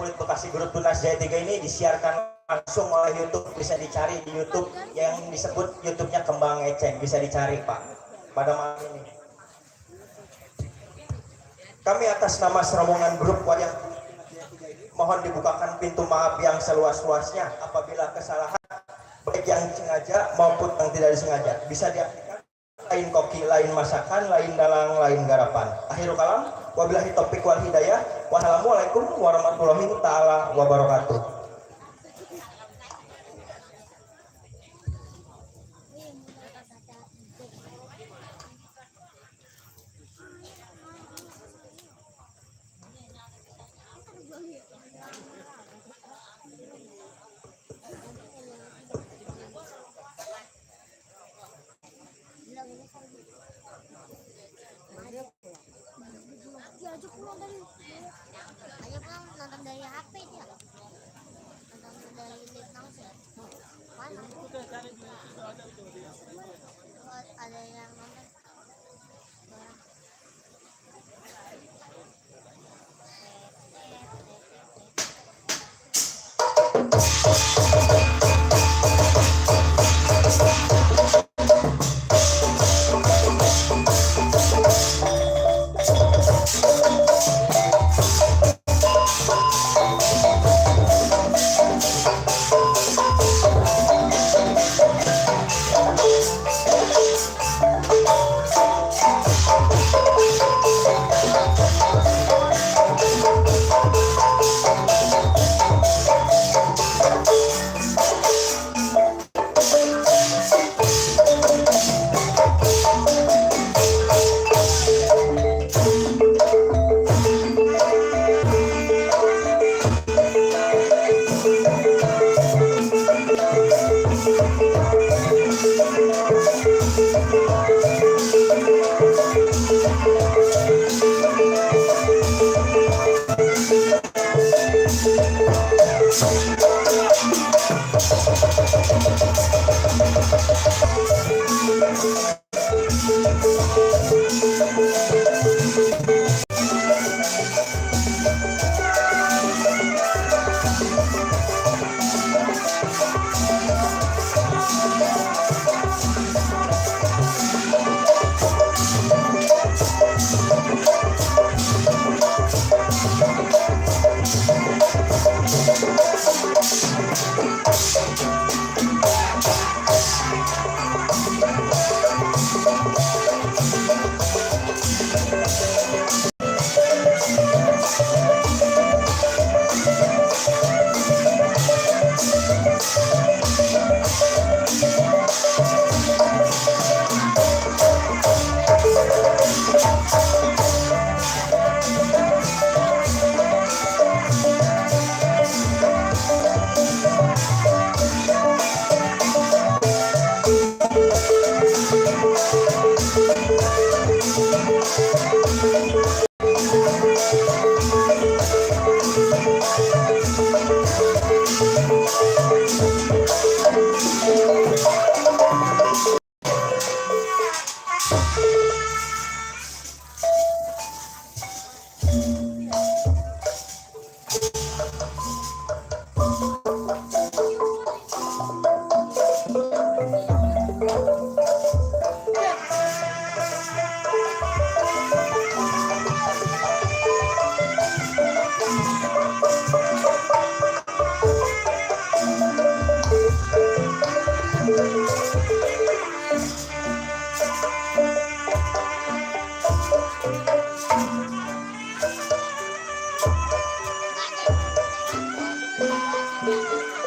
Kulit Bekasi Grup Tunas Jaya 3 ini disiarkan langsung oleh YouTube, bisa dicari di YouTube yang disebut YouTube-nya Kembang Eceng, bisa dicari Pak pada malam ini. Kami atas nama serombongan grup wayang mohon dibukakan pintu maaf yang seluas-luasnya apabila kesalahan baik yang sengaja maupun yang tidak disengaja bisa diartikan lain koki, lain masakan, lain dalang, lain garapan. Akhirul kalam, wabillahi taufiq wal hidayah. Wassalamualaikum warahmatullahi taala wabarakatuh. Ayo pulang nonton dari HP dia. Nonton dari Netflix ya. Mana? Ada yang nonton.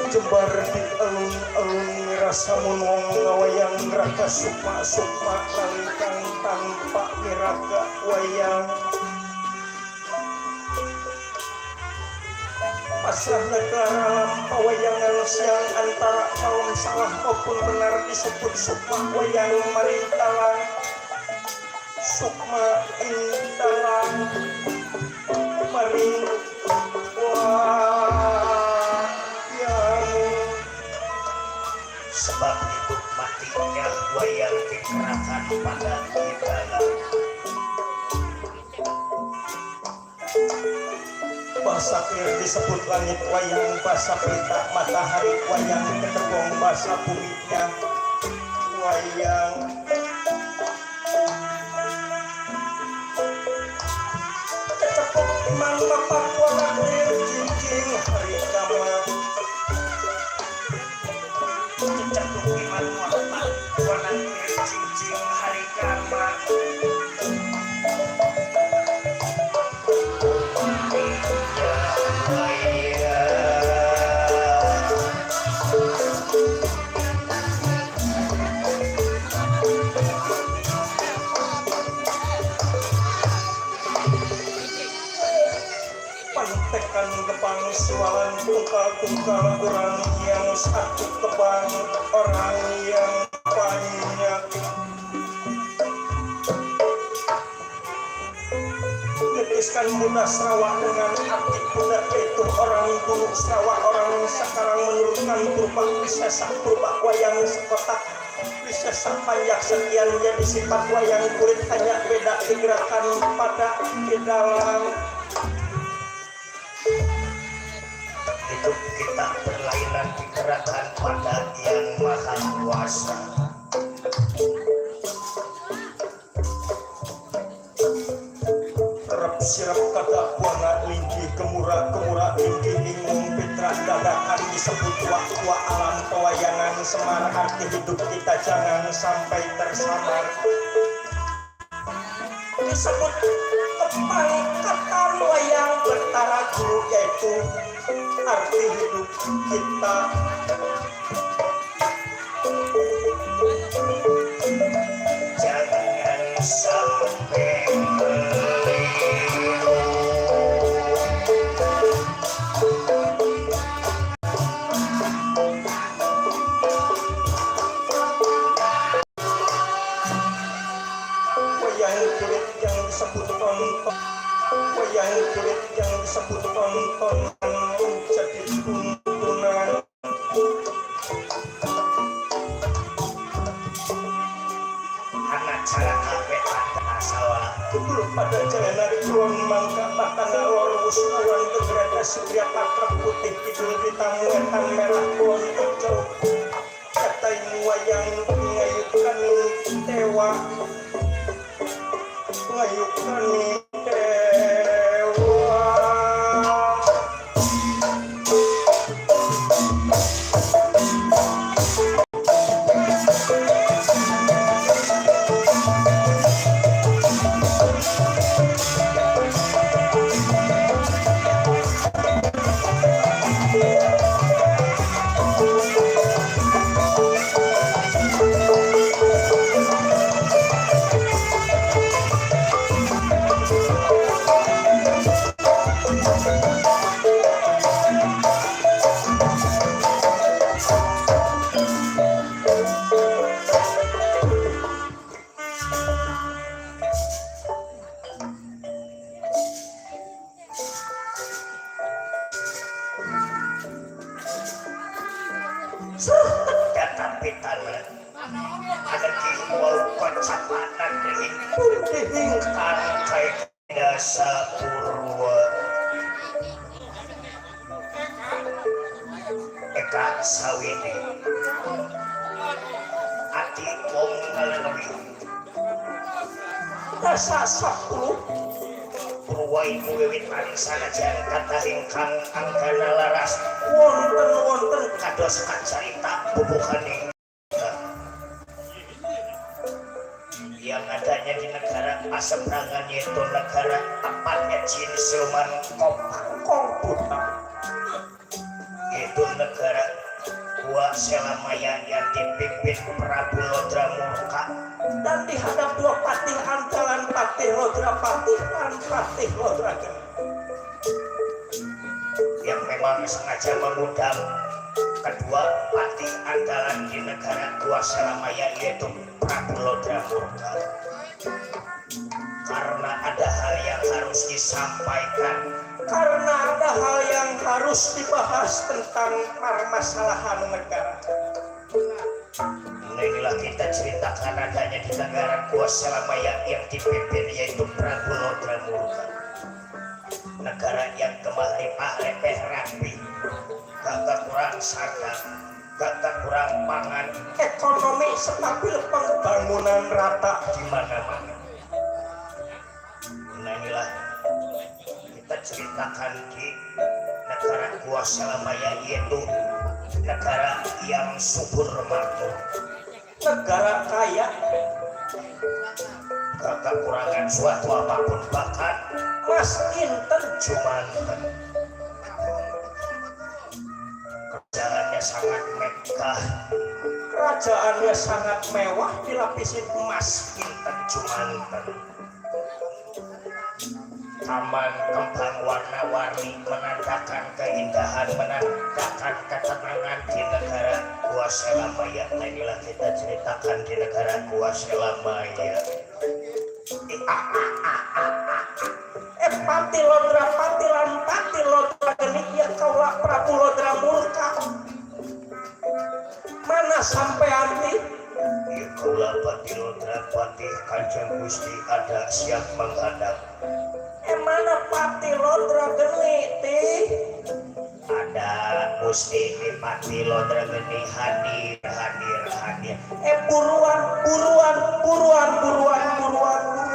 Jembar di alun-alun rasa munong ngawayang raka sukma-sukma langkang tanpa miraka wayang pasrahna ke alam pawayangan siang antara kaum salah maupun benar disebut sukma wayang marintalang sukma intalang maring sebab itu matinya wayang dikerahkan pada kita basa clear disebut langit wayang basa pita matahari wayang ketepung basa buminya wayang ketepung iman bapak warna clear cincin hari kama ketepung iman bapak warna clear cincin hari kama tekan kepang sualan tungkal-tungkal orang yang satu kepang orang yang banyak ngetiskan muda Sarawak dengan arti muda itu orang dulu Sarawak orang sekarang menurunkan purba wisesa purba wayang sekotak wisesa panjang sekian jadi sifat wayang kulit hanya beda digerakan pada di dalam hidup kita berlainan digerakkan pada yang maha kuasa. Terap sirap kata buana lingki kemurah lingki bingung pitra dadakan disebut tua alam pewayangan semar arti hidup kita jangan sampai tersamar disebut kepang kata wayang bertaragu yaitu arti hidup kita jangan sampai keliru wayang kulit yang disebut tonton wayang kulit yang disebut tonton jadi tuntunan anak cara kabeh pada salah belum pada jalan kulon mangka batana lorus kulon kegerada surya patra putih kidul bitamu etan merah kulon hijau kata ini wayang ngayukan dewa ngayukan ada kiwau kocapatan dihing angkai dasa purwa eka sawini ati wong ngalewi dasa 10 purwa ibu wiwit arisan ajan kata hingkang anggana laras wonten kados kacarita bubuhane yang adanya di negara Paseberangan yaitu negara tempatnya Jin Sulman Kopang yaitu negara Gua Selamaya yang dipimpin Prabu Lodramurka dan dihadap dua patih andalan Patih Lodrapatih dan Patih Lodraga yang memang sengaja mengundang kedua patih andalan di negara Gua Selamaya yaitu Prabu Lodramurka karena ada hal yang harus disampaikan karena ada hal yang harus dibahas tentang permasalahan negara. Nah, inilah kita ceritakan adanya di negara Gua Selamaya yang dipimpin yaitu Prabu Lodramurka. negara yang kemari parepeh rapi gak kurang sadar gak kurang pangan ekonomi stabil pembangunan rata di mana-mana. Nah inilah kita ceritakan di negara gua Selamaya, yaitu negara yang subur makmur, negara kaya gak kekurangan suatu apapun, bahkan Mas Inten cumanten kerjaannya sangat megah, kerajaannya sangat mewah dilapisin emas inten cumanten, taman kembang warna-warni menandakan keindahan, menandakan ketenangan di negara gua Selamaya. Nah inilah kita ceritakan di negara gua Selamaya. pati lodra patilan pati lodra genik ya kaulah Prabu Lodra murka mana sampai anti Ya kaulah pati lodra pati Kanjeng Gusti ada siap menghadap. mana pati lodra genik ti Ada Gusti di pati lodra geni hadir. buruan buruan buruan buruan buruan buruan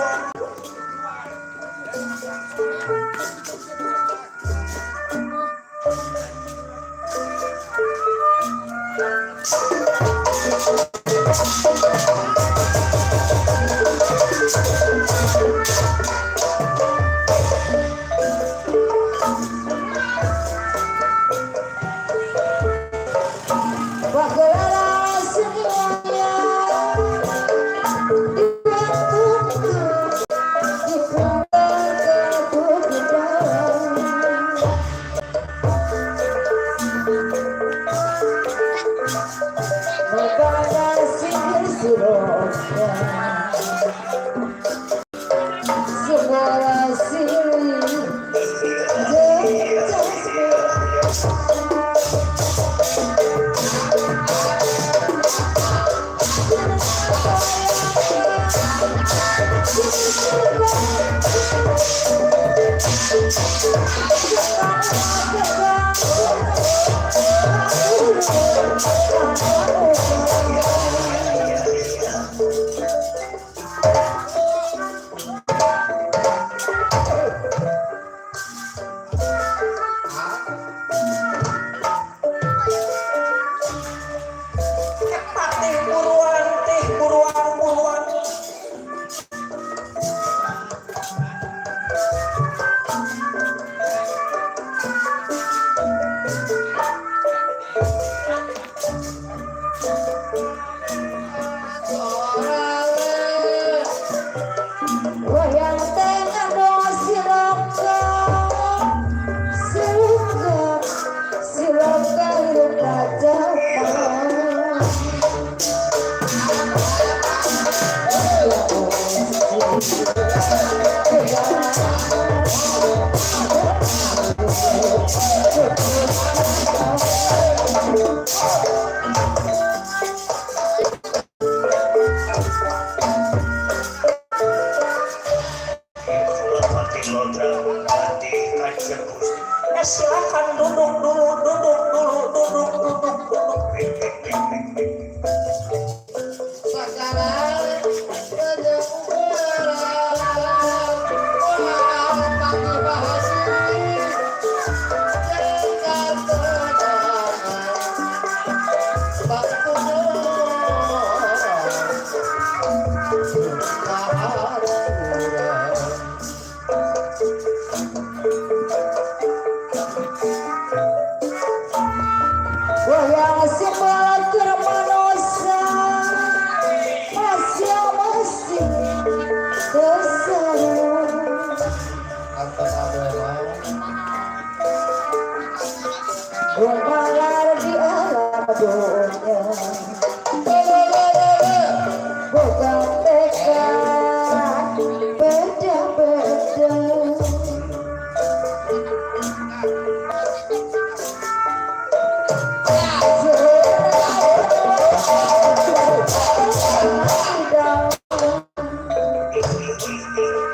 silakan duduk dulu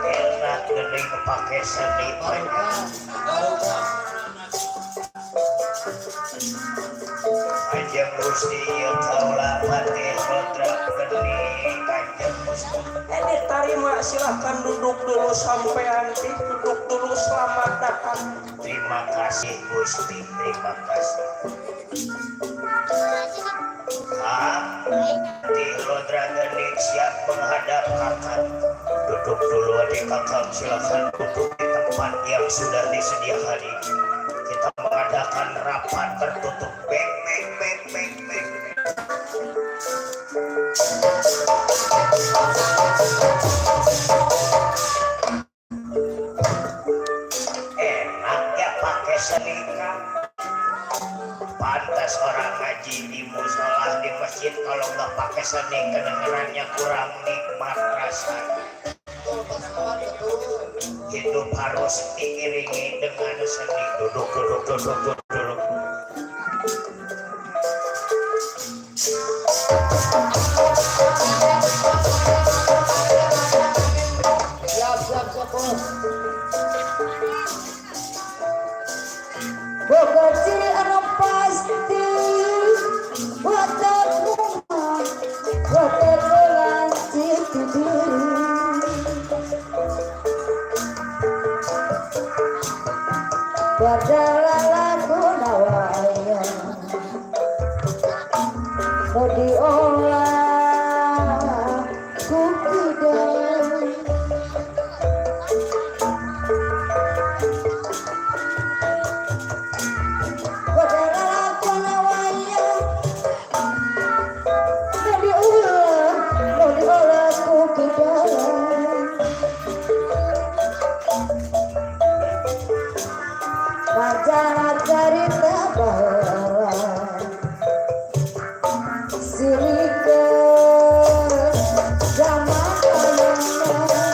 Enak gede pakai seni banyak. Gusti ieu kaula Patih Rodra Geni Kanjeng Gusti. Ini tarima silakan duduk dulu sampean teh duduk dulu selamat datang. Terima kasih Gusti, terima kasih. Patih Rodra Geni siap menghadap kakak. Duduk dulu adik kakak, silakan duduk di tempat yang sudah disediakan ini. Kita mengadakan rapat tertutup. Beng, beng, beng, beng, beng. Enak ya pakai senika. Pantas orang ngaji di musola di masjid kalau nggak pakai senik kedengarannya kurang nikmat rasanya. Hidup harus diiringi dengan seni. Duduk, duduk, duduk, duduk, duduk. Siap, siap, siap, bos. Bekerja anak pasti, watak rumah, watak lanjut tidur. Padahal lagu nawaya, mau diolah kukidang. Majalah cerita bahwa silike zaman kayangan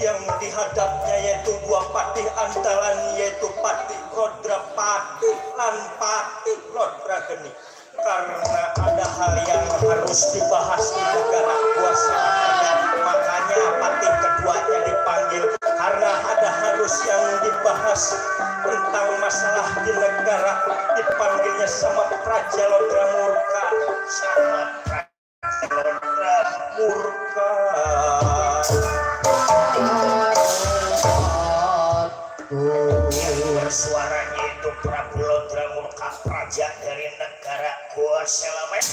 yang dihadapnya yaitu dua patih andalan yaitu patih Rodrapati lan patih Rodrageni, karena ada hal yang harus dibahas di negara kuasa Selamaya, makanya patih keduanya dipanggil karena ada harus yang dibahas tentang masalah di negara, dipanggilnya sama Praja Lodra Murka. Sama Praja Lodra Murka suaranya itu Prabu Lodra Murka, praja dari negara Gua Selamaya.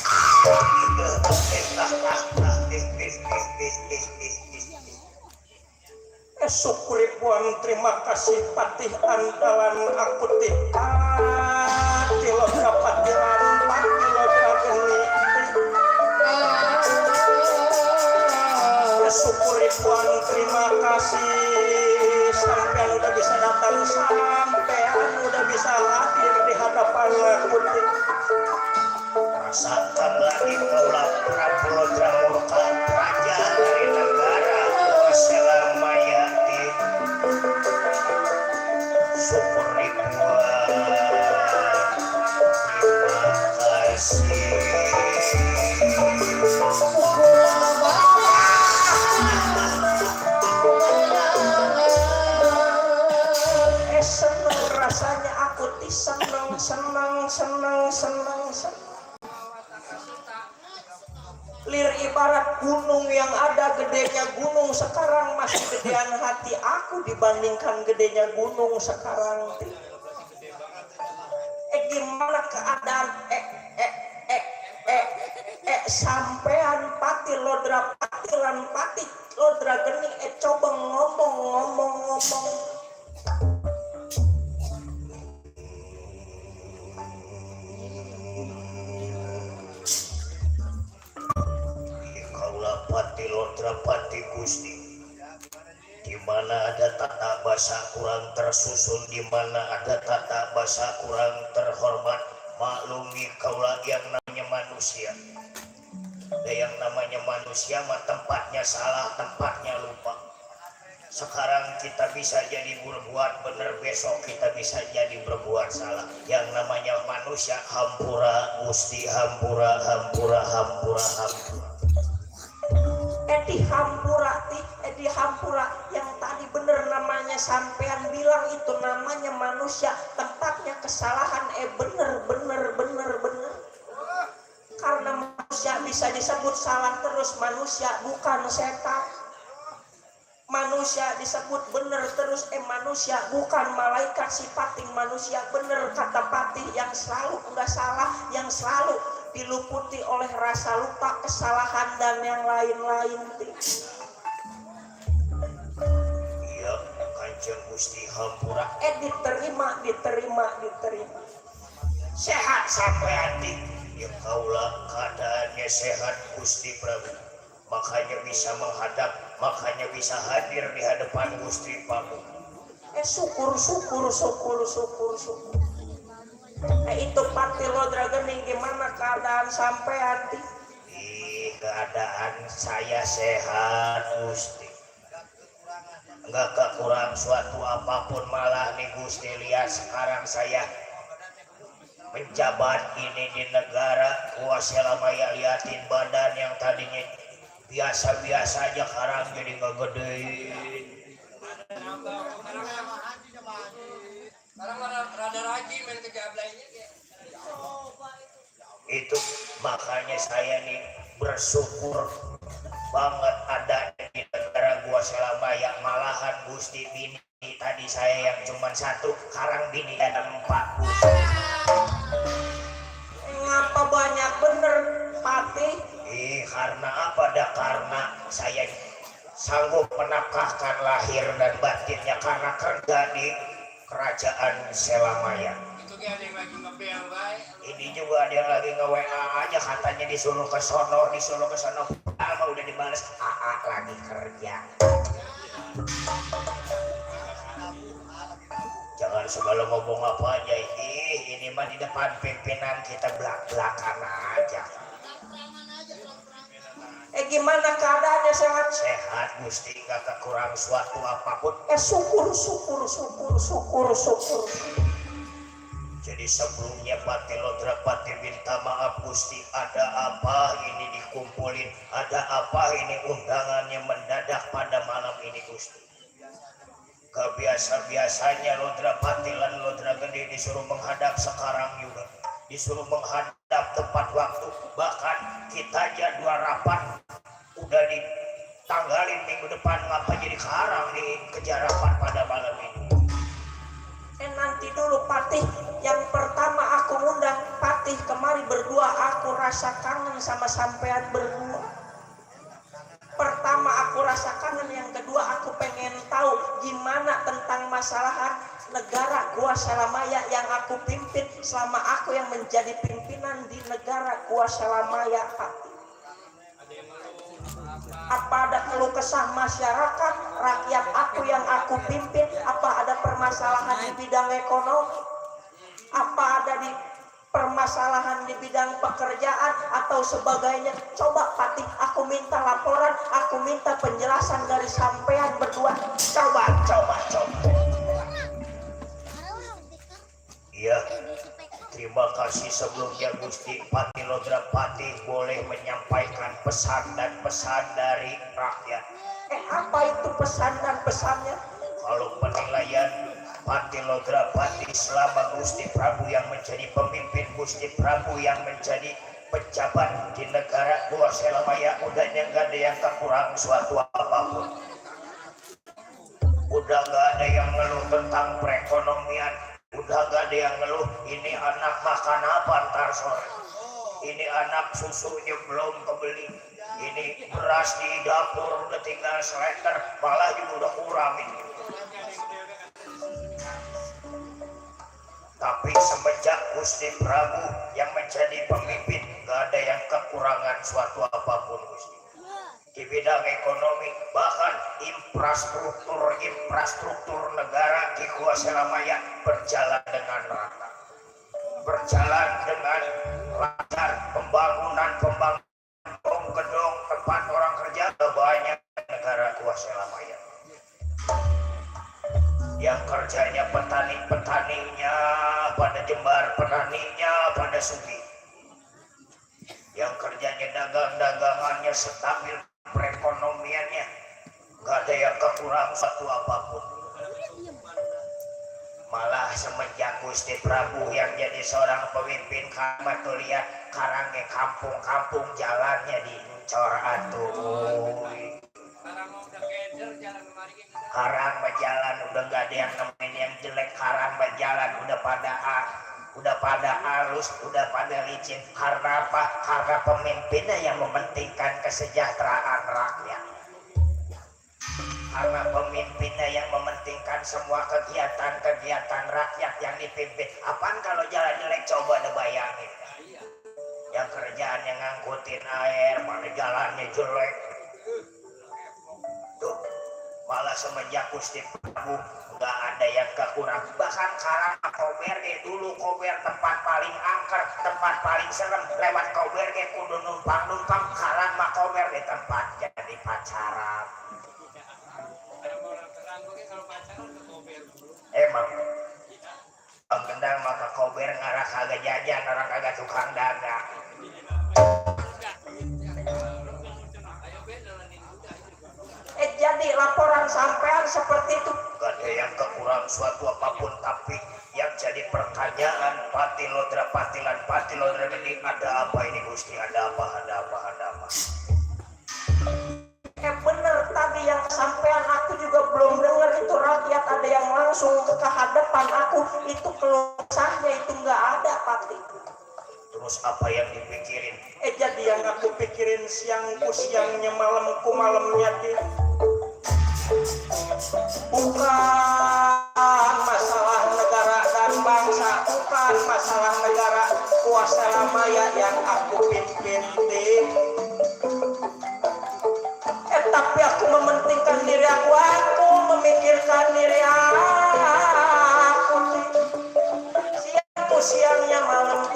Esok ribuan terima kasih patih andalan aku hati Lodra patilan patih Lodra geni. Esok ribuan terima kasih sampean udah bisa datang, sampean udah bisa hadir di hadapan aku. Rasakan lagi kaulah Prabu Lodra Murka, praja dari negara Gua Selamaya. Syukur ribuan terima kasih. Seneng rasanya aku seneng. Lir ibarat gunung yang ada gedenya gunung sekarang masih gedean hati aku dibandingkan gedenya gunung sekarang. Gimana keadaan sampean pati Lodra patilan pati Lodra geni coba ngomong. Pati Lodra Pati Gusti, di mana ada tata bahasa kurang tersusun, di mana ada tata bahasa kurang terhormat, maklumi kaulah yang namanya manusia. Dan yang namanya manusia mah tempatnya salah, tempatnya lupa. Sekarang kita bisa jadi berbuat benar, besok kita bisa jadi berbuat salah. Yang namanya manusia hampura Gusti, hampura. Di hampura yang tadi bener namanya sampean bilang itu namanya manusia, tempatnya kesalahan. Bener karena manusia bisa disebut salah terus, manusia bukan setan. Manusia disebut bener terus, manusia bukan malaikat. Sipating manusia bener kata patih, yang selalu enggak salah, yang selalu diluputi oleh rasa lupa, kesalahan dan yang lain-lain. Iya, Kanjeng Gusti hampura. Diterima. Sehat sampai hati. Ya kaulah keadaannya sehat Gusti Prabu. Makanya bisa menghadap, makanya bisa hadir di hadapan Gusti Prabu. Syukur. Itu pati Lodra geni, gimana keadaan sampean? Keadaan saya sehat Gusti. Enggak kekurang suatu apapun, malah nih Gusti lihat sekarang saya menjabat ini di negara Gua Selamaya. Liatin badan yang tadinya biasa-biasa aja sekarang jadi nggak gede. Itu makanya saya nih bersyukur banget ada di negara Gua Selamaya. Malahan Gusti bini tadi saya yang cuma satu, sekarang bini ada 4. Ngapa banyak bener pati? Karena apa? Karena saya sanggup menafkahkan lahir dan batinnya karena kerja di kerajaan Selamaya. Ini juga ada yang lagi nge-WA aja, katanya disuruh ke sono. Lama udah dibales, lagi kerja. Jangan segala ngomong apa aja. Ini mah di depan pimpinan kita belak-belakan aja. gimana keadaannya, sehat? Sehat Gusti, nggak kekurang suatu apapun. Syukur. Jadi sebelumnya Pati Lodrapati minta maaf Gusti, ada apa ini dikumpulin, ada apa ini undangannya mendadak pada malam ini Gusti. Kebiasa-biasanya Lodrapati lan Lodra Gede disuruh menghadap, sekarang juga disuruh menghadap tepat waktu. Bahkan kita jadwal rapat udah ditanggalin minggu depan, ngapa jadi karang di kejarapan pada malam ini. Nanti dulu Patih, yang pertama aku undang Patih kemari berdua, aku rasa kangen sama sampean berdua. Pertama aku rasa kangen, yang kedua aku pengen tahu gimana tentang masalah negara Gua Selamaya yang aku pimpin selama aku yang menjadi pimpinan di negara Gua Selamaya. Apa ada keluh kesah masyarakat rakyat aku yang aku pimpin? Apa ada permasalahan di bidang ekonomi? Apa ada di permasalahan di bidang pekerjaan atau sebagainya? Coba Patih, aku minta laporan, aku minta penjelasan dari sampean berdua. Coba. Iya, terima kasih sebelumnya Gusti. Pati Lodrapati boleh menyampaikan pesan dan pesan dari rakyat. Apa itu pesan dan pesannya? Kalau penilaian Pati Lodrapati selama Gusti Prabu yang menjadi pemimpin, Gusti Prabu yang menjadi pejabat di negara Gua Selamaya, udahnya nggak ada yang kekurang suatu apapun. Udah nggak ada yang ngeluh tentang perekonomian, udah nggak ada yang ngeluh ini anak makan apa ntar sore, ini anak susunya belum kebeli, ini beras di dapur udah tinggal seliter, malah juga udah kurang ini. Tapi semenjak Gusti Prabu yang menjadi pemimpin, nggak ada yang kekurangan suatu apapun Gusti. Di bidang ekonomi, bahkan infrastruktur negara di Gua Selamaya berjalan dengan rata, berjalan dengan lancar. Pembangunan gedung tempat orang kerja banyak negara Gua Selamaya. Yang kerjanya petaninya pada Jember, petaninya pada Sugi. Yang kerjanya dagangannya stabil, perekonomiannya nggak ada yang kekurang satu apapun. Malah semenjak Gusti Prabu yang jadi seorang pemimpin, kamu tuh lihat karangnya kampung-kampung jalannya dincor atuh. Karang berjalan udah nggak ada yang nemenin yang jelek, karang berjalan udah pada halus, udah pada licin. Karena apa? Karena pemimpinnya yang mementingkan kesejahteraan rakyat. Karena pemimpinnya yang mementingkan semua kegiatan rakyat yang dipimpin. Apaan kalau jalan jelek, coba deh bayangin. Yang kerjaannya ngangkutin air, mana jalannya jelek. Tuh, malah semenjak Gusti Prabu nggak ada yang kekurang. Bahkan karang Koberge dulu, Kober tempat paling angker, tempat paling serem. Lewat Koberge kudu numpang, karang mah Kober di tempat jadi pacaran. Emang Bang Gendang maka Kober ngarah kagak jajan, orang kagak tukang dagang. Jadi laporan sampean seperti itu. Gak ada yang kekurang suatu apapun, tapi yang jadi pertanyaan Pati Lodrapati lan Pati Lodra Gede, ada apa ini Gusti? Ada apa? Bener tadi yang sampean, aku juga belum dengar itu rakyat ada yang langsung ke hadapan aku, itu keluarnya itu nggak ada Pati. Terus apa yang dipikirin? Jadi yang aku pikirin siangnya malamnya dia. Bukan masalah negara dan bangsa, bukan masalah negara Gua Selamaya yang aku pimpin. Tapi aku mementingkan diri aku memikirkan diri aku. Siangnya malamnya,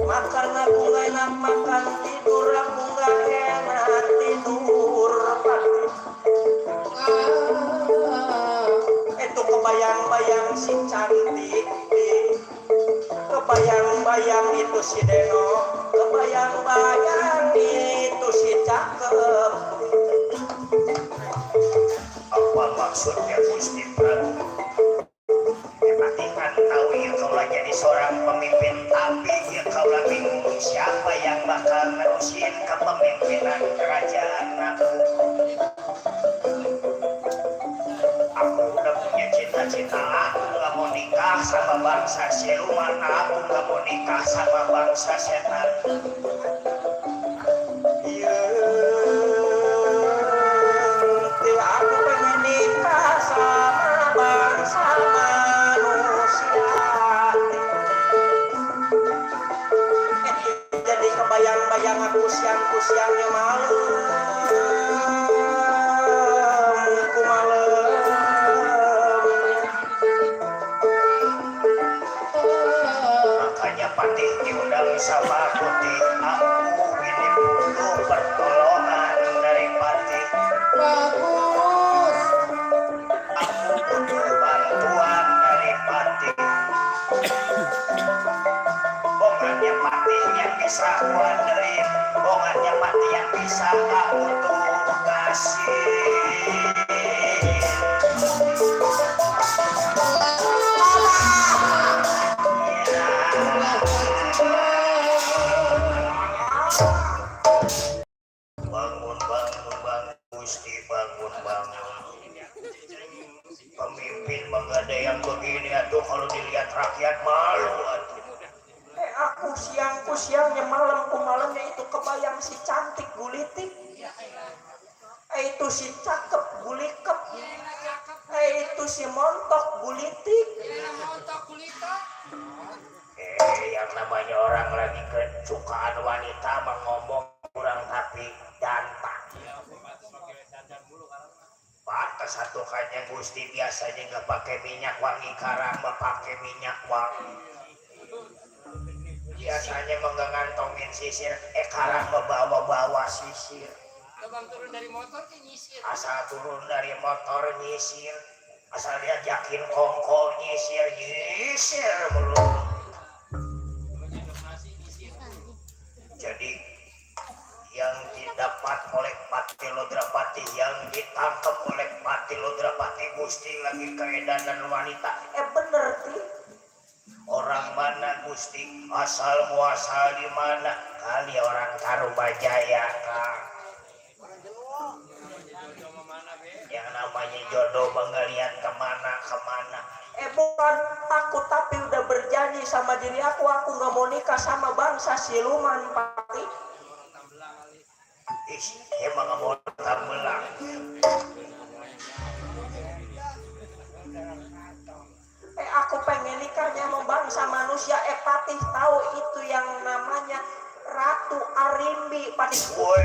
makan aku si Deno kebayang-bayang itu si cakep. Apa maksudnya Gusti Prabu? Berarti kan tahu ya kau lagi jadi seorang pemimpin, tapi ya kau lagi bingung siapa yang bakal nerusin kepemimpinan kerajaan aku. Aku udah punya cita-cita, aku gak mau nikah sama bangsa siluman, aku gak mau nikah sama bangsa setan. Aku pengen nikah sama bangsa manusia. Jadi kebayang-bayang aku siang-siangnya malam, ku malam. Makanya patih diundang sama putih, aku ini butuh pertolongan dari patih. Bagus. Aku butuh bantuan dari patih. Bongannya patih yang bisa aku andelin, bongannya patih yang bisa aku tugasin. Bangun, bangun, bangun, Gusti, bangun, bangun. Pemimpin mah gak ada yang begini atuh, kalau dilihat rakyat malu atuh. Aku siangnya malamku malamnya itu kebayang si cantik gulitik. Itu si cakep gulikep. Itu si montok gulitik. Yang namanya orang lagi kesukaan wanita mah ngomong kurang tapi dantang. Pantas satu kanya Gusti biasanya nggak pakai minyak wangi, karang mah pakai minyak wangi. Biasanya menggantongin sisir, karang mah bawa sisir. Turun dari motor ke nyisir. Asal turun dari motor nyisir, asal diajakin kongkol nyisir melulu. Jadi yang didapat oleh Pati Lodrapati, yang ditangkap oleh Pati Lodrapati, Gusti lagi keedanan wanita. Bener sih. Orang mana Gusti? Asal muasal di mana? Kali orang Tarumajaya, Kang. Yang namanya jodoh mengeliat kemana. Bukan takut, tapi udah berjanji sama diri aku nggak mau nikah sama bangsa siluman, Pak. Emang gak mau tambelang. Aku pengen nikahnya sama bangsa manusia. Patih tahu itu yang namanya Ratu Arimbi, Patih. Woi,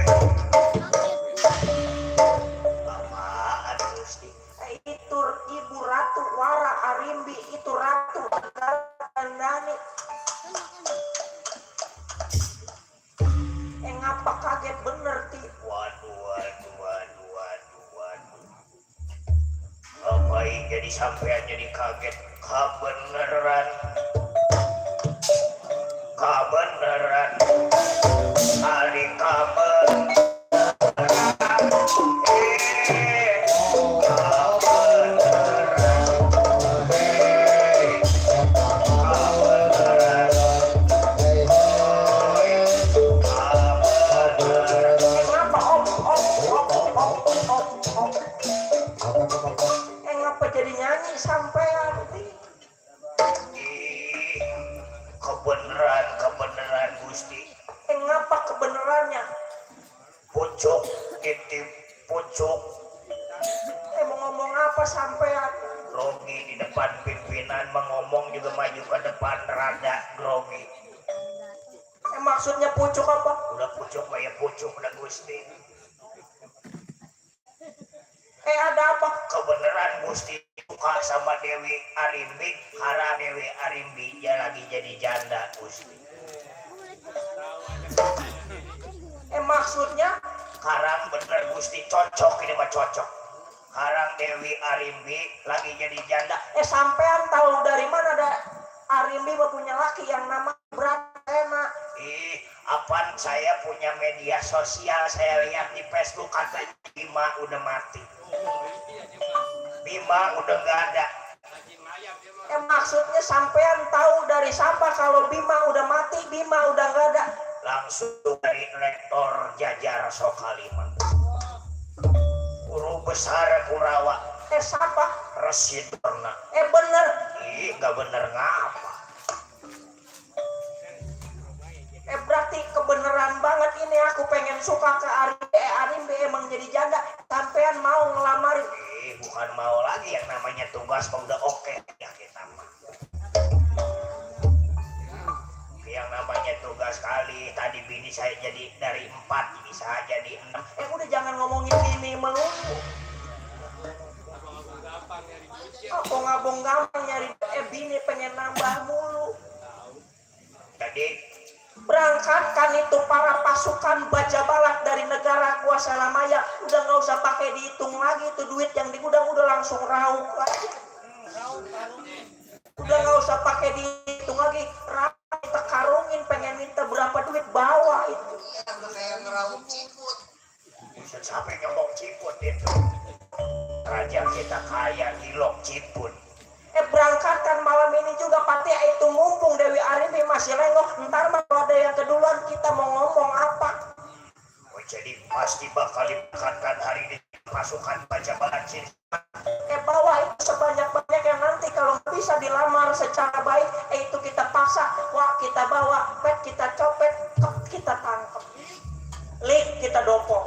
apaan Gusti? Itu Ibu Ratu Wara Arimbi, itu Ratu Gandani. Ngapa kaget bener ti? Waduh. Ngapain jadi sampean jadi kaget? Kabeneran. Hari kaben. Ngapa jadi nyanyi sampean ti? Kebeneran Gusti. Ngapa kebenerannya? Pucuk, titip pucuk. Mau ngomong apa sampean? Grogi di depan pimpinan, mengomong juga maju ke depan rada grogi. Maksudnya pucuk apa? Udah pucuk ya pucuk udah Gusti. Ada apa? Kebeneran Gusti suka sama Dewi Arimbi, karena Dewi Arimbi dia lagi jadi janda Gusti. Maksudnya? Karang bener Gusti, cocok ini mah cocok. Karang Dewi Arimbi lagi jadi janda. Sampean tahu dari mana ada Arimbi punya laki yang nama Berat? enak. Apaan saya punya media sosial, saya lihat di Facebook katanya Bima udah mati. Bima udah nggak ada. Maksudnya sampean tahu dari siapa kalau Bima udah mati, Bima udah nggak ada? Langsung dari rektor Jajar Sokaliman, guru besar Kurawa, Siapa? Rashid Purna. Bener. Nggak bener ngapa? Berarti kebenaran banget ini, aku pengen suka ke Arimbe emang jadi janda, sampean mau ngelamarin. Bukan mau lagi, yang namanya tugas udah oke ya kita mah. Yang namanya tugas kali tadi bini saya jadi dari 4 bisa jadi 6. Udah jangan ngomongin ini melulu. Aku ngabong gampang nyari bini pengen nambah mulu. Jadi Berangkatkan itu para pasukan baja balak dari negara kuasa Lamaya. Udah nggak usah pakai dihitung lagi, itu duit yang di gudang udah langsung rauk lagi. Udah nggak usah pakai dihitung lagi, rauk kita karungin, pengen minta berapa duit bawa itu. Kayak ngerauk ciput. bisa sampai ngomong ciput itu. Raja kita kaya gilok ciput. Berangkatkan malam ini juga Pati, itu mumpung Dewi Arimbi masih lengok, ntar kalau ada yang keduluan kita mau ngomong apa. Jadi pasti bakal diberangkatkan hari ini pasukan baja balak. Bawa itu sebanyak-banyak yang nanti kalau bisa dilamar secara baik, itu kita paksa, wah kita bawa, pet kita copet, kita tangkap, lik kita dopong.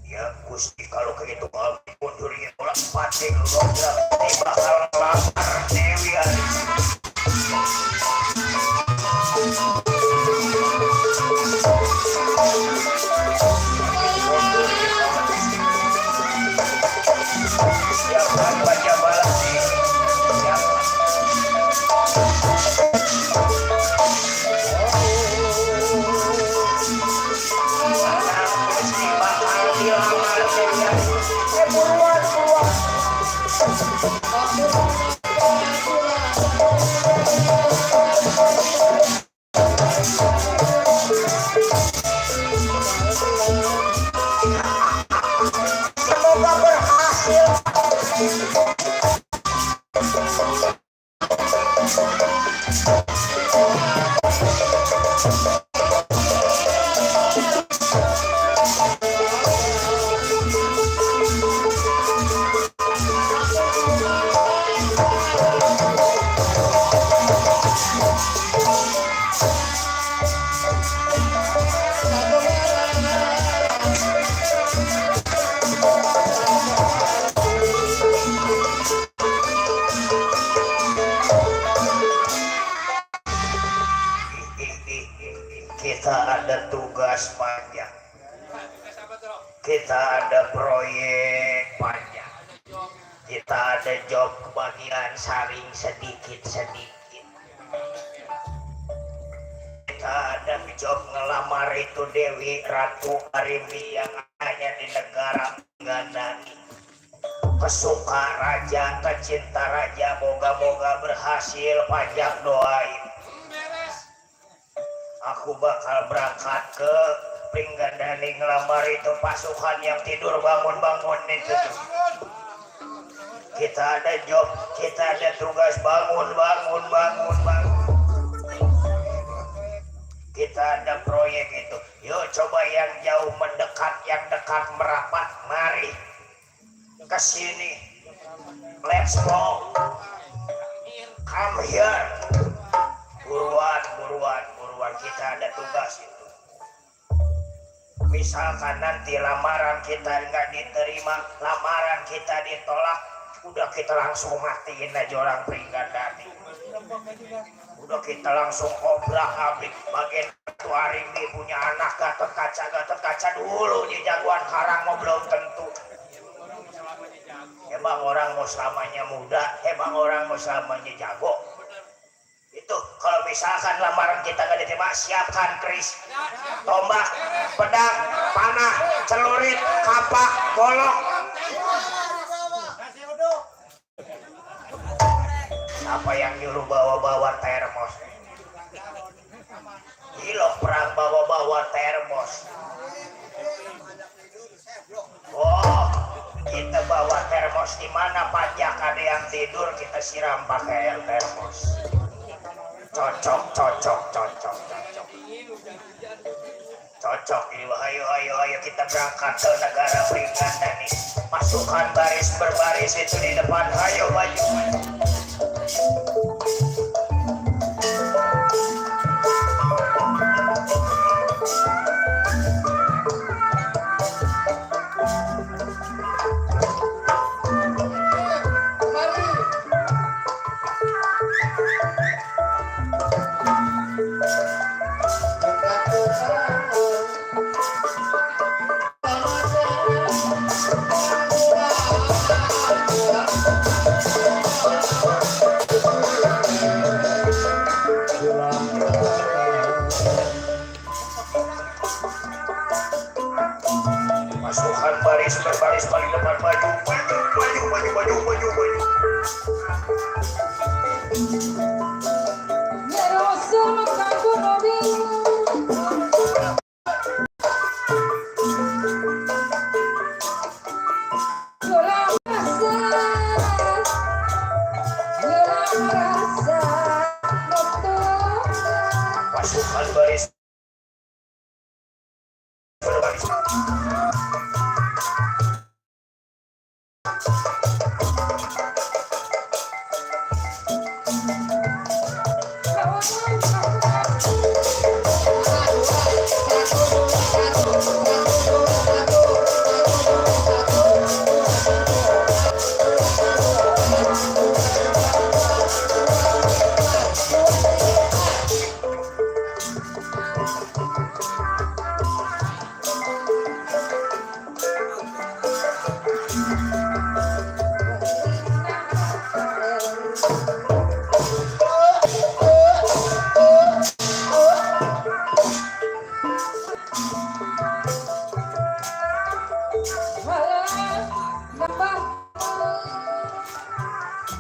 Ya Gusti, kalau kayak itu kalau mundur ya bola pating lodra bakal lamar Dewi Arimbi. Siapkan baja balak nih. Buruan. Semoga berhasil. Kita ada tugas panjang, kita ada proyek panjang, kita ada job kebagian saling sedikit-sedikit. Kita ada job ngelamar itu Dewi Ratu Arimbi yang hanya di negara Gandani. Kesuka raja, kecinta raja, moga-moga berhasil, panjang doain. Aku bakal berangkat ke Pringgandani ngelamar itu pasukan yang tidur bangun-bangun itu tuh. Kita ada job, kita ada tugas bangun. Kita ada proyek itu. Yuk coba yang jauh mendekat, yang dekat merapat, mari ke sini. Let's go. Come here. Buruan, kita ada tugas itu. Misalkan nanti lamaran kita nggak diterima, lamaran kita ditolak, udah kita langsung matiin aja orang Pringgandani. Udah kita langsung obrak-abrik. Bagian Ratu Arimbi punya anak Gatot Kaca dulu di jagoan karang mau belum tentu. Emang orang mau selamanya muda, emang orang mau selamanya jago. Itu kalau misalkan lamaran kita nggak diterima, siapkan keris, tombak, pedang, panah, celurit, kapak, golok. Siapa yang nyuruh bawa-bawa termos? bawa termos. Oh, kita bawa termos di mana pajak ada yang tidur kita siram pakai air termos. Cocok. Cocok. Ayo kita berangkat ke negara Belanda nih. Pasukan baris berbaris itu di depan. Ayo maju. Pasukan baris berbaris paling depan maju. Pasukan baris berbaris.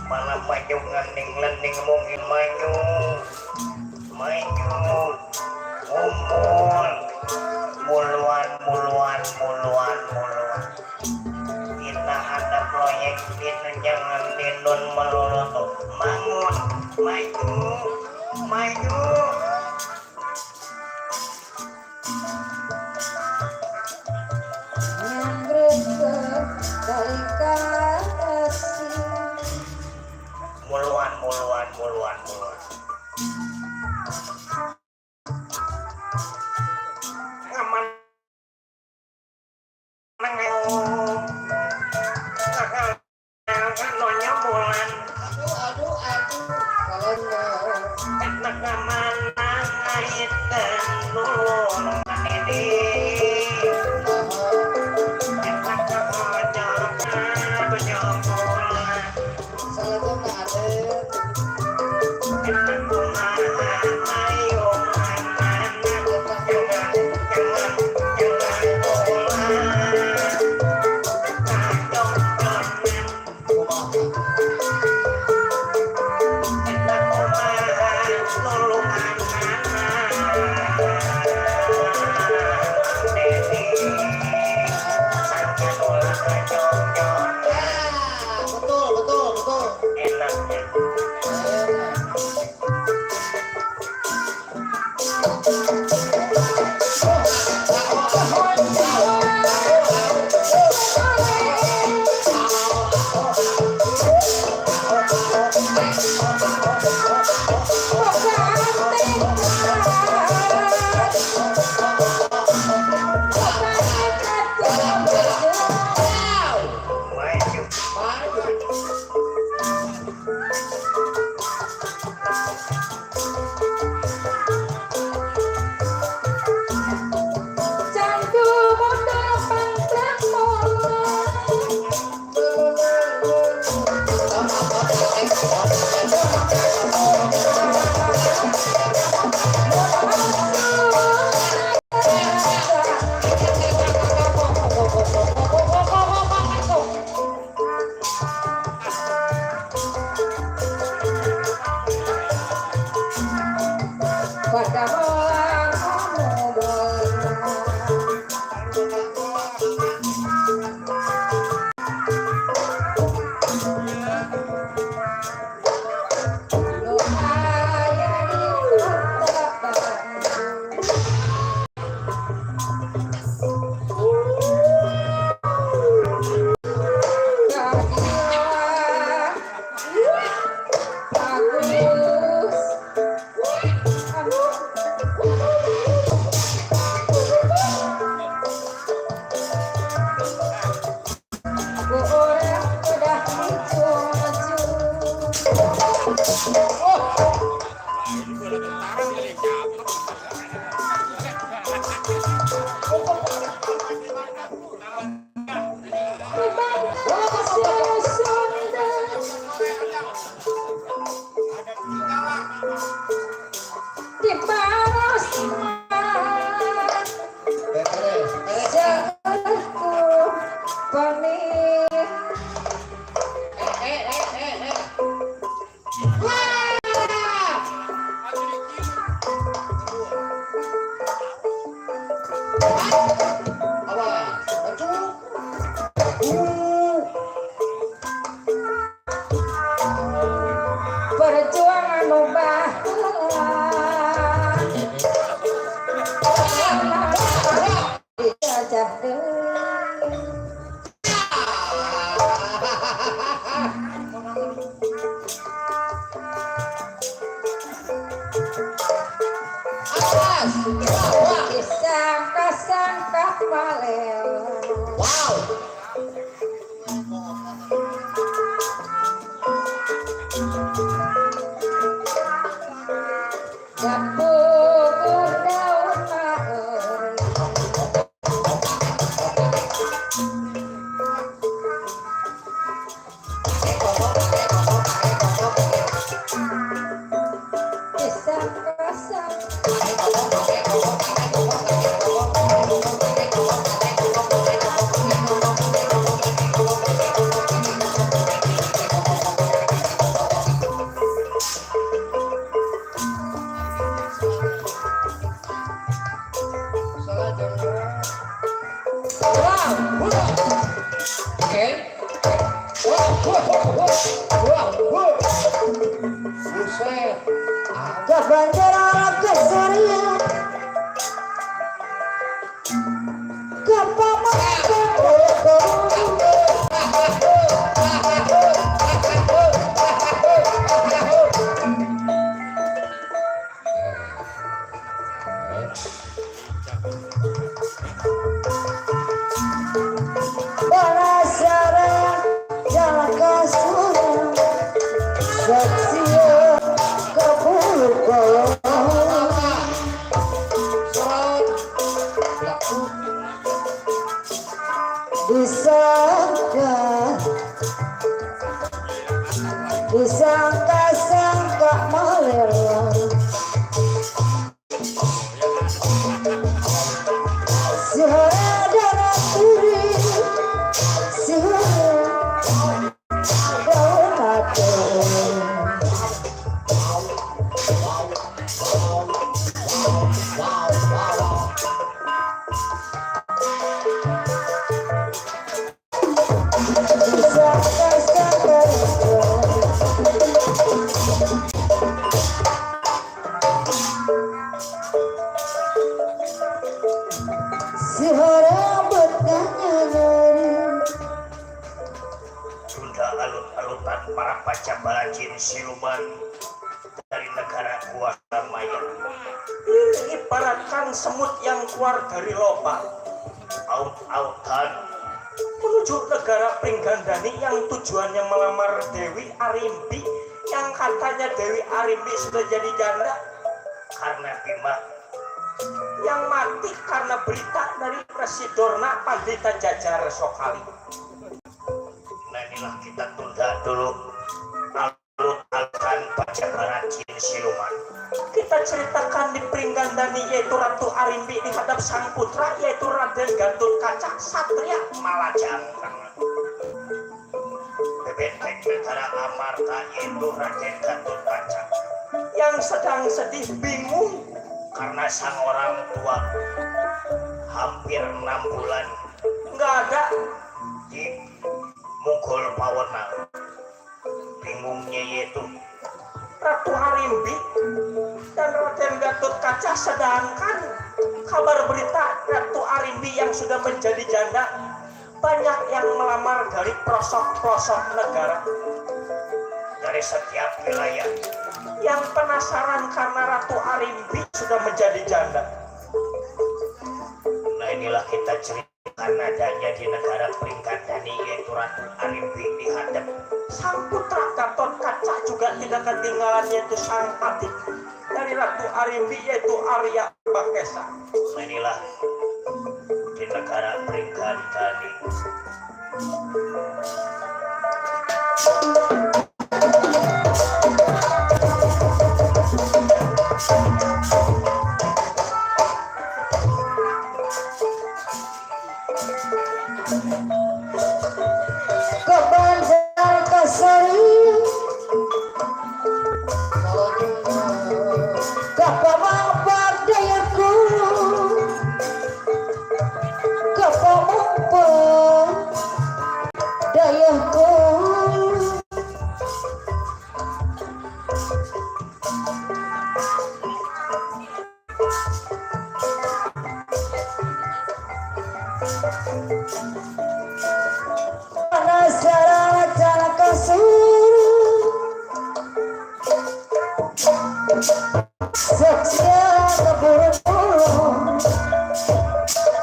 Malam maju ngening mungkin maju muluan kita ada proyek itu jangan dinun melulu tuh bangun maju muluan ngaman nonya bulan aduh kalau enak ngaman Jalanku pamit. Perjuangan ubah dijajah deui. Disangka-sangka maleo. Gapugur daun naeur. Disangka-sangka kebanjir orang keserian penasaran jalan kasuran saksian kabur kolong disangka malelang si darah turi si daun hati. Si orang bertanya dari Sunda alut-alutan para pacambalajin siluman dari negara kuasa maya. Ini ibaratkan semut yang keluar dari lubang Aut-autan menuju negara Pringgandani yang tujuannya melamar Dewi Arimbi, yang katanya Dewi Arimbi sudah jadi janda, karena Bima yang mati karena berita dari Presidorna Pandita Jajar Sokali. Nah inilah kita tunda dulu alut-alutan pacambalajin siluman. Kita ceritakan di Pringgandani yaitu Ratu Arimbi dihadap sang putra yaitu Raden Gatot Kaca Satria Malajang bebenteng negara Amarta yaitu Raden Gatot Kaca yang sedang sedih bingung karena sang orang tua hampir 6 bulan nggak ada. di Mugol Pawenang. Bingungnya yaitu Ratu Arimbi dan Raden Gatot Kaca, sedangkan kabar berita Ratu Arimbi yang sudah menjadi janda banyak yang melamar dari pelosok-pelosok negara, dari setiap wilayah. yang penasaran karena Ratu Arimbi sudah menjadi janda. Nah inilah kita ceritakan adanya di negara Pringgandani yaitu Ratu Arimbi dihadap Sang putra Gatot Kaca juga tidak ketinggalan yaitu sang adik dari Ratu Arimbi yaitu Arya Bakesa. Nah inilah di negara Pringgandani. ke Banjar Kasari ke Pamangpak Dayaku ke Pamangpak Dayaku Penasaran cara kasur Saksia keburu-buru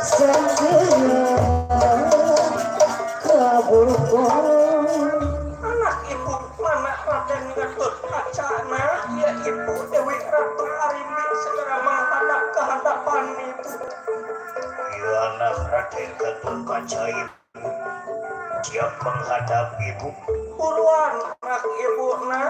Saksia keburu-buru Anak ibu mana Raden Ngetut Kacana, ya ibu Dewi Ratu Arimbi segera menghadap ke hadapan ibu. Ya anak Raden Ketut Kaca ibu siap menghadap ibu. Buruan anak ibu nah.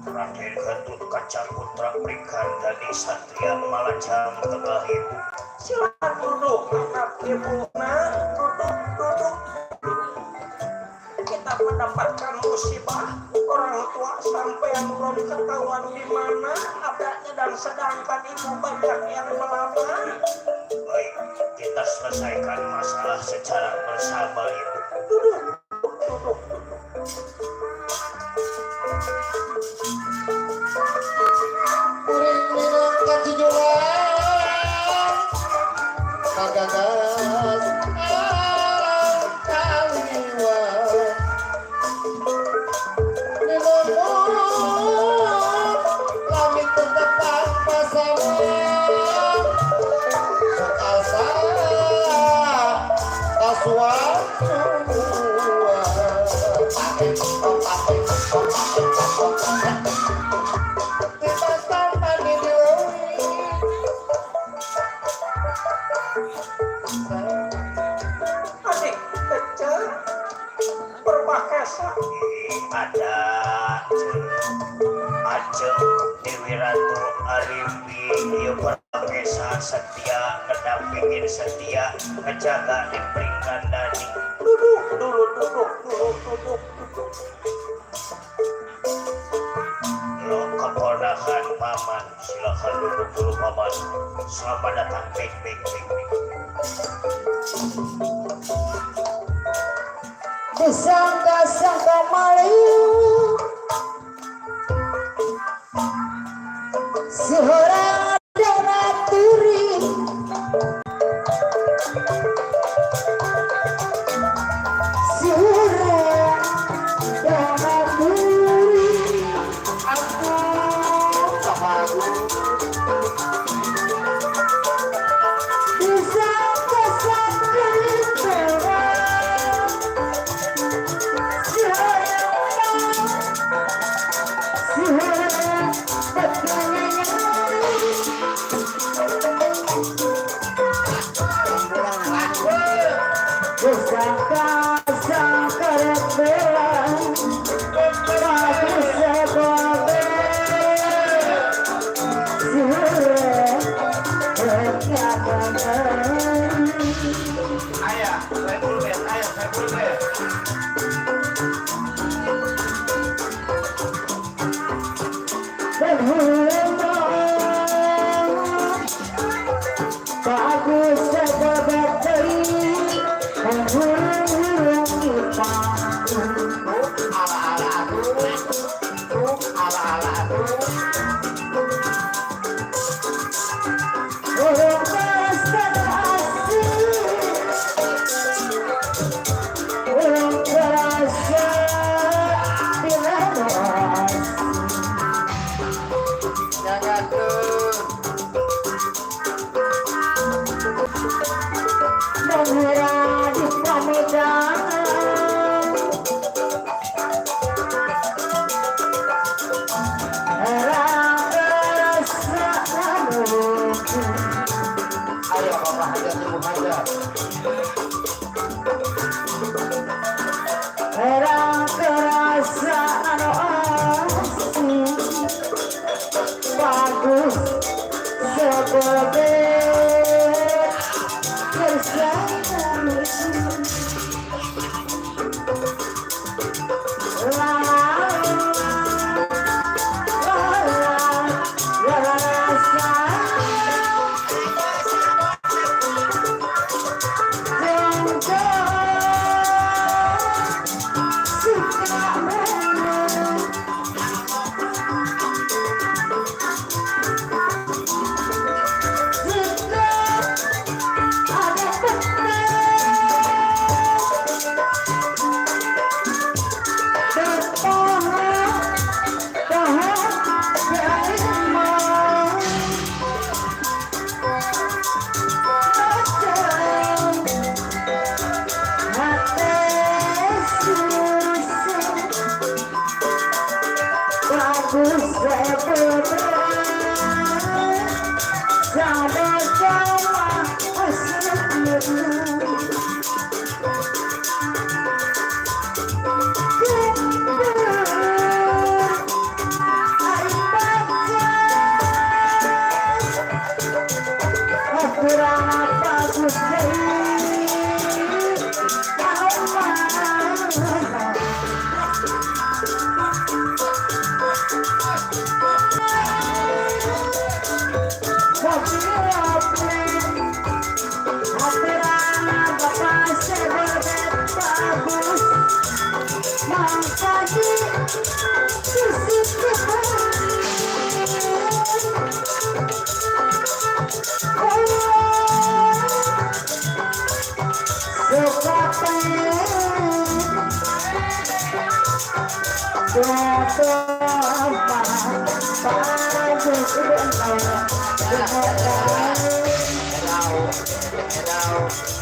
Raden Ketut Kaca putra Prikandani Satria Malajam Tengah ibu. Silakan duduk anak ibu nah. Duduk. Kita mendapatkan musibah orang tua sampai yang belum ketahuan di mana adanya dan sedangkan ibu banyak yang melamar. Baik, kita selesaikan masalah secara bersama ibu. Duduk. Adik kecil berbakasa. Ada Ajeng Dewi Ratu Arimbi ieu berbakesa setia ngedampingin setia ngejaga di Prikandani. Duduk. Lo keponakan paman, silakan duduk dulu paman. Selamat datang baik. Disangka-sangka maling seorang donaturi seorang donaturi disangka-sangka bagus sebagai penghurung kita burung berasal asing burung berasal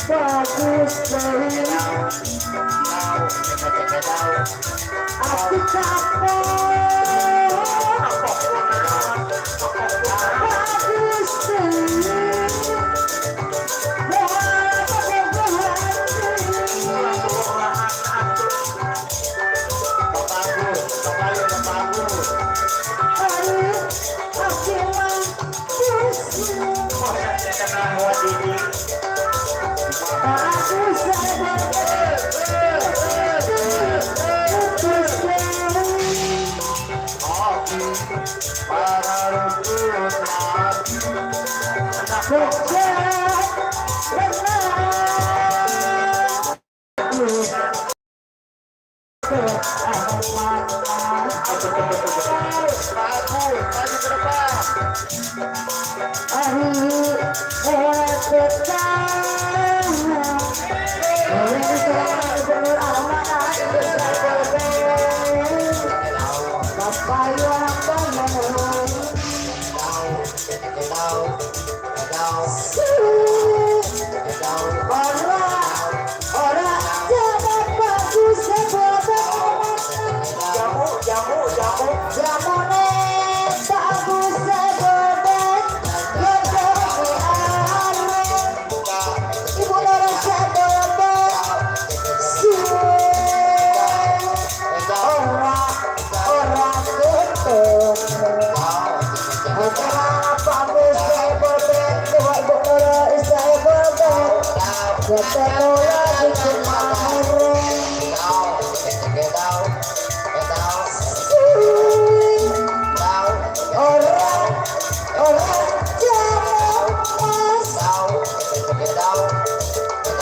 Bagus dari aku capek.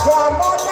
Bagus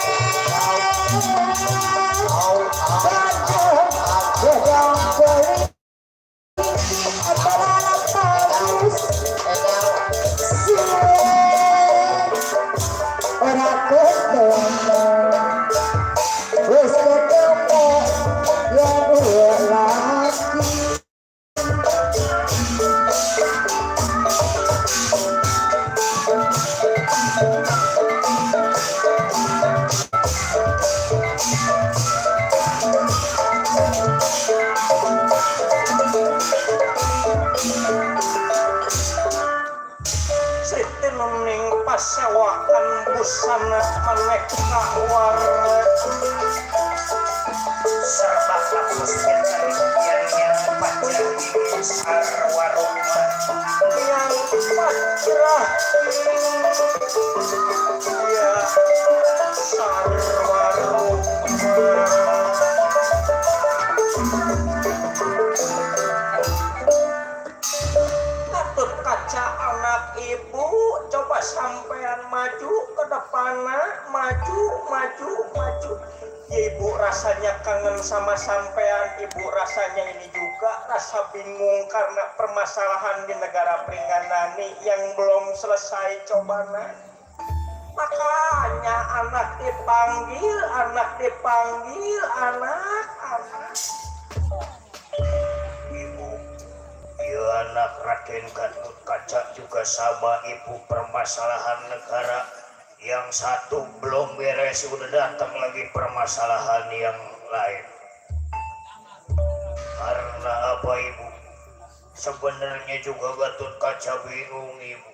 sewaan busana meneka warna serba kasus yang panjang besar warung yang pacrah ya sar warung atut kaca anak ibu coba sampean maju ke depan maju ibu rasanya kangen sama sampean ibu rasanya ini juga rasa bingung karena permasalahan di negara Pringganani yang belum selesai cobana makanya anak dipanggil anak Ibu, ya anak Raden Gatut Kaca juga sama ibu permasalahan negara. Yang satu belum beres udah datang lagi permasalahan yang lain. Karena apa ibu? Sebenarnya juga Gatut Kaca bingung ibu.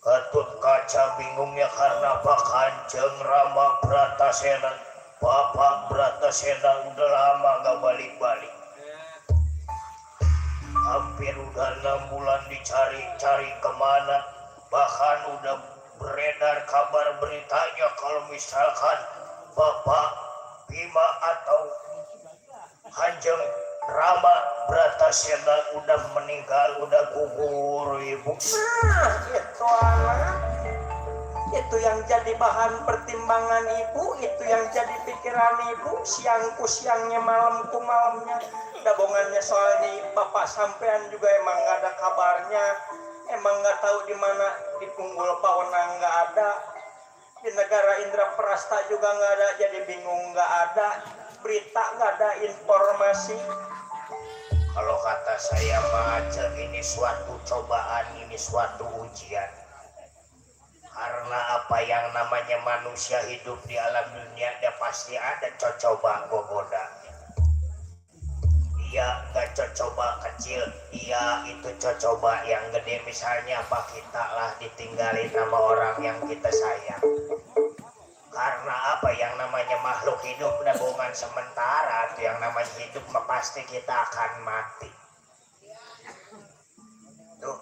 Gatut Kaca bingungnya karena Pak Kanjeng Rama Bratasena, Bapak Bratasena udah lama gak balik-balik. Hampir udah 6 bulan dicari-cari kemana, bahkan udah beredar kabar beritanya kalau misalkan Bapak Bima atau Kanjeng Rama Bratasena udah meninggal, udah gugur ibu. nah itu anak itu yang jadi bahan pertimbangan ibu, itu yang jadi pikiran ibu, siangku siangnya malamku malamnya. Dabongannya soal ini bapak sampean juga emang gak ada kabarnya, emang gak tahu di mana di Tunggul Pawenang gak ada. Di negara Indraprasta juga nggak ada, jadi bingung, nggak ada berita, nggak ada informasi. Kalau kata saya mah ini suatu cobaan, ini suatu ujian. Karena apa yang namanya manusia hidup di alam dunia, dia pasti ada coba gogoda. Iya, gak coba kecil, iya itu coba yang gede. Misalnya apa, kita lah ditinggalin sama orang yang kita sayang. Karena apa yang namanya makhluk hidup dagungan sementara, itu yang namanya hidup mah pasti kita akan mati. Tuh,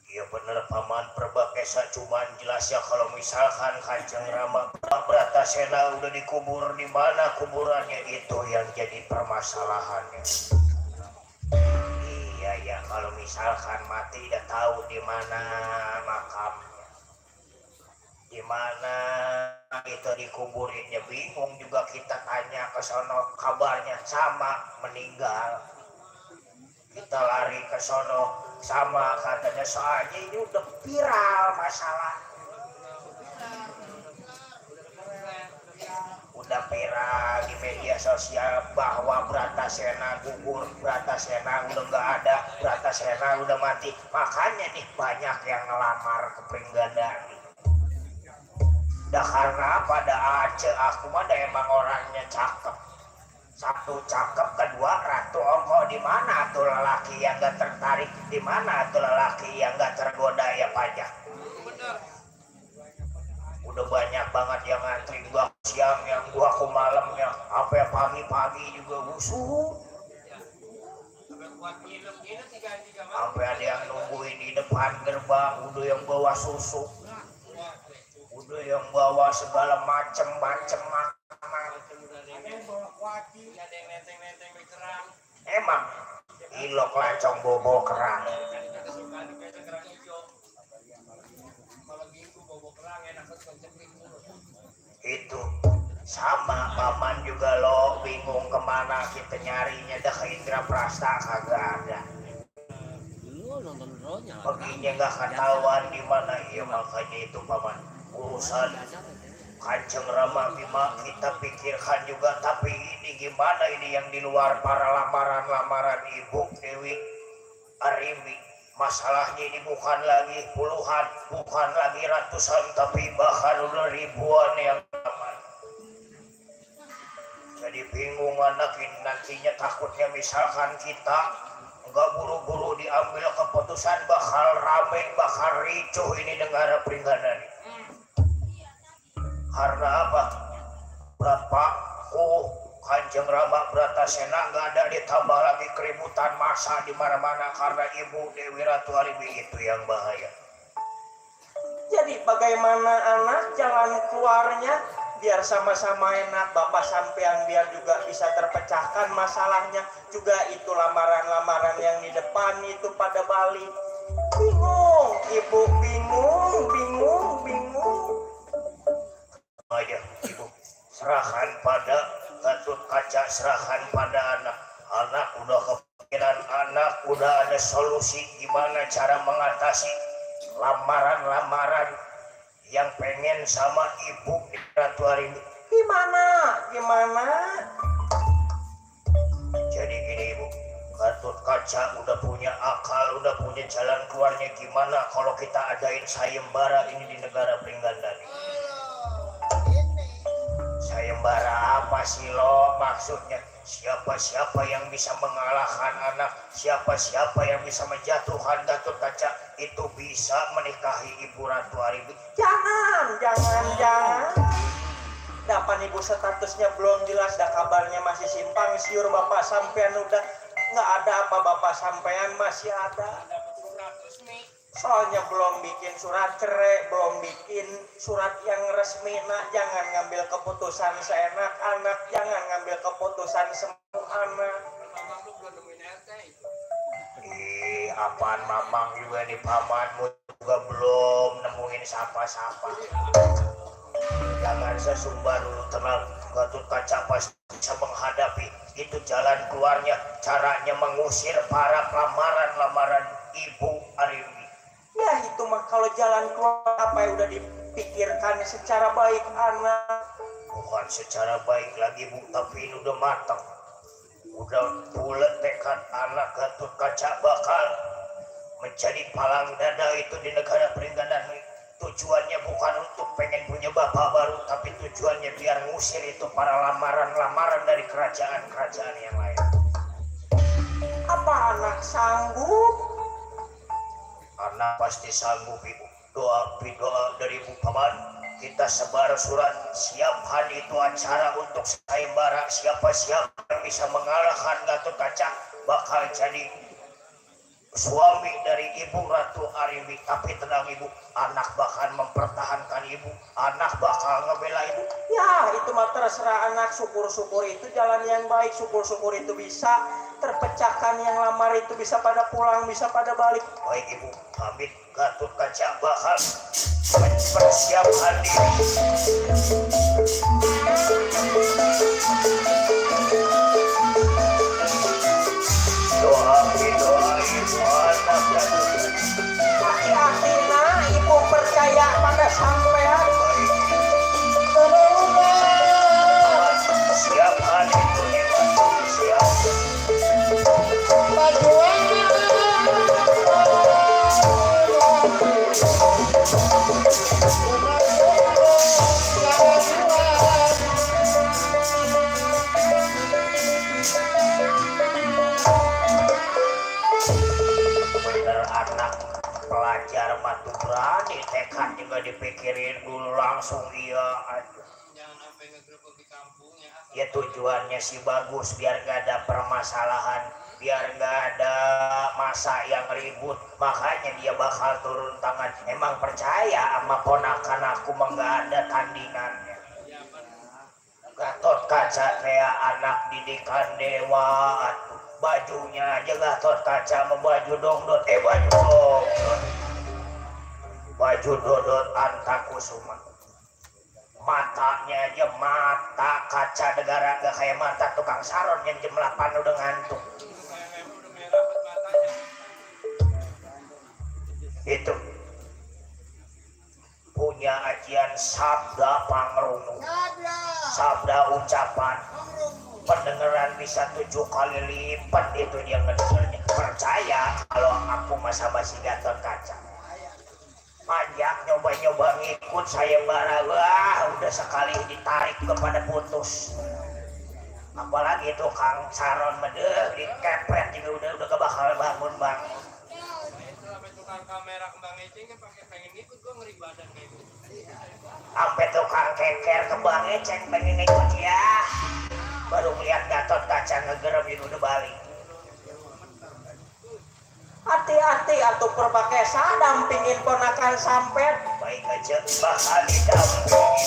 iya bener paman Perbakesa, cuman jelas ya kalau misalkan Kanjeng Rama Bratasena udah dikubur, di mana kuburannya itu yang jadi permasalahannya. Iya ya, kalau misalkan mati udah tahu di mana makamnya, di mana itu dikuburinnya, bingung juga kita tanya ke sono, kabarnya sama meninggal. Kita lari ke sono sama katanya, soalnya ini udah viral masalah. Udah viral di media sosial bahwa Bratasena gugur, Bratasena udah nggak ada, Bratasena udah mati. Makanya nih banyak yang ngelamar ke Pringgandani. Dah karena pada aja aku mah emang orangnya cakep. Satu cakep, kedua ratu ongko. Di mana tuh lelaki yang gak tertarik, di mana tuh lelaki yang gak tergoda ya pajak. Udah banyak banget yang ngantri, gua siang yang gua ke malamnya, apa pagi-pagi juga busuk. Sampai ada yang nungguin di depan gerbang, udah yang bawa susu, udah yang bawa segala macem makanan. Emang ilok lancong bobo kerang. Itu sama paman juga lo bingung kemana kita nyarinya, dah ke Indraprasta kagak ada. Begini nggak ketahuan di mana. Iya makanya itu paman urusan Kanjeng Rama Bima kita pikirkan juga, tapi ini gimana ini yang di luar para lamaran Ibu Dewi Arimi. Masalahnya ini bukan lagi puluhan, bukan lagi ratusan, tapi bahkan udah ribuan yang aman. Jadi bingung anak ini nantinya, takutnya misalkan kita nggak buru-buru diambil keputusan, bakal rame, bakal ricuh ini negara Pringgandani. Karena apa? Berapa Kanjeng Rama Bratasena nggak ada, ditambah lagi keributan massa di mana-mana karena Ibu Dewi Ratu Arimi, itu yang bahaya. Jadi bagaimana anak jalan keluarnya biar sama-sama enak, bapak sampean biar juga bisa terpecahkan masalahnya. Juga itu lamaran-lamaran yang di depan itu pada balik. Bingung, ibu bingung. Aja ibu, serahkan pada Gatot Kaca, serahkan pada anak udah kepikiran, anak udah ada solusi gimana cara mengatasi lamaran yang pengen sama Ibu Ratu Arimi. Gimana? Jadi gini ibu, Gatot Kaca udah punya akal, udah punya jalan keluarnya. Gimana kalau kita adain sayembara ini di negara Pringgandani? Sayembara apa sih lo maksudnya? Siapa-siapa yang bisa mengalahkan anak, siapa-siapa yang bisa menjatuhkan Gatot Kaca, itu bisa menikahi Ibu Ratu Arimi. Jangan. Dapan ibu statusnya belum jelas, dah kabarnya masih simpang siur. Bapak sampean udah nggak ada apa, bapak sampean masih ada. Soalnya belum bikin surat cerai, belum bikin surat yang resmi. Nah, jangan ngambil keputusan seenak anak, jangan ngambil keputusan semua anak. Apaan mamang juga di pamanmu juga belum nemuin siapa-siapa. Jangan sesumbar dulu, tenang. Gatot Kaca pasti bisa menghadapi itu jalan keluarnya, caranya mengusir para lamaran Ibu Arimi. Ya itu mah kalau jalan keluar apa yang udah pikirkan secara baik anak. Bukan secara baik lagi Bu, tapi ini udah matang. Udah bulat tekad anak Gatot Kaca bakal menjadi palang dada itu di negara Pringgandan. Tujuannya bukan untuk pengen punya bapak baru, tapi tujuannya biar ngusir itu para lamaran-lamaran dari kerajaan-kerajaan yang lain. Apa anak sanggup? Anak pasti sanggup Ibu. Doa dari Bu Paman, kita sebar surat, siapkan itu acara untuk sayembara. Siapa-siapa yang bisa mengalahkan Gatot Kaca bakal jadi suami dari Ibu Ratu Arimbi. Tapi tenang Ibu, anak bakal mempertahankan Ibu, anak bakal ngebela Ibu. Ya itu mah terserah anak. Syukur-syukur itu jalan yang baik. Syukur-syukur itu bisa terpecahkan, yang lamar itu bisa pada pulang, bisa pada balik. Baik Ibu, pamit. Gatot Kaca bakal mempersiapkan diri. Doa Ibu anak Gatot. Hati-hati nah, ibu percaya pada sampean. Siapkan itu Ibu, siap. Bener anak pelajar matu berani, tekad juga dipikirin dulu langsung. Iya, Jangan sampai ngegerebek di kampung ya. ya tujuannya sih bagus, biar gak ada permasalahan, biar gak ada masa yang ribut. Makanya dia bakal turun tangan. Emang percaya sama ponakan aku mah gak ada tandingannya. Gatot Kaca kayak anak didikan dewa. Bajunya aja Gatot Kaca mau baju dongdot, baju dodot Antakusuma. Matanya aja mata kaca negara, gak kayak mata tukang saron yang jam 8 udah ngantuk. Itu punya ajian sabda pangrungu, sabda ucapan, pendengaran bisa 7 kali lipat itu dia ngedengarnya. Percaya kalau aku masa masih Gatot Kaca. Pajak nyoba-nyoba ngikut sayembara, wah udah sekali ditarik kepada putus. Apalagi tukang saron medeh dikepret juga udah kebakal bangun bang. Sampai tukang kamera kembang eceng kan pakai pengen ngikut, gua ngeri badan kayak gitu. Sampai tukang keker kembang eceng pengen ngikut ya. Baru melihat Gatot Kaca ngegerem itu udah balik. Hati-hati atuh Purbakesa dampingin ponakan sampean. Baik aja bakal didampingi.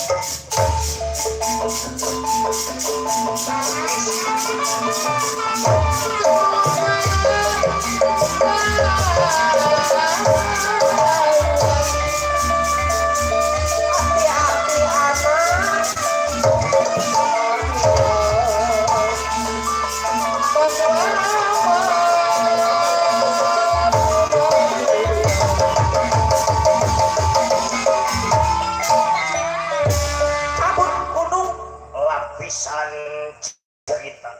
Hati-hati anak. Cabut gunung. Lapisan cerita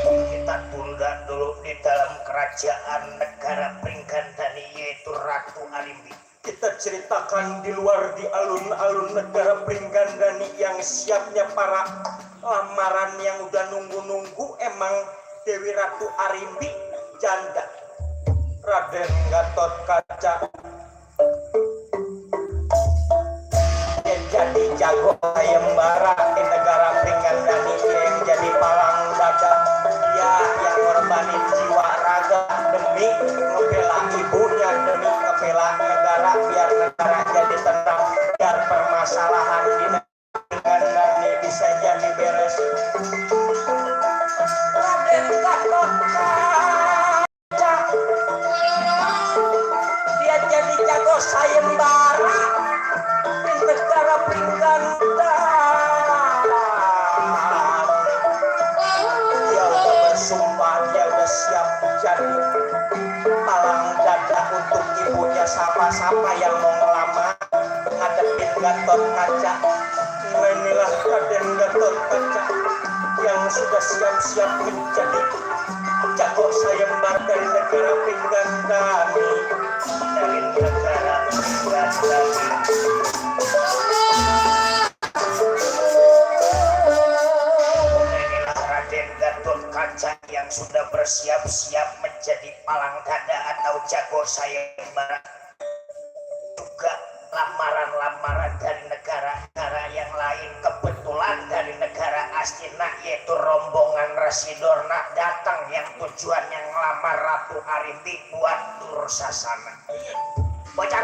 kita tunda dulu di dalam kerajaan negara Pringgandani, yaitu Ratu Arimbi. Kita ceritakan di luar di alun-alun negara Pringgandani yang siapnya para lamaran yang udah nunggu-nunggu. Emang Dewi Ratu Arimbi janda, Raden Gatot Kaca yang jadi jago sayembara di negara Pringgandani, yang jadi palang dada, dia yang ngorbanin jiwa raga demi ngebela ibunya, demi ngebela negara, biar negara jadi tenang, biar permasalahan di negara Pringgandani bisa jadi beres. Raden Gatot Kaca, dia jadi jago sayembara di negara Pringgandani. Dia udah bersumpah, dia udah siap jadi palang dada untuk ibunya. Siapa-siapa yang mau ngelamar Gatot Kaca. Inilah Raden Gatot Kaca yang sudah siap-siap menjadi jago sayembara dari negara Pinggandani. Dari negara Pinggandani. Inilah Raden Gatot Kaca yang sudah bersiap-siap menjadi palang dada atau jago sayembara. Juga lamaran-lamaran dari negara-negara yang lain, kebetulan dari negara Astina yaitu rombongan Resi Dorna datang yang tujuannya ngelamar Ratu Arimbi buat Dursasana. Bocah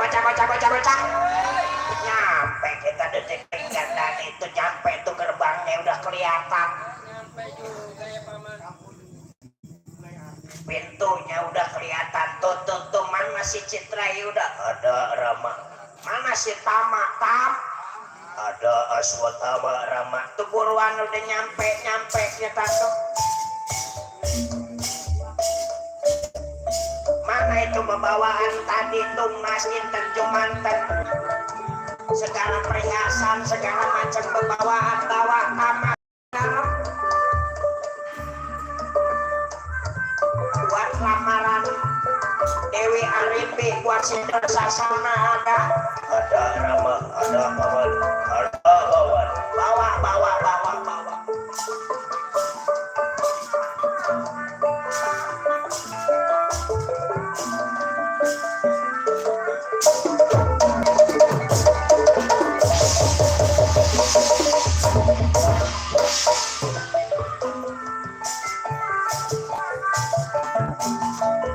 nyampe kita detik dan itu nyampe itu gerbangnya udah kelihatan, Nyampe juga ya paman. pintunya udah kelihatan. Tuh mana si Citra udah ada, Rama mana si Tam ada, Aswatama, Rama tuh buruan udah nyampe kita tuh. Mana itu pembawaan tadi tuh Mas Inten Jumanten, segala perhiasan segala macam pembawaan bawa kamar dalam buat lamaran Dewi Arimbi buat si Dursasana. Ada Rama, ada Paman, ada Bawan, bawa.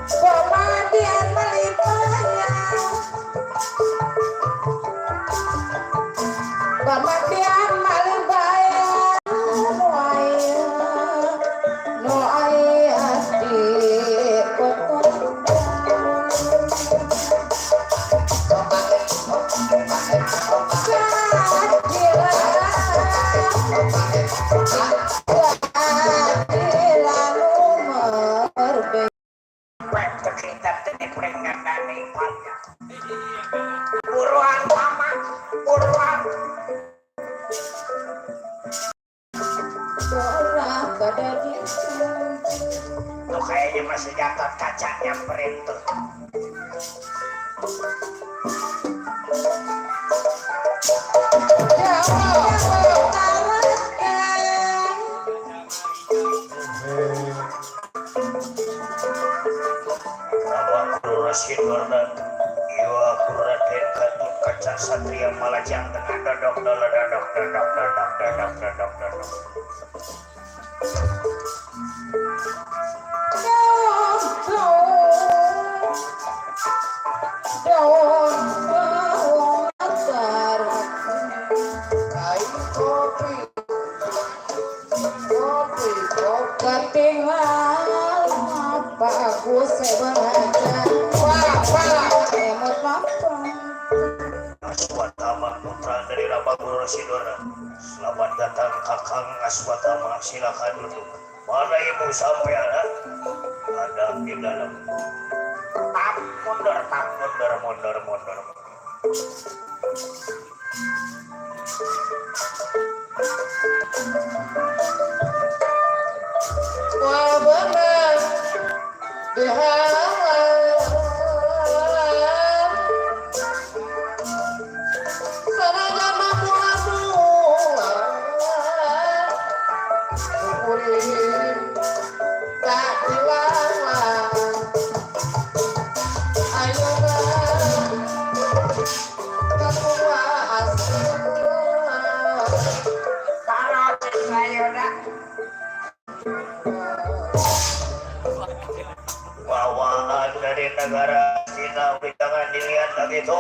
Pemadian melipanya, pemadian melibaya, nuai hati Buruan Mama, buruan. Tuh kayaknya masih Gatot Kaca nyamperin tuh. Nama Guru Resi Dorna, Iwa Guru Raden Gatot Kaca Satria Malajang dengan dodok. Ketinggalan bagus sebenarnya. Wah, emot mampang. Aswatama putra dari Rama Guru Resi Dorna. Selamat datang Kakang Aswatama, silakan duduk. Mana ibu sampai ada? Ada di dalam. Mundur. Wah benar dihalang seragam kukurin tak dilalang. Ayo kekuasaan Kalau saya udah bawaan dari negara Cina, jangan dilihat lagi tuh.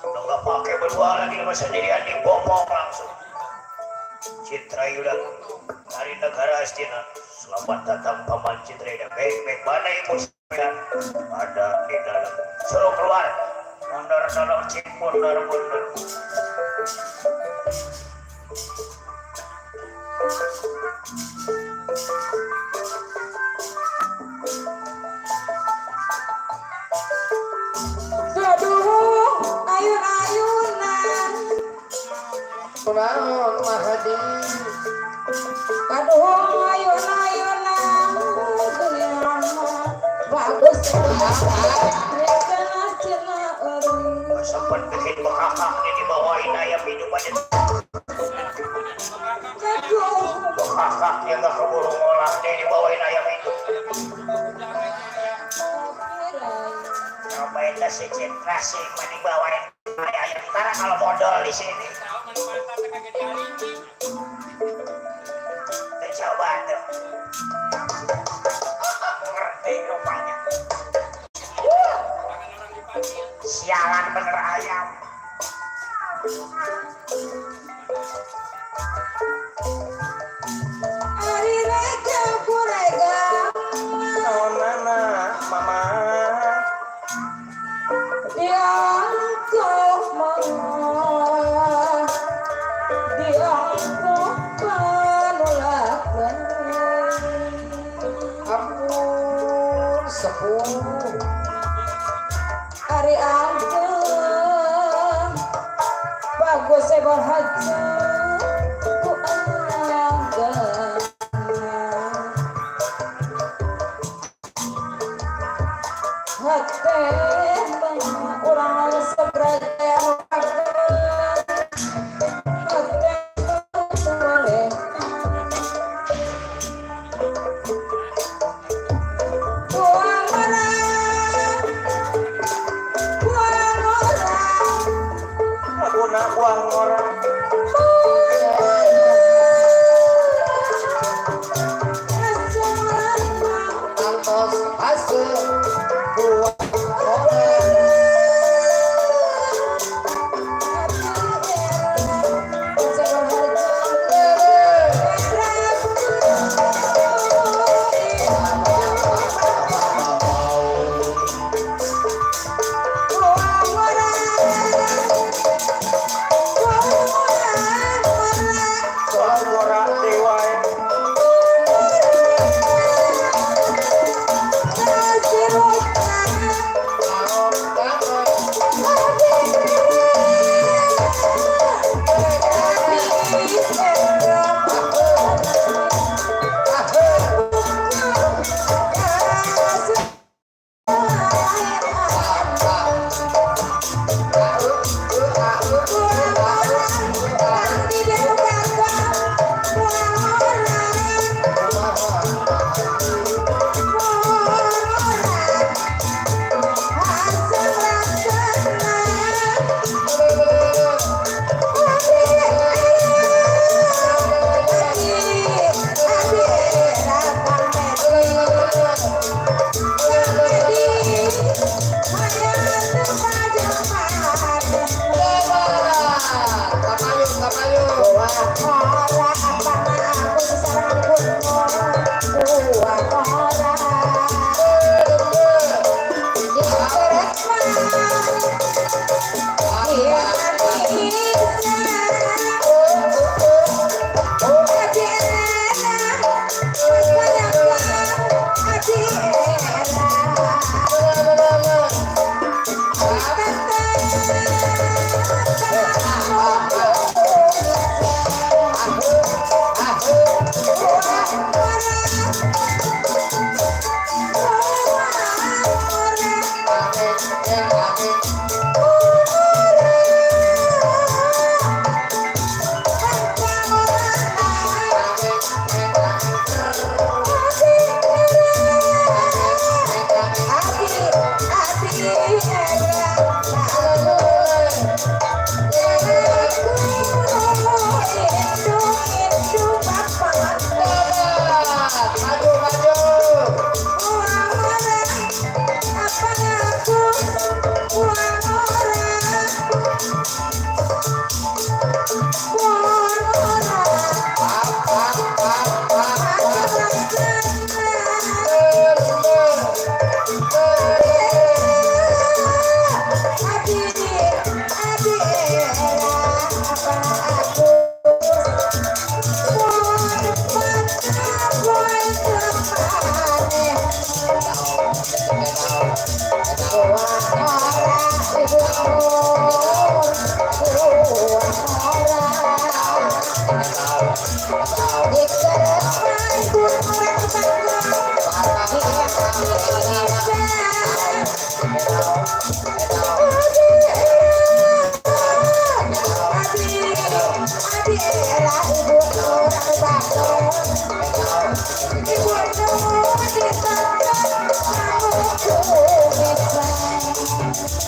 Udah nggak pakai berdua lagi, sama sendirian dibopong langsung. Citra Yuda dari negara Astina. Selamat datang Paman Citra Yuda. Baik, mana ibu sekalian? Ada di dalam. Suruh keluar. Mundur, cik, mundur. Aduh Naon mahadi Kaduh ayun-ayuna dunia mah bagus cina cina eureun. Sempat bikin bekakak nih di bawain ayam hidup aja. Bekakak yang gak keburu ngolah nih di bawain ayam hidup. Cobain dah si Citra sih mah dibawain ayam Tara kalau modal di sini. Coba tuh. Ngerti rupanya. Sialan bener ayam. Ari rega kurega Naonana mama diangkut mah diangkut panulakeun. ampun sepuh Ari angkeun bagus berhaja ku anggeuna. Hate banyak urang sebraya makan hate boleh buang orang laguna uang orang antos ase buat soal gora dewa Kasih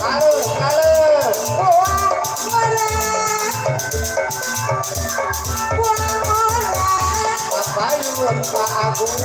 halus halus apa yun Pak Agung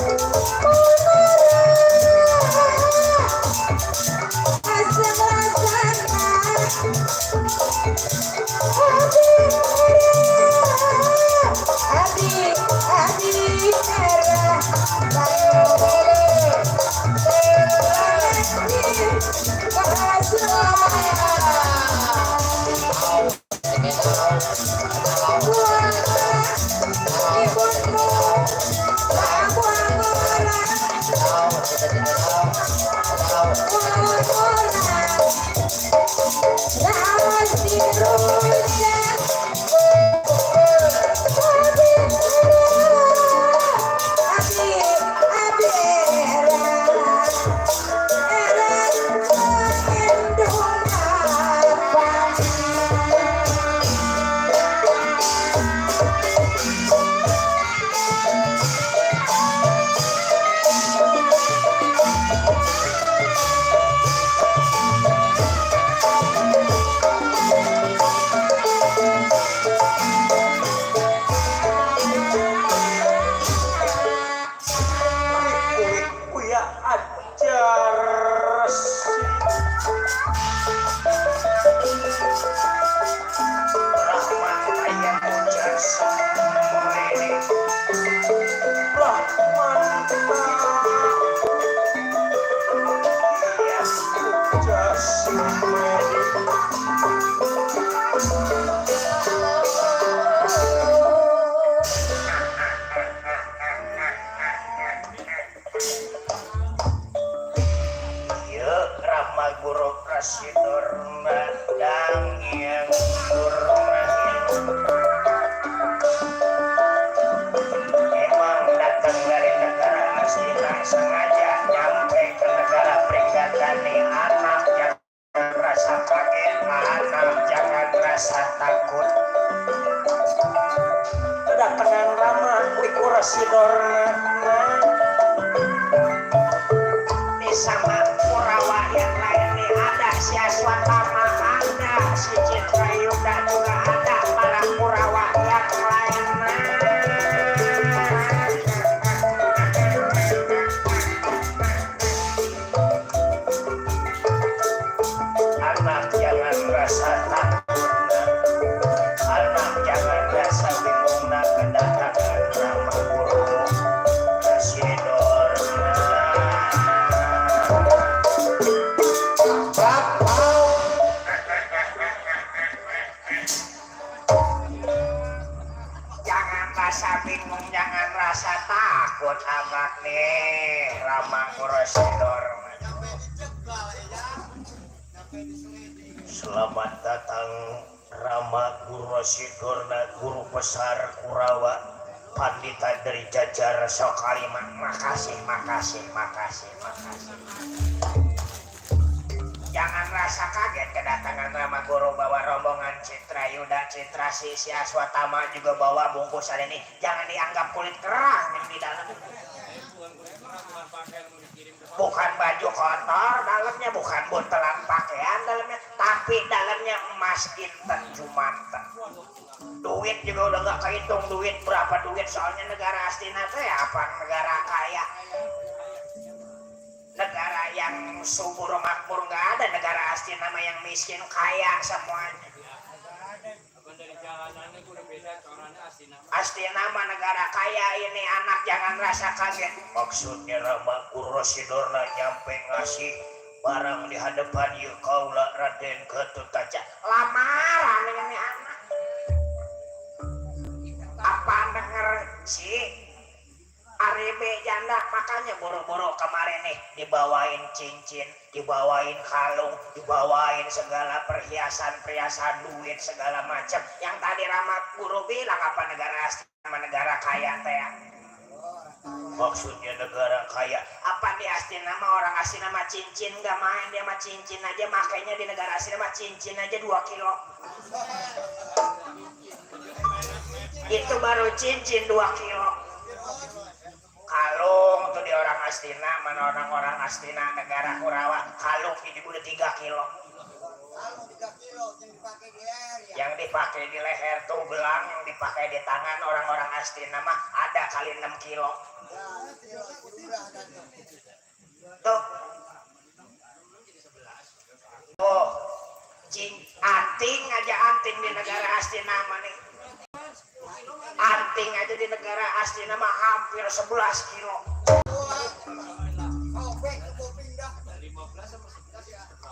Kuya ajar Rahmat ayah ujar semene Ieu Rama Guru Prasidurna dang yang durna emang datang dari negara aslinya sengaja nyampe ke negara Prigatani anak jangan rasa kaget anak jangan rasa takut kedatangan Rama Wikura Sidorna di sama Kurawa yang lain nih ada si Aswatama ada si Citrayuda juga ada para Kurawa yang lain anak jangan rasa takut anak jangan rasa bingung kedatangan Rama Guru Prasidorna jangan rasa bingung jangan rasa takut amat nih Rama Guru Prasidorna selamat datang Rama Guru Prasidorna guru besar Kurawa pandita dari Jajar Sokalima makasih jangan rasa kaget kedatangan Rama Guru bawa rombongan Citrayuda Citrasi si Aswatama juga bawa bungkusan ini jangan dianggap kulit kerang yang di dalam bukan baju kotor dalamnya bukan buntelan pakaian dalamnya tapi dalamnya emas inten Jumanta duit juga udah gak kehitung duit berapa duit soalnya negara Astina teh apa negara kaya negara yang subur makmur gak ada negara Astina mah yang miskin kaya semuanya Astina mah negara kaya ini anak jangan rasa kaget maksudnya Rama Guru Prasidorna nyampe ngasih barang di hadapan yuk kaula Raden Gatotkaca lamaran ini anak apa denger sih Aribe janda makanya boro-boro kemarin nih dibawain cincin dibawain kalung dibawain segala perhiasan duit segala macam yang tadi Rama Guru bilang apa negara asli sama negara kaya teh maksudnya negara kaya apa di Astina mah orang Astina mah cincin gak main dia mah cincin aja makanya di negara Astina mah cincin aja 2 kilo itu baru cincin 2 kilo kalung tuh di orang Astina mana orang-orang Astina negara Kurawa kalung ini udah 3 kilo Yang dipakai di leher tuh gelang, yang dipakai di tangan orang-orang Astina mah ada kali 6 kilo. Tuh. Oh, anting aja anting di negara Astina mah nih. Anting aja di negara Astina mah hampir 11 kilo.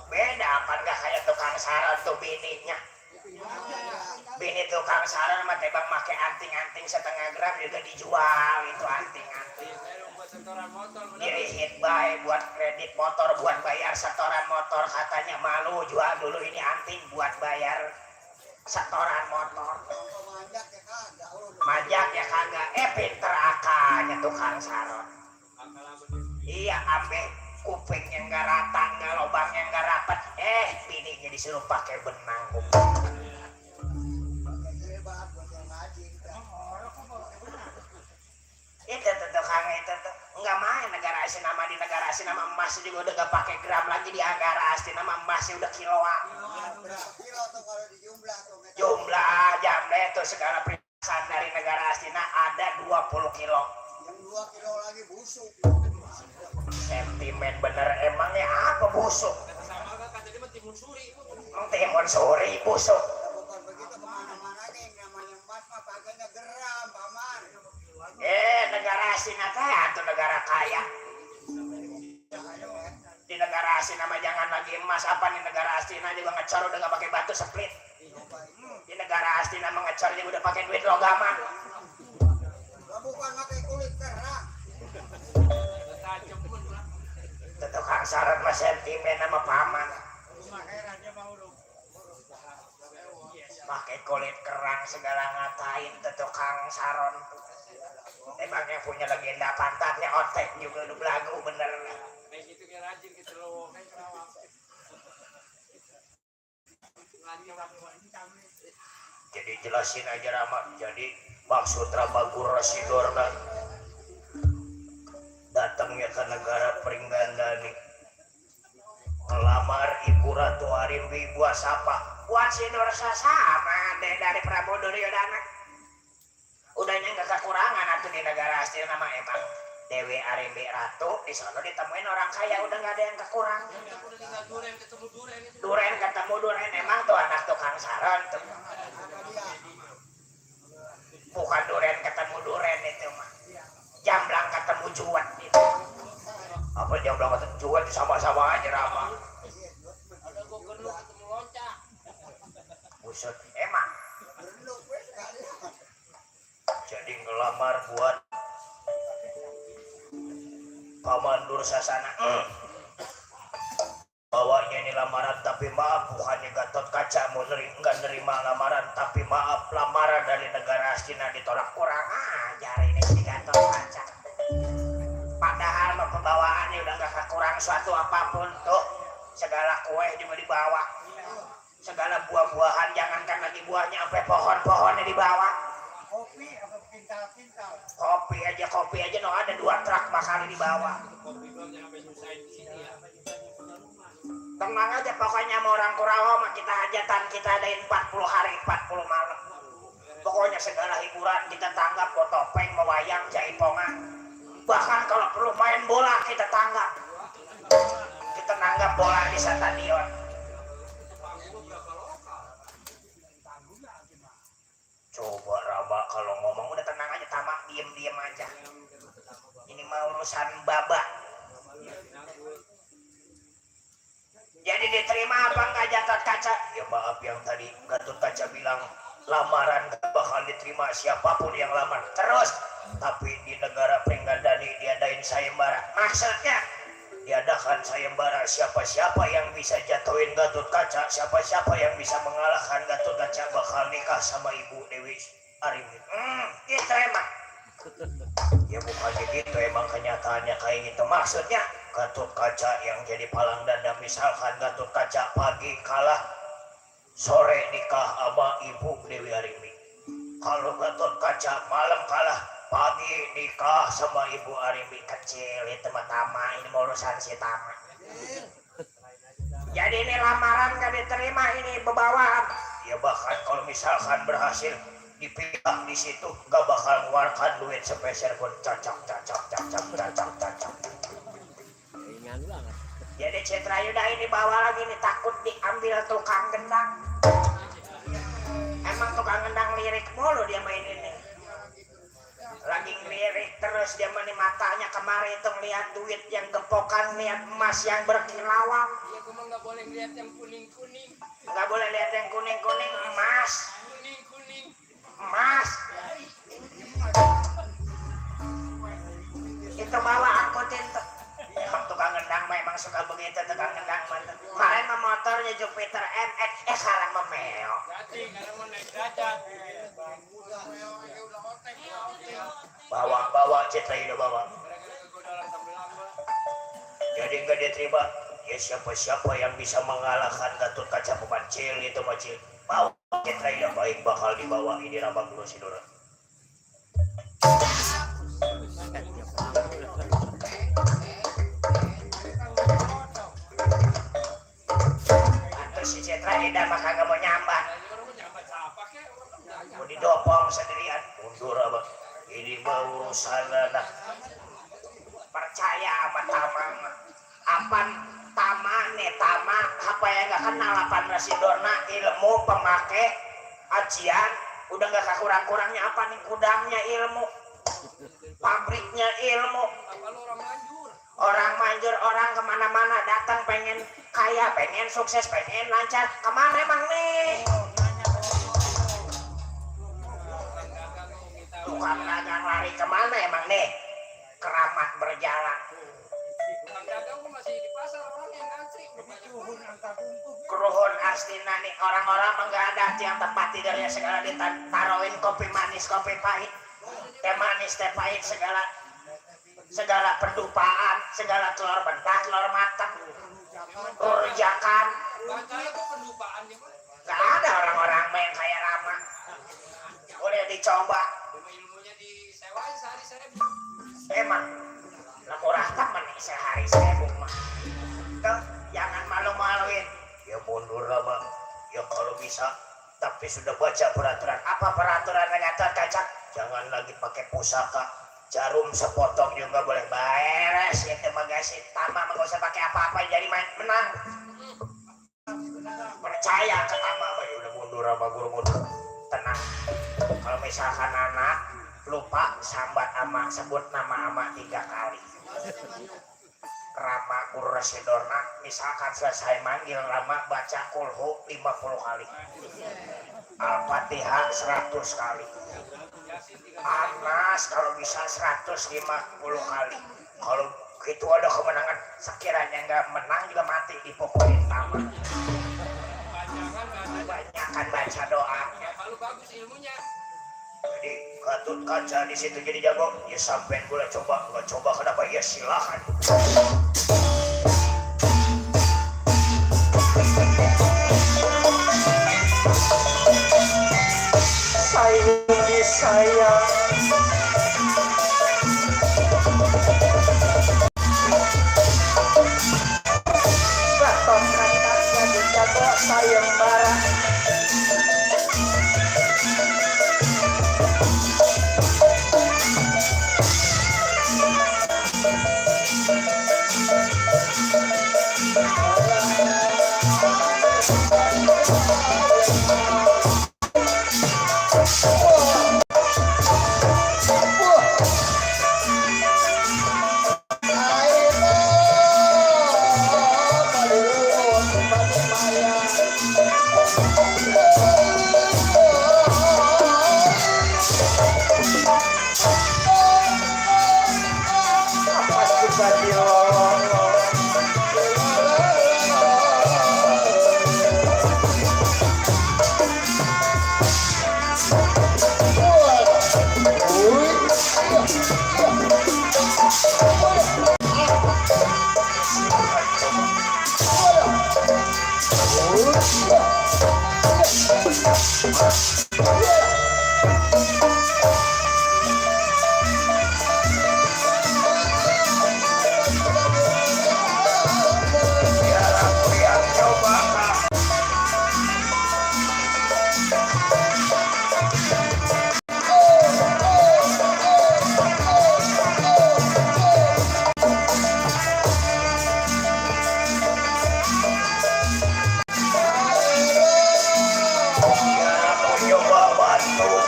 Beda apa enggak kayak tukang saran tuh bininya. Bini tukang saran mah tebang make anting-anting setengah gram juga dijual itu anting-anting. Dirihit baik buat kredit motor, buat bayar setoran motor, katanya malu jual dulu ini anting buat bayar setoran motor. Majak ya kagak, pinter akanya tukang saron. Iya ambe kupingnya nggak rata, nggak lubangnya nggak rapat, bininya disuruh pakai benang kuping. Itu tuh tukang itu tuh nggak main negara Astina di negara Astina emas juga udah nggak pakai gram lagi di negara Astina emasnya udah kiloan. Jumlah jamnya itu segala perhiasan dari negara Astina ada 20 kilo. Yang 2 kilo lagi busuk. Sentimen bener emangnya apa busuk? Sama kan katanya mah timun suri. Timun suri busuk. Bukan begitu kemana-mana nih yang namanya emas mah pakainya geram, paman. Negara Astina teh atau negara kaya. Di negara Astina mah jangan lagi emas, apa nih negara Astina juga ngecor udah nggak pakai batu split. Di negara Astina mengecor juga udah pakai duit logaman. Bukan pakai kulit kerang. Tukang saran mah sentimen sama paman. Pakai kulit kerang segala ngatain tukang saron. Emangnya punya legenda pantatnya otek juga udah belagu bener. Kayak gitu kayak rajin gitu loh. Jadi jelasin aja Rama. Jadi maksud Rama Gurasidorna datangnya ke negara Pringgandani, melamar Ibu Ratu Arimbi buat siapa? Buat si Dorsa sama dari Prabu Duryodana. Udahnya nggak kekurangan atau di negara Astina nama emang Dewi Arimbi Ratu di sana ditemuin orang kaya udah nggak ada yang kekurangan. Duren ketemu Duren emang tuh anak tukang saron tuh. Bukan Duren ketemu Duren itu mah. Jamblang ketemu Juwet itu. Apa Jamblang ketemu Juwet sama-sama aja Rama. Ada gubernur ketemu loncat. Busut emang. Jadi ngelamar buat Paman Dursasana. Bawanya ini lamaran tapi maaf bukannya Gatot Kaca mau nggak nerima lamaran tapi maaf lamaran dari negara Astina ditolak, kurang ajar ini si Gatot Kaca. Padahal pembawaannya udah nggak kekurang suatu apapun tuh, segala kue juga dibawa, segala buah-buahan jangankan lagi buahnya sampai pohon-pohonnya dibawa. Kopi aja no ada 2 truk bakal dibawa. Kopi doang jangan sampai nyusahin di sini ya. Tenang aja pokoknya sama orang Kurawa mah kita hajatan kita adain 40 hari 40 malam. Pokoknya segala hiburan kita tanggap, mau topeng, mau wayang, jaipongan. Bahkan kalau perlu main bola kita tanggap. Kita nanggap bola di stadion. Coba Raba kalau ngomong udah tenang aja, tamak diem aja. Ini mah urusan babak. Jadi diterima apa enggak Gatot Kaca? Ya maaf yang tadi Gatot Kaca bilang lamaran gak bakal diterima siapapun yang lamar. Terus tapi di negara Pringgandani diadain sayembara. Maksudnya diadakan sayembara siapa-siapa yang bisa jatuhin Gatot Kaca, siapa-siapa yang bisa mengalahkan Gatot Kaca bakal nikah sama Ibu Dewi Arimbi. Itu emang. Ya bukannya gitu, emang kenyataannya kayak gitu. Maksudnya Gatot Kaca yang jadi palang dada, misalkan Gatot Kaca pagi kalah, sore nikah sama Ibu Dewi Arimbi. Kalau Gatot Kaca malam kalah, pagi nikah sama Ibu Arimbi. Kecil itu mah Tama, ini mau urusan si Tama. Jadi ini lamaran gak diterima, ini bebawaan. ya bahkan kalau misalkan berhasil dipihak di situ gak bakal ngeluarkan duit sepeser pun cocok. Jadi Citra Yuda ini bawa lagi nih takut diambil tukang gendang. Emang tukang gendang lirik mulu dia main ini. Lagi ngelirik terus dia mani matanya kemarin itu ngeliat duit yang gepokan, lihat emas yang berkilauan. Iya, gue mah nggak boleh lihat yang kuning-kuning. Nggak boleh lihat yang kuning-kuning, emas. Kuning-kuning. Emas. Itu bawa angkutin tuh. Emang tukang gendang memang suka begitu tukang gendang. Kemarin mah motornya Jupiter MX, sekarang memeo. Jadi karena mau naik derajat. Bawa Citra Yuda bawa. Jadi nggak diterima. Ya siapa-siapa yang bisa mengalahkan Gatot Kaca Pemancil itu macil. Bawa Citra Yuda baik bakal dibawa ini Rama Guru Sidora. Atau si Citra Yuda mah kagak mau nyambat. Mau didopong sendirian. Mundur abah. Ini mah urusan anak. Percaya sama Tamang. Apan Tama apa yang gak kenal apan Rasidorna ilmu pemakai ajian udah gak kurang-kurangnya apa nih gudangnya ilmu pabriknya ilmu orang manjur orang kemana-mana datang pengen kaya pengen sukses pengen lancar kemana emang nih tukang dagang lari kemana emang nih keramat berjalan keruhun astina nih orang-orang enggak ada yang tempat tidurnya segala ditaruhin kopi manis kopi pahit teh manis teh pahit segala pendupaan segala telur bentak telur matang rujakan nggak ada orang-orang yang kayak Rama udah dicoba emang murah temen nih sehari sebung mah tuh jangan malu-maluin ya mundur Rama ya kalau bisa tapi sudah baca peraturan apa peraturan Gatot Kaca jangan lagi pakai pusaka jarum sepotong juga boleh beres gitu magasin Tama mah gak usah pakai apa-apa jadi menang percaya ke Tama ya udah mundur Rama Guru mundur tenang kalau misalkan anak lupa sambat ama sebut nama ama 3 kali Rama Guru Rasidorna misalkan selesai manggil Rama baca kulhu 50 kali Al-Fatihah 100 kali Anas kalau bisa 150 kali kalau gitu ada kemenangan sekiranya nggak menang juga mati dipukulin Tama banyakan baca doa Kalau bagus ilmunya. jadi Gatot Kaca di situ jadi jago ya sampai boleh coba nggak coba kenapa ya silakan sayang Gatot Kaca jadi jago sayembara atuh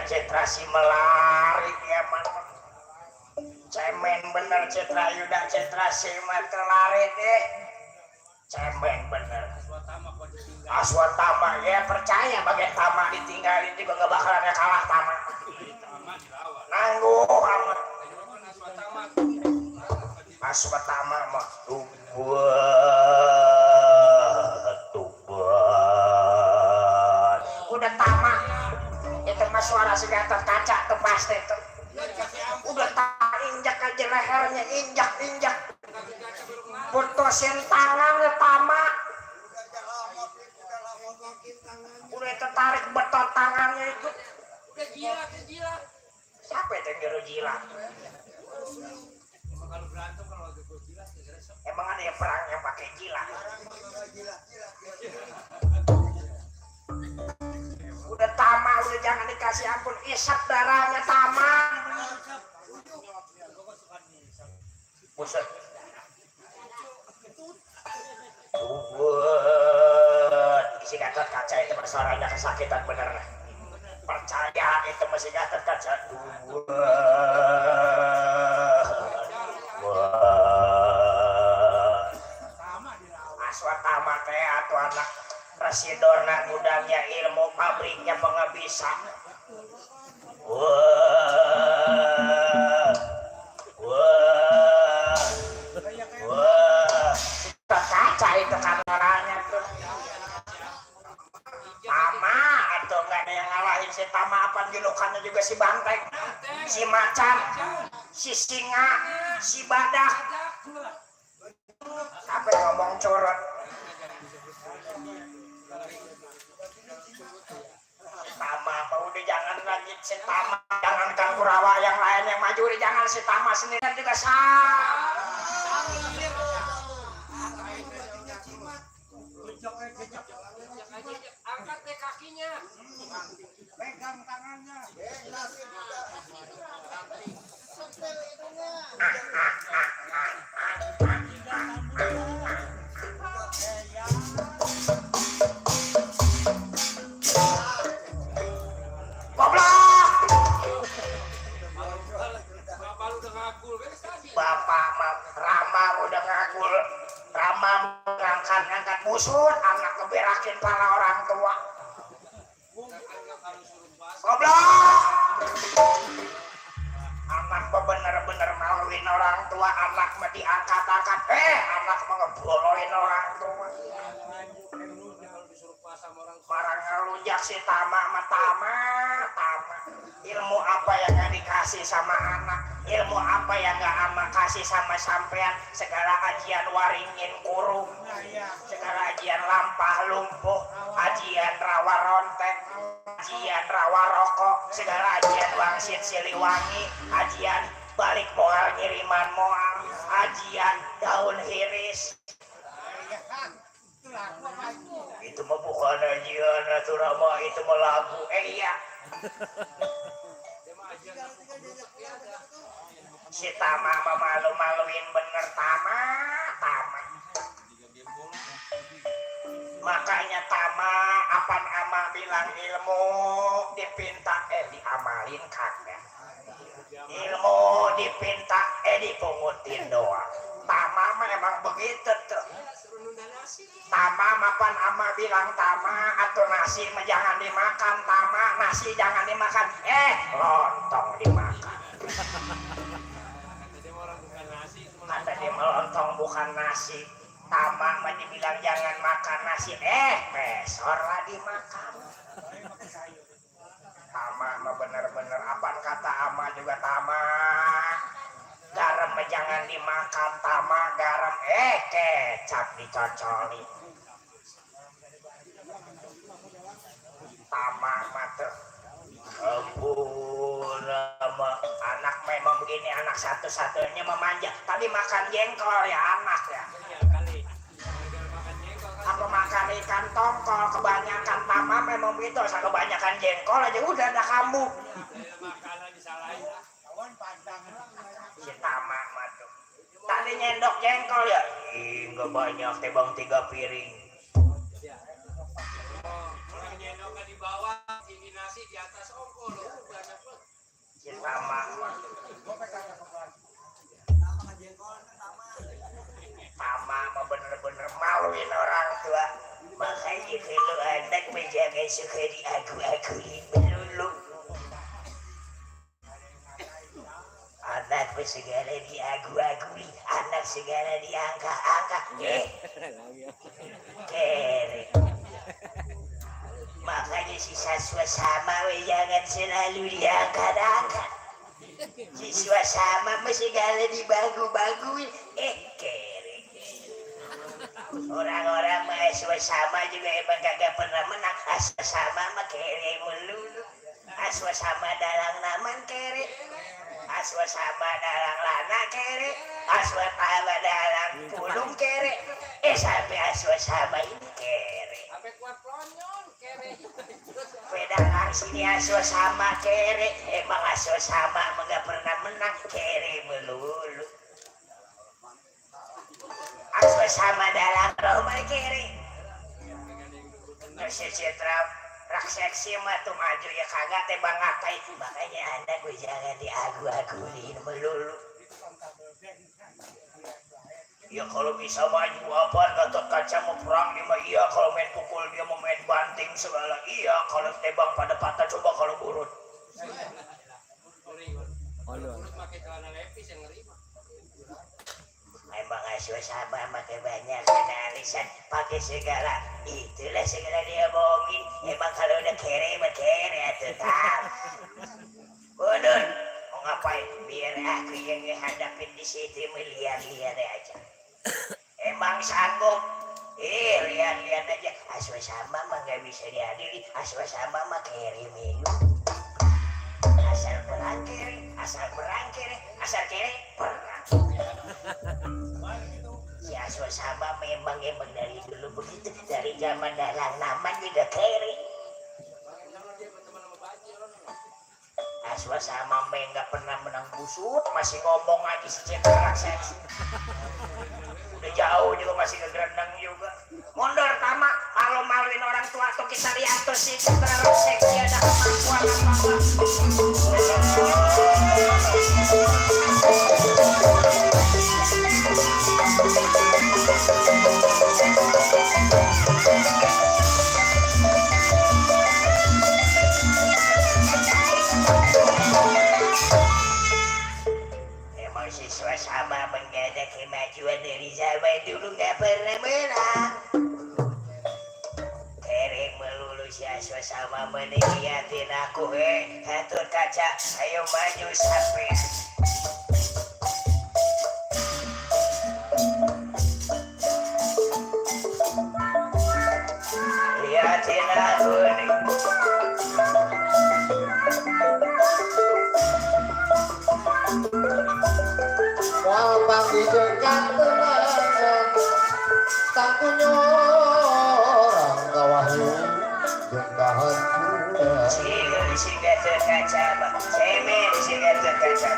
Cetrasi melari ya man cemen bener Cetrayuda Cetrasi mah kelari deh cemen bener Aswatama ya percaya bagian Tama ditinggalin juga gak bakalan kalah Tama nangguh amat aswatama mah udah tamat itu mah suara si Gatot Kaca tuh pasti tuh udah injak aja lehernya injak putusin tangannya tamat udah tertarik betot tangannya itu Udah gila. siapa itu yang nyuruh jilat Emang kalau berantem kalau ada gue gila, segera sok. emang ada yang perang yang pakai jilat udah Tama udah jangan dikasih ampun isap darahnya Tama buset si Gatot Kaca itu suaranya kesakitan bener percaya itu masih Gatot Kaca Aswatama teh atau anak Residorna gudangnya ilmu pabriknya pengabisa Kaca itu kameranya tuh Tama atau enggak ada yang ngalahin si Tama apa julukannya juga si Banteng si Macan si Singa si Badak apa yang ngomong curut Tama apa udah jangan lagi si Tama jangan kan Kurawa yang lain yang maju udah jangan si Tama sendirian juga sah Angkat deh kakinya. Pegang tangannya. Bapak lu udah ngagul kan tadi. Bapak Rama udah ngagul Rama ngangkat busur anak ngeberakin pala orang tua goblok anak bener-bener maluin orang tua anak mah diangkat-angkat anak mah ngeboloin orang tua barang ngelunjak si Tama ilmu apa yang gak dikasih sama anak ilmu apa yang gak ama kasih sama sampean segala ajian waringin kurung segala ajian lampah lumpuh ajian rawa rontek ajian rawa rokok segala ajian wangsit siliwangi ajian balik moal ngiriman moal ajian daun hiris itu mah bukan ajian atau Rama itu mah lagu iya si Tama mah malu-maluin bener Tama makanya Tama apan ama bilang ilmu dipinta diamalin kagak ilmu dipinta dipungutin doang Tama mah emang begitu tuh Tama mapan ama bilang Tama atau nasi mah jangan dimakan Tama nasi jangan dimakan lontong dimakan kata dia melontong bukan nasi Tama mah dibilang jangan makan nasi pesor lah dimakan Tama mah bener-bener apaan kata ama juga Tama garam mah jangan dimakan Tama garam kecap dicocoli Tama mah tuh ampun Rama anak memang begini anak satu-satunya memanja tadi makan jengkol ya anak ya apa makan ikan tongkol kebanyakan Tama memang begitu kebanyakan jengkol aja udah ada kambuh si Tama mah tuh tadi nyendok jengkol ya enggak banyak tebang 3 piring Orang nyendoknya di bawah, ini nasi di atas ongkol loh, banyak loh. si Tama Tama mah bener-bener maluin orang tua makanya kalau anak menjaga suka diaku-akuin melulu anak apa segala diagu-aguli, anak segala diangkat-angkat. Kere. Makanya siswa sama jangan selalu diangkat-angkat. Siswa sama segala dibanggu-bangguin. Kere. Orang-orang mahasiswa sama juga emang kagak pernah menang. Aswa sama mah kere melulu. Aswa sama dalang naman kere. Aswa sama dalang lana kere. Aswa sama dalang pulung kere. Sampai aswa sama ini kere. Sampai kuat lonyon kere. Pedagang sini aswa sama kere. Emang aswa sama enggak pernah menang kere melulu. Aswa sama dalam rumah kiri. Sejahtera raksasa mah tuh maju ya kagak teh bangakai. Makanya anda gue jangan diagu-agulin melulu. Ya kalau bisa maju apa Gatot Kaca mau perang dia mah iya, kalau main pukul dia mau main banting segala iya, kalau tebang pada patah coba kalau burut. Burut pakai celana lepis yang ngeri. Emang aswa sama pakai banyak analisan pakai segala itulah segala dia bohongin. Emang kalau udah kere mah kere tetap. Mundur mau ngapain biar aku yang ngehadapin di situ melihat-lihat aja. Emang sanggup lihat-lihat aja. Aswa sama mah gak bisa diadili. Aswa sama mah kere minum. Asal perang kere, asal perang kere, asal kere perang. Si aswa sama memang dari dulu begitu, dari zaman dalang naman juga kere. Aswa sama nggak pernah menang busut, masih ngomong aja secara raksasa. Udah jauh juga masih kegerendang juga. Mundur tamak, malu-maluin orang tua tuh kita lihat tuh si secara raksasa ada kemampuan apa-apa. Emang siswa sama menggada kemajuan dari zaman dulu gak pernah menang. Kere melulu siswa sama meninggiatin aku Gatot Kaca ayo maju sampai. Lihatin aku nih. Wabang dijegat tenang, takunya orang gawahu jenggahan kuat. Sigur si Gatot Kaca, cemen si Gatot Kaca.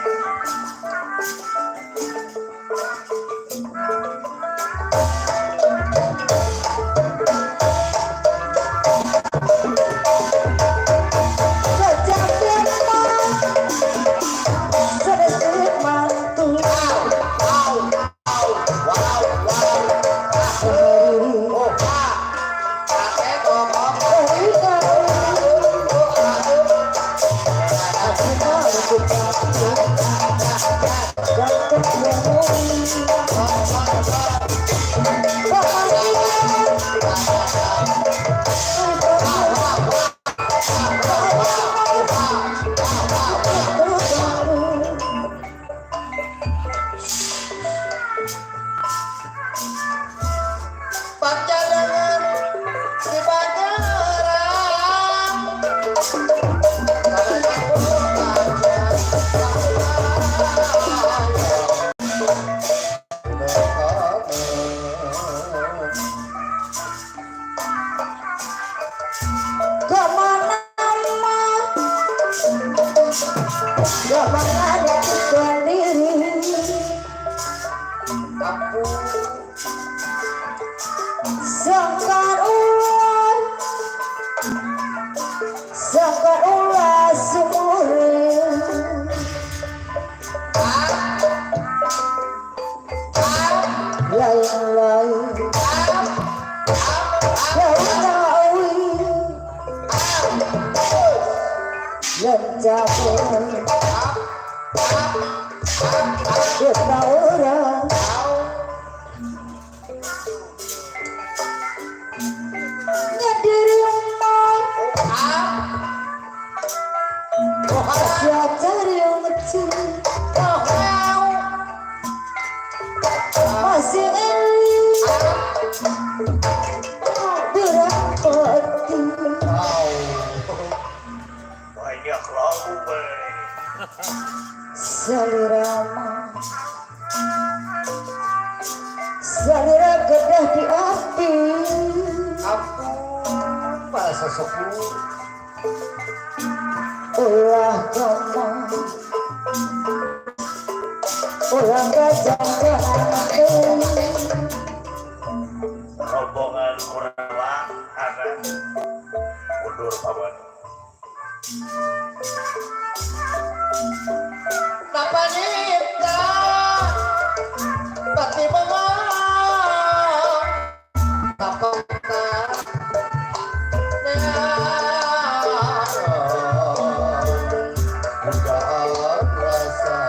Jatuh kita orang ngediri rumah siapa yang ngecil masih berapati banyak lagu baik salirama salira gedah di api ampun bahasa sepuh ulah kamu ulah gajah ke rombongan kurawa anak mundur paman Napa nita pati bengong kapokna Udah rasa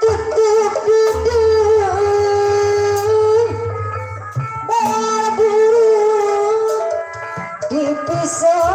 tutup dinding buru dipisah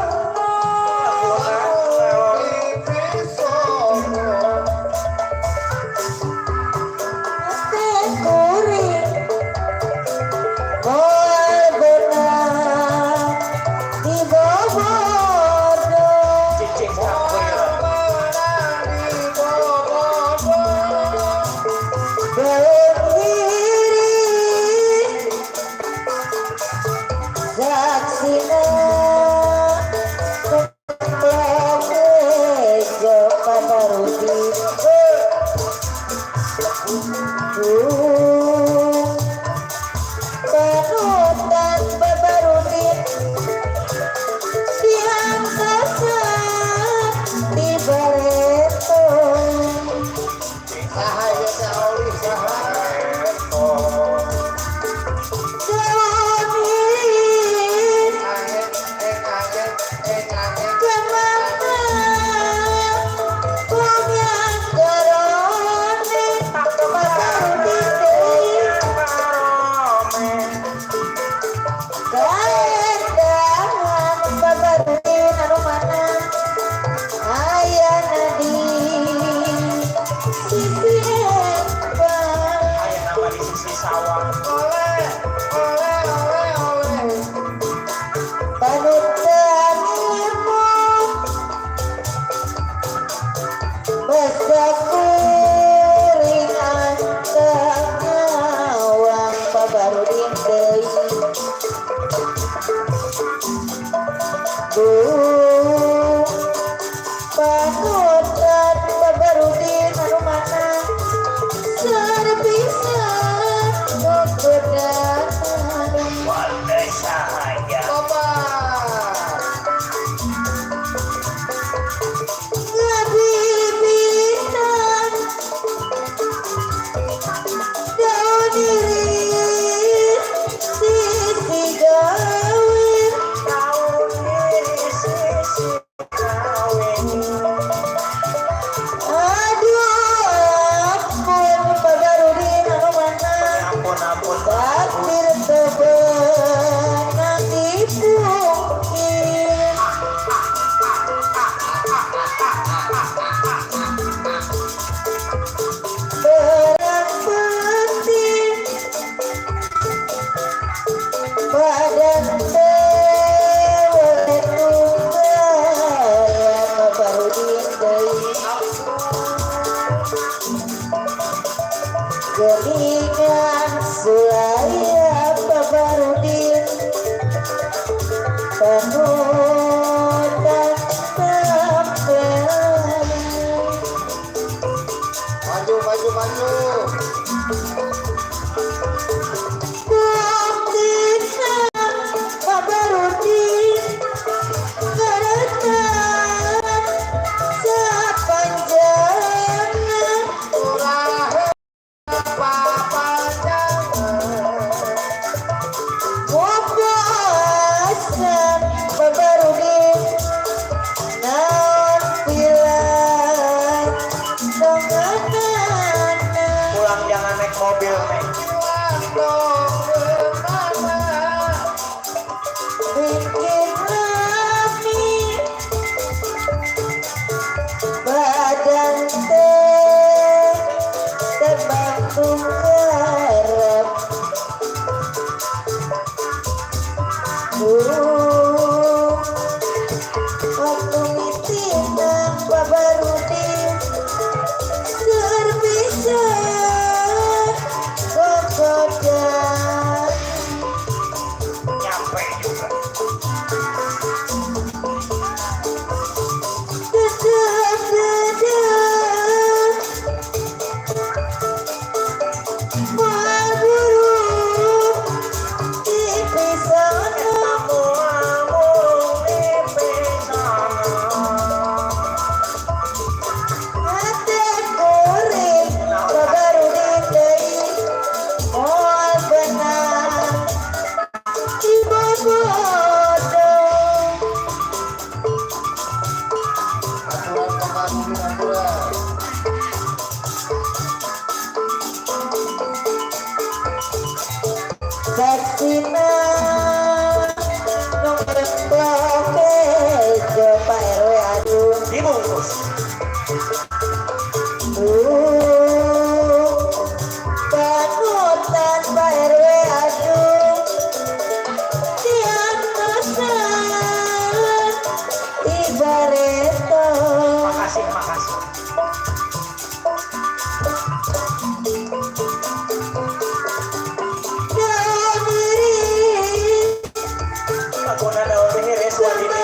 terus. Panutan Pak RW aduh tiang masalah ibareto Makasih, makasih. daun diri Laguna daun ini reswa ini.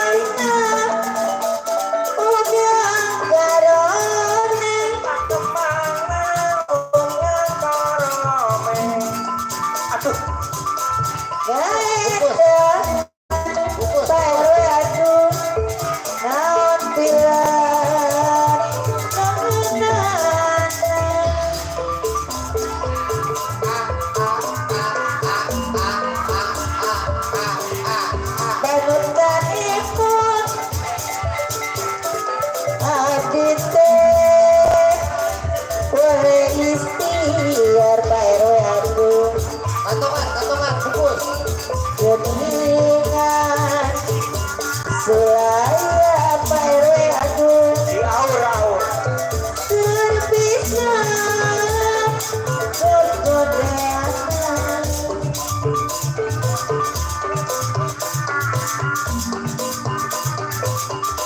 unyang karone Aduh, gaeta Pak RW aduh naon pilar namunana panutan ikut adite boleh istiar Pak RW aduh Kantongan, bungkus. geningan selaya Pak RW aduh di aur-aur. terpisah bergodean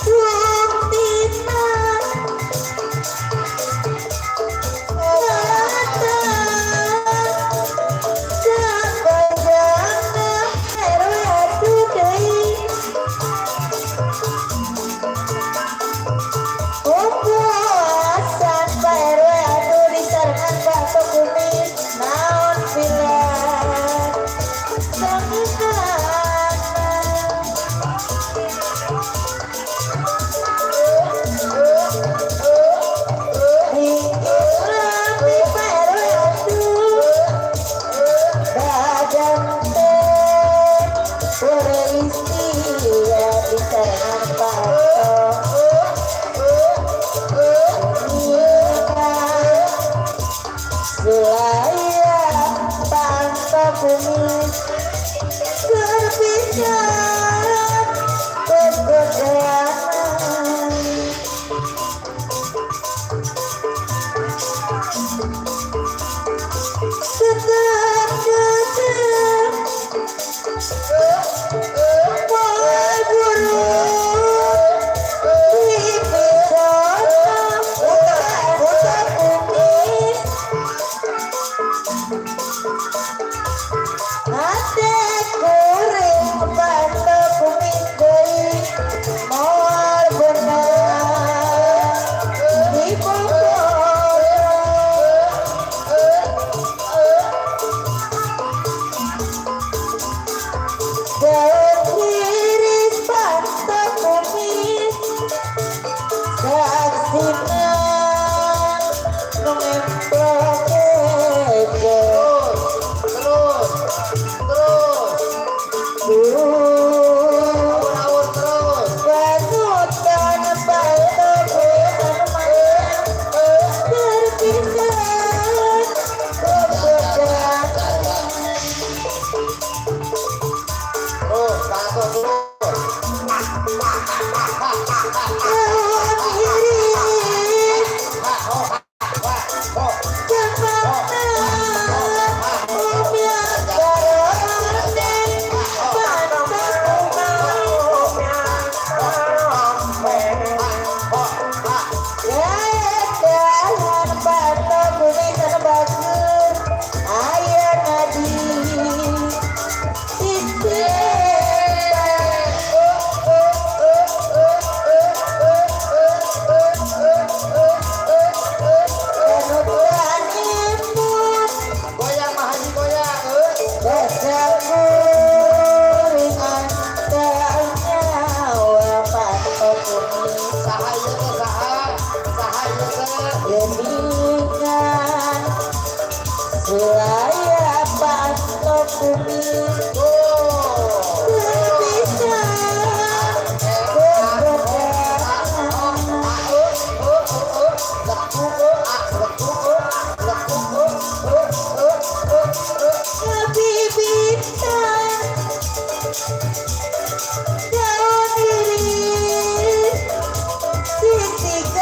Buktina Mata Sabadana RW aduh deui Pupuasan Pak RW aduh disarangan Pak Kumis naon pilar sangeunana Rami Pak RW aduh badan teh boleh istilah disarangan Pak Selaya tanpa bumi terpisah kegodean tetap mulai buruk dipisah putar kumis ate kuring bantu kumis deui moal bener di daun iris bantu kumis saksina ngemplok panutan bantu kumis terpisah kegodean Selaya panto bumi terpisah kebibitan daun iris titik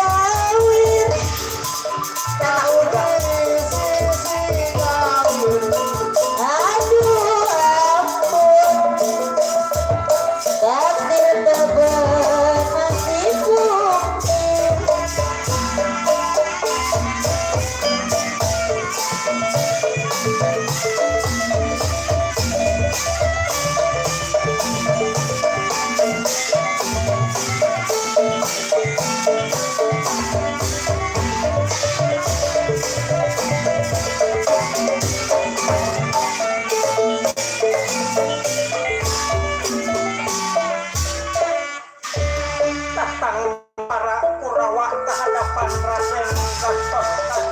para Kurawa ke hadapan Raden Gatot Kaca.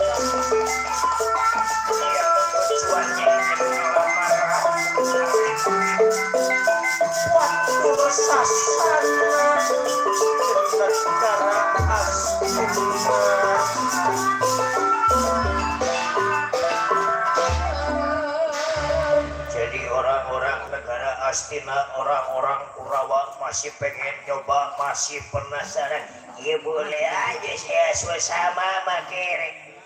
Yang tujuannya melamar Watur sasana negara Astina. jadi orang-orang negara Astina, orang-orang Kurawa masih pengen nyoba, masih penasaran. Ya boleh aja saya suasana makere.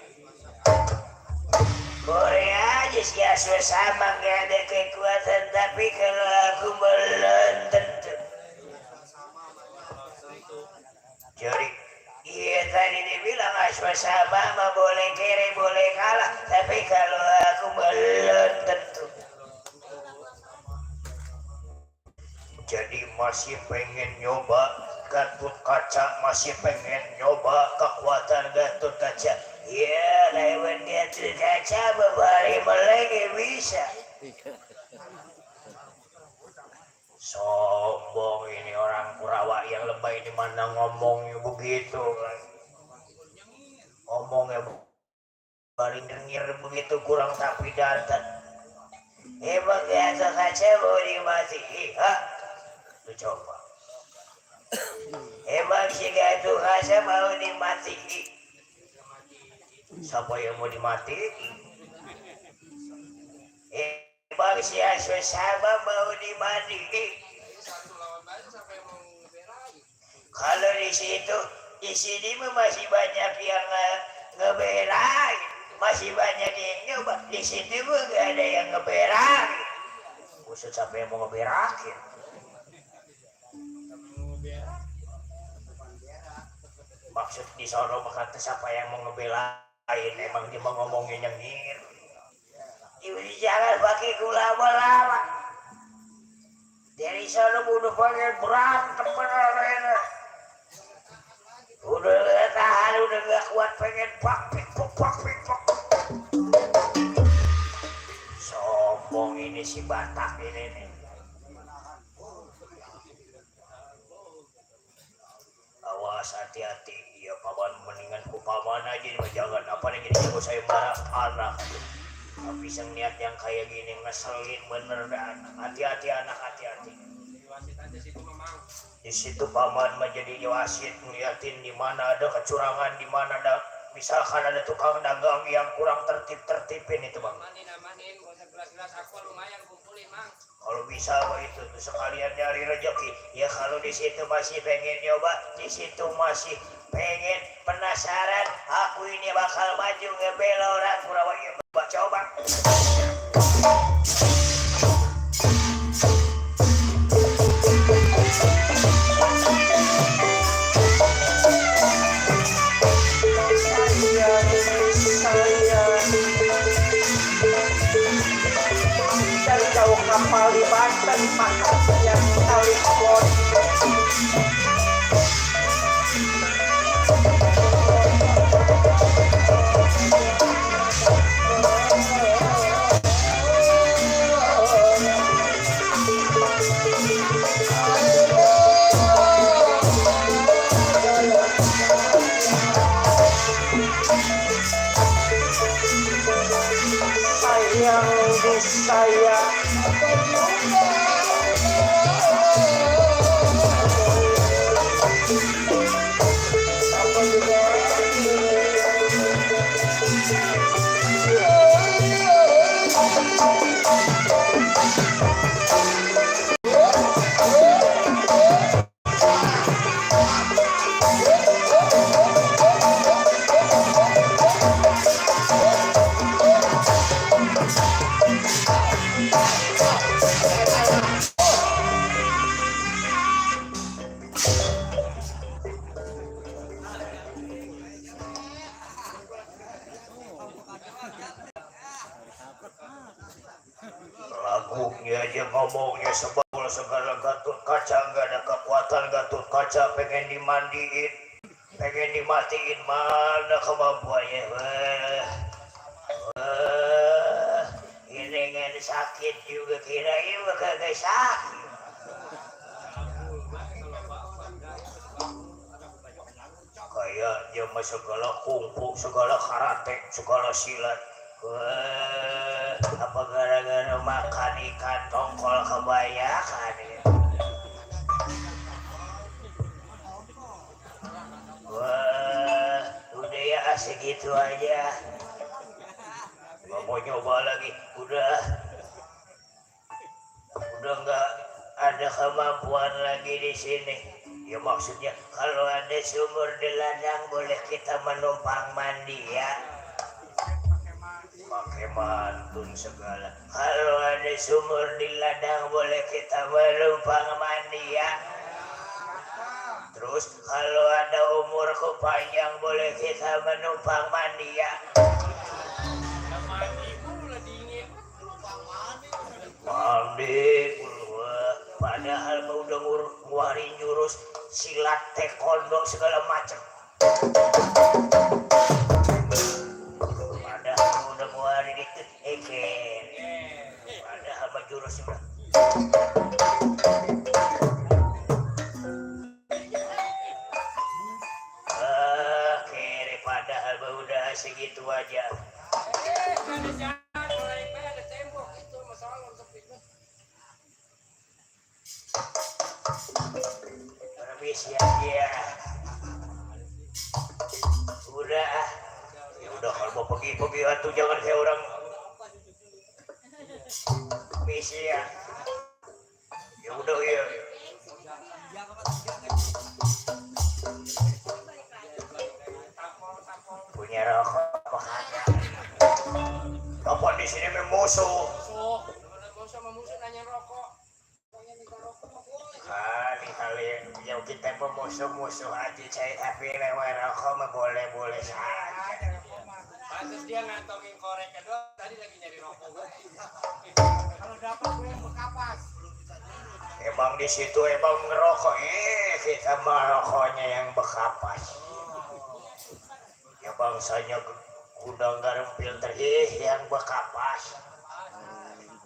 Boleh aja saya suasana nggak ada kekuatan, tapi kalau aku belum tentu. Jadi iya tadi dibilang suasana mah boleh kere boleh kalah, tapi kalau aku belum tentu. Jadi masih pengen nyoba Gatot Kaca, masih pengen nyoba kekuatan Gatot Kaca. Ya lewat Gatot Kaca berbari melenge bisa. Sombong ini orang Kurawa yang lebay, di mana ngomongnya begitu kan. Ngomongnya paling dengir begitu, kurang tapi dantan. Emang Gatot Kaca mau dimati? Hah? Lu coba. Emang si Gatot Kaca mau dimati? Siapa yang mau dimati? Emang si Aswasama mau dimati? Satu lawan banyak siapa yang mau ngebelain? Kalau di sini masih banyak yang ngebelain, masih banyak yang nyoba. Di situ nggak ada yang ngebelain. Khusus siapa yang mau ngebelain? Maksud di sono kata siapa yang mau ngebelain, emang dia mau ngomongin nyengir. Ibu jangan pakai gula lama. Dari sono udah pengen berantem bener. Udah gak tahan, udah gak kuat, pengen pak. Sombong ini si Batak ini nih. Awas hati-hati, ya paman, mendingan ku paman aja, jangan apa nih jadi jago saya marah anak. Tapi sang niat yang kayak gini ngeselin bener dah. Hati-hati anak, hati-hati. Wasit aja situ memang. Di situ paman menjadi wasit, ngeliatin di mana ada kecurangan, di mana ada misalkan ada tukang dagang yang kurang tertib-tertipin itu bang. Amanin, gak usah gelas-gelas aku lumayan kumpulin mang. Kalau bisa itu tuh sekalian nyari rezeki. Ya kalau di situ masih pengen nyoba, di situ masih pengen penasaran, aku ini bakal maju ngebela orang Kurawa. Ya coba. Dari jauh kapal di Banten, makan yang kali kebon. Sayang disayang. Lagunya aja ngomongnya sebabul segala Gatot Kaca, gak ada kekuatan Gatot Kaca, pengen dimandiin, pengen dimatiin, mana kemampuannya. Ini kan sakit juga, kirain kagak sakit. ya mah segala kungfu, segala karate, segala silat. Wah, apa gara-gara makan ikan tongkol kebanyakan ya? Wah, udah ya segitu aja. Gak mau nyoba lagi, udah nggak ada kemampuan lagi di sini. Ya maksudnya kalau ada sumur di ladang boleh kita menumpang mandi ya. Pakai mantun segala. Kalau ada sumur di ladang boleh kita menumpang mandi ya. Terus kalau ada umurku panjang boleh kita menumpang mandi ya. Mandi pula dingin. Mandi wah, padahal mah udah ngeluarin jurus silat taekwondo segala macam. Padahal udah ngeluarin itu eken. Padahal mah jurusnya udah. Kere padahal mah udah segitu aja. Ada jalan, mulai ada tembok itu masalah untuk itu. Permisi ya. Udah. Ya udah kalau mau pergi atuh jangan kayak orang. Permisi ya. Ya udah ya. Punya rokok apa kagak? Apa di sini memusuh? Musuh sama musuh nanya rokok. Kali yang kita memusuh aja saya tapi lewat rokok mah boleh saja. Pantes dia ngantongin korek doang. Tadi lagi nyari rokok gue. Kalau dapat gue yang berkapas. Emang di situ emang ngerokok, kita mah rokoknya yang bekapas. Ya bangsanya gudang garam filter yang bekapas.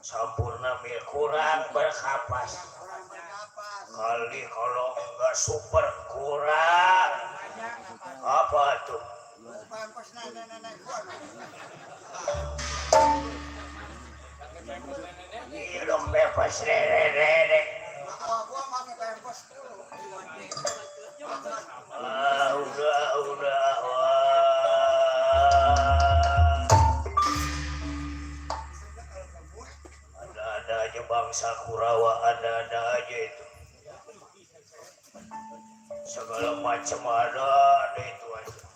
Sampurna mil kurang berkapas. Kali kalau enggak super kurang. Apa tuh? Pampers nenek gua. Iya dong bebas nenek. Gua pakai pampers dulu. Udah. Ada aja bangsa Kurawa, ada aja itu. Segala macam ada itu aja.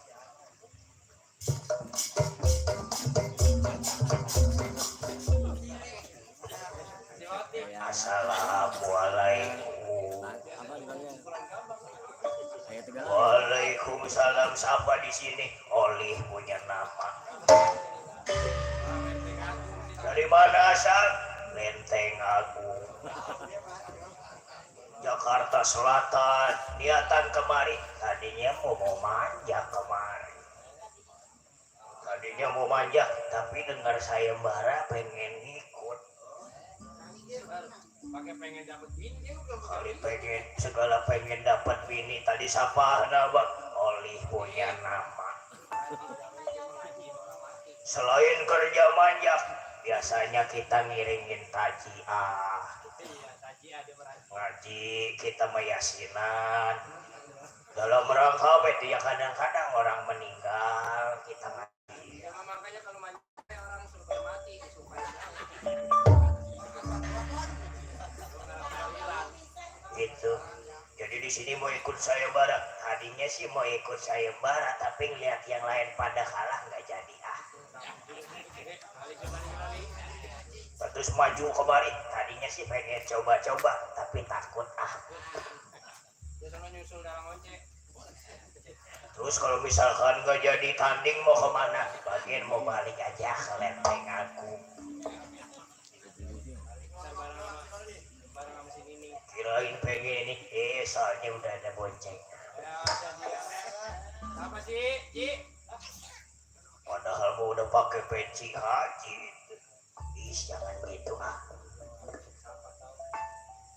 Assalamualaikum. Waalaikumsalam. Siapa di sini? Olih punya nama. Dari mana asal? Lenteng Agung, Jakarta Selatan. Niatan kemari. Tadinya mau manja kemari. Tapi dengar sayembara pengen ikut. Pakai pengen dapet bini dia belum Kali pengen dapat bini. Tadi siapa nama? Olih punya nama. Selain kerja manja, biasanya kita ngiringin tajiah. Ngaji, kita mayasinan. Dalam rangka ya kadang-kadang orang meninggal, kita ngaji. Ya, makanya kalau mandi orang suka mati supaya Gitu. Jadi di sini mau ikut sayembara. Tadinya sih mau ikut sayembara, tapi ngeliat yang lain pada kalah nggak jadi Terus maju kemari. Tadinya sih pengen coba-coba, tapi takut dia sama nyusul dalam ojek. Terus kalau misalkan nggak jadi tanding mau kemana? Bagian mau balik aja ke Lenteng Agung. Bareng sama si Nini. Kirain pengen ini, soalnya udah ada bonceng. Ya, dia. Apa sih, Ji? Padahal mau udah pakai peci haji. Jangan gitu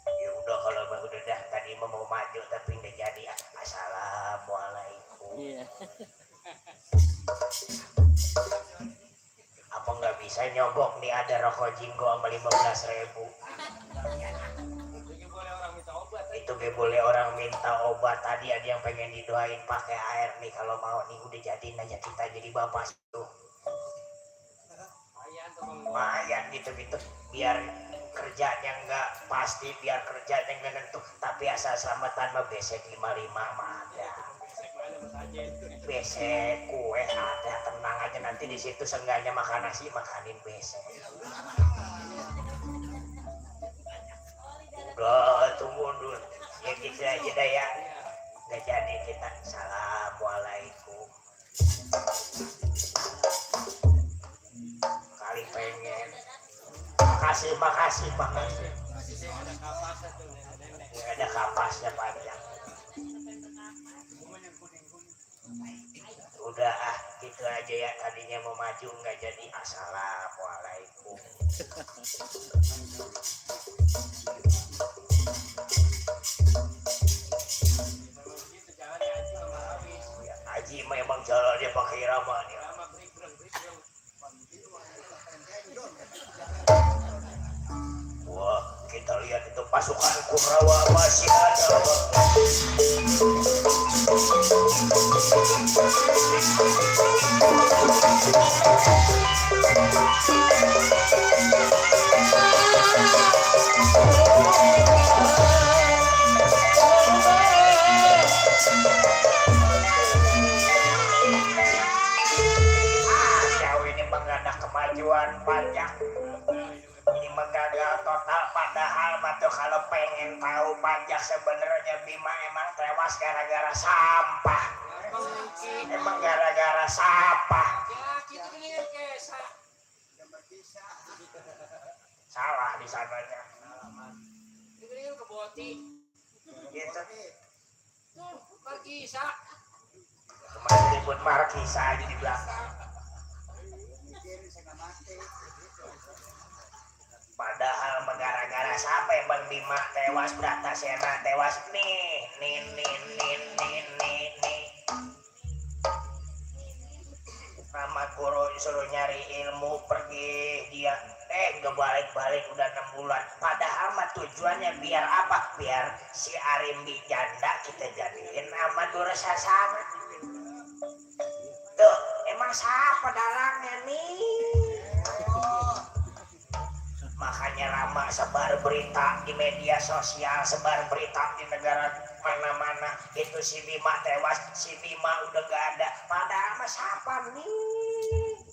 Ya udah kalau udah tadi mau maju tapi nggak jadi. Assalamualaikum. teh nyogok nih ada rokok jinggo sama 15.000. Jadi boleh orang minta obat. Itu gue boleh orang minta obat. Tadi ada yang pengen didoain pakai air nih, kalau mau nih udah jadiin aja kita jadi bapak tuh. Lumayan tuh Bang. Lumayan gitu-gitu biar kerjanya nggak pasti, biar kerjanya nggak nentu, tapi asal selamatan mah besek 55 mah ada. Besek mana Mas aja itu. Besek kue ada, tenang aja nanti di situ seenggaknya makan nasi makanin besek. Udah tunggu dulu ya gitu aja dah ya. Nggak jadi kita. Assalamualaikum. Kali pengen. Makasih. Masih ada kapasnya tuh nenek. Nggak ada kapasnya panjang. Udah gitu aja ya, tadinya mau maju nggak jadi. Assalamualaikum. Kalau begitu jalannya aja sama habis. Ya, Haji memang jalannya pakai irama nih. Lama break. Wah, kita lihat itu pasukan Kurawa masih ada. Jauh ini mengganda kemajuan pajak. Ini menggagal total, padahal matuh kalau pengen tahu pajak sebenarnya Bima emang tewas gara-gara sampah. Emang gara-gara sampah. Ya kita dengan kesa. Salah di sananya. Dengan ke boti. Gitu. Tuh, Markisa. Kemarin ribut Markisa aja di belakang. Padahal gara-gara sampai Bang Bima tewas, Bratasena tewas nih. Nama guru suruh nyari ilmu pergi dia gak balik-balik udah 6 bulan. Padahal mah tujuannya biar apa? Biar si Arimbi janda kita jadiin sama Durasasana. Tuh emang siapa dalangnya nih? Makanya lama sebar berita di media sosial, sebar berita di negara mana-mana itu si Bima tewas, si Bima udah gak ada. Padahal mah siapa nih?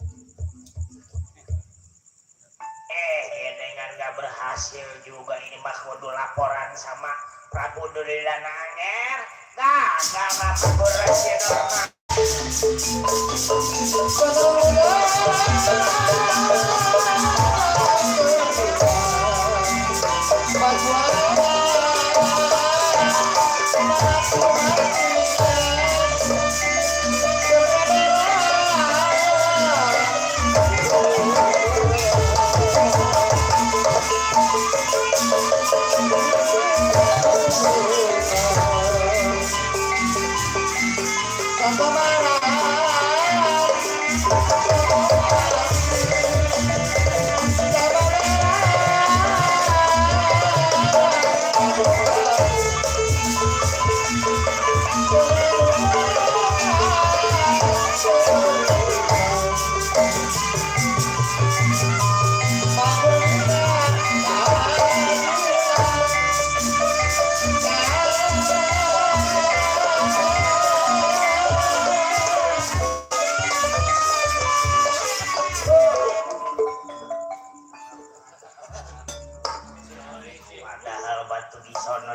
Ya dengan gak berhasil juga ini mah kudu laporan sama Prabu Duryodana Anger. Gagal lapor berhasil normal.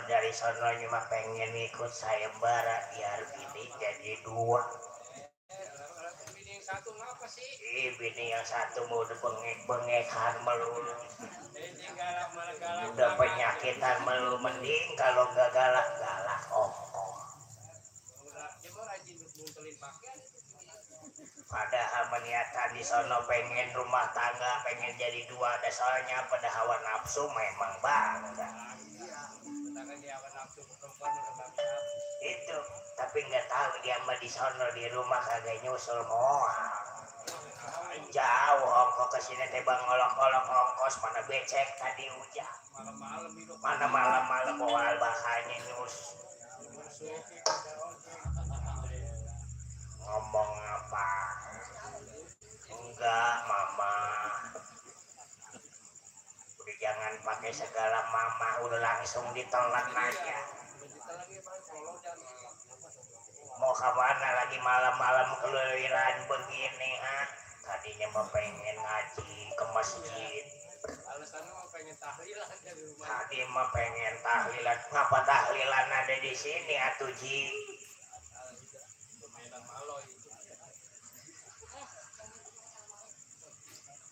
Dari sononya mah pengen ikut sayembara biar bini jadi 2. Bini yang satu ngapa sih? Bini yang satu mau udah bengek-bengekan melulu. Galak malah galak. Udah penyakitan melulu, mending kalau gak galak-galak. Dia mau rajin ngumpulin pakaian. Padahal meniatan di sono pengen rumah tangga, pengen jadi 2. Ada soalnya pada hawa nafsu memang bangga. Sedangkan dia akan nafsu perempuan udah bangsa. Itu, tapi nggak tahu dia mah di sono di rumah kagak nyusul moal. jauh ongkos ke sini teh bang ngolok-ngolok ongkos mana becek tadi hujan Malam-malam itu mana malam-malam bawa bahanya nyus ngomong apa enggak mama udah jangan pakai segala mama udah langsung ditelan aja mau kemana lagi malam-malam keluyuran begini ha tadinya mau pengen ngaji ke masjid alasannya mau pengen tahlilan di rumah. tadi mah pengen tahlilan ngapa tahlilan ada di sini atuh Ji Medan Maloy.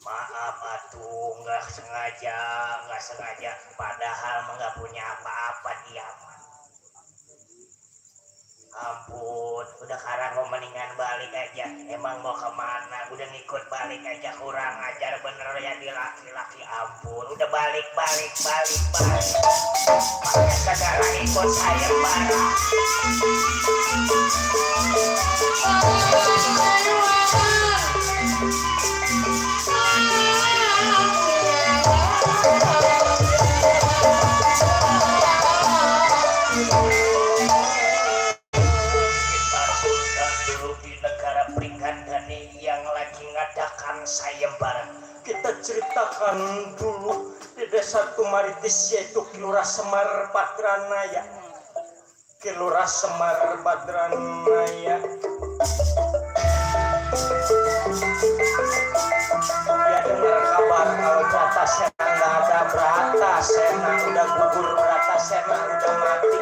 maaf atuh nggak sengaja padahal mah nggak punya apa-apa dia mah. Ampun udah sekarang mau mendingan balik aja emang mau kemana udah ngikut balik aja kurang ajar bener ya di laki-laki ampun udah balik pakai segala ikut saya bareng sayembara Kita ceritakan dulu di desa Tumaritis yaitu Kilurah Semar Badranaya. Kilurah Semar Badranaya. Ya dengar kabar kalau Bratasena nggak ada, Bratasena udah gugur, Bratasena udah mati.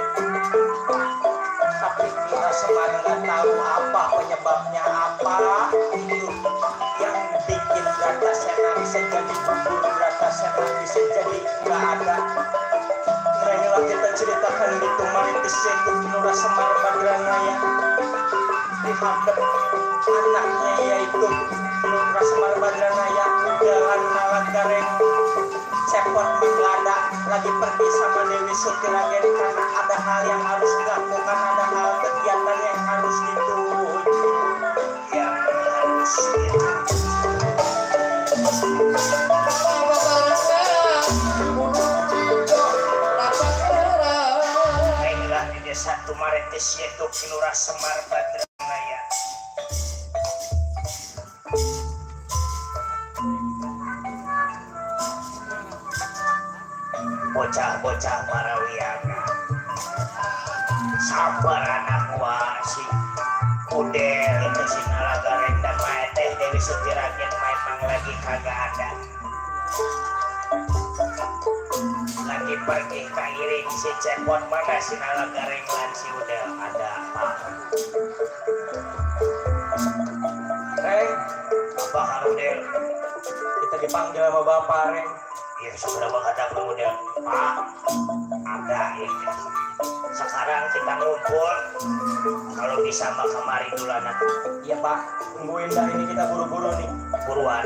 Tapi Kilurah Semar nggak tahu apa penyebabnya apa itu yang bikin Bratasena bisa jadi gugur, Bratasena bisa jadi nggak ada. Nah inilah kita ceritakan di Tumaritis yaitu Kilurah Semar Badranaya. Dihadap anaknya yaitu Kilurah Semar Badranaya jalan Nalagareng cepot menggada lagi pergi sama Dewi Sutiragen karena ada hal yang harus dilakukan, ada hal kegiatan yang harus dituju, yang harus inilah di desa Tumaritis yaitu Kilurah Semar Badranaya. Bocah-bocah para wiyaga sabar anak wasi udel itu si Nalagareng dan main teh Dewi Sutiragen memang lagi kagak ada lagi pergi kairing si cepot mana si Nalagareng lan si udel ada apa Reng, apa harudel kita dipanggil sama Bapak Reng. ya seberapa kata kemudian Pak ada ini sekarang kita ngumpul kalau bisa mah kemari dulu anak Iya Pak, tungguin dah ini kita buru-buru nih. buruan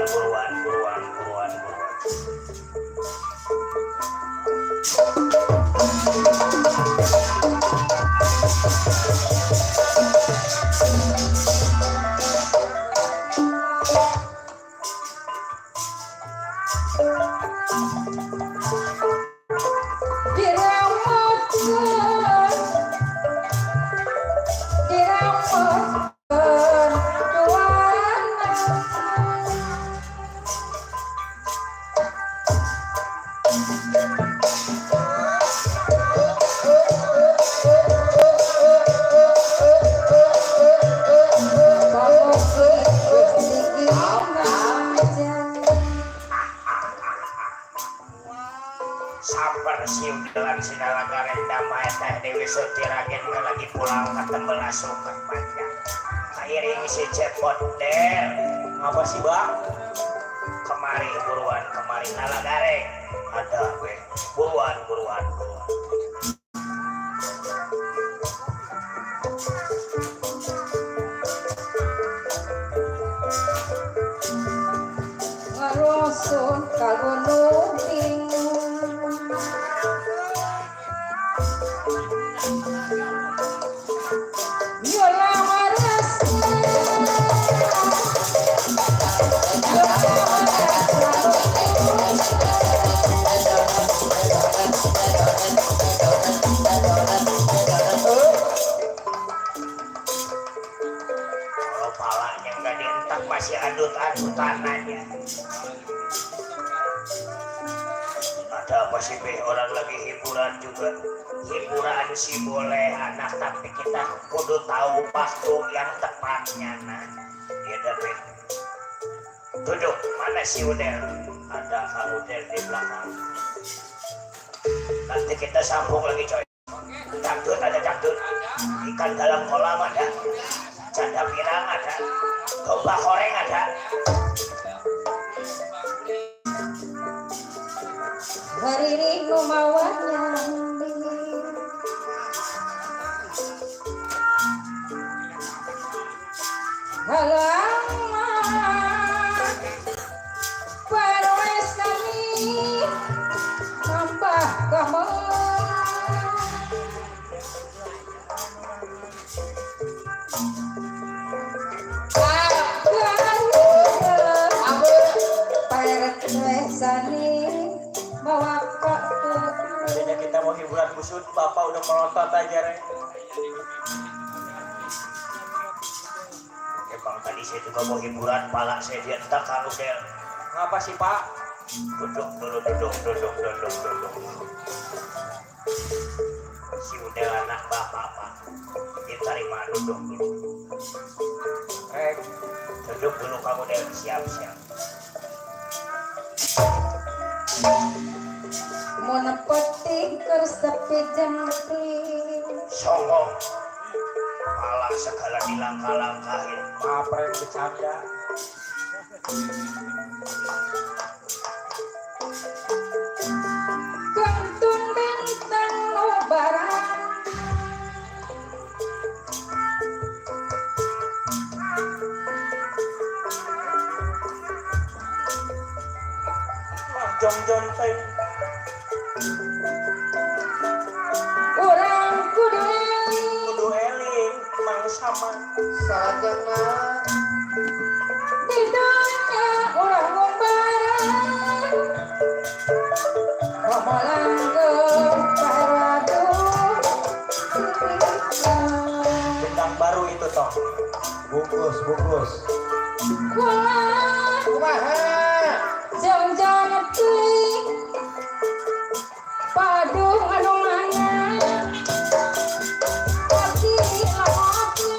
sabar si udelan si Nalagareng damai teh Dewi Sutiragen lagi pulang ke tembelah sukan panjang kairing si cepot del Apa sih Pak? kemari buruan kemari Nalagareng ada gue buruan Ngarosun ka gunung tinggung Yola waras palanya nggak dientak masih adut-adutan aja. Ada apa sih Be? Orang lagi hiburan juga. Hiburan sih boleh anak, tapi kita kudu tahu waktu yang tepatnya. Nah, ya dah Be. Duduk, mana si Udel? Ada Kang Udel di belakang. Nanti kita sambung lagi coy. Dangdut ada dangdut. Ikan dalam kolam ada. Canda pirang ada. Domba koreng ada. Hari ini kumawanya halaman perwes kami nambah kamu Kayaknya kita mau hiburan kusut, Bapak udah melotot aja, Rek. Emang tadi saya juga mau hiburan, pala saya dientak Kang Udel. Ngapa sih, Pak? Duduk dulu, duduk. Si Udel anak bapak, Pak. Diterima, duduk dulu. Rek, Duduk dulu Kang Udel, siap-siap. mau nepetin kersepi jengkling Songong. Malah segala dilangkah-langkahin. maaf Rek, bercanda. kantun bintang nobaran Mah jong-jong teh. orang kudu Kudu eling, mang sama. Sajana di dunia orang ngombaran ngomolan ke paradu Bintang baru itu toh. Bungkus. kumaha jong-jong teuing padu anu mana hati laki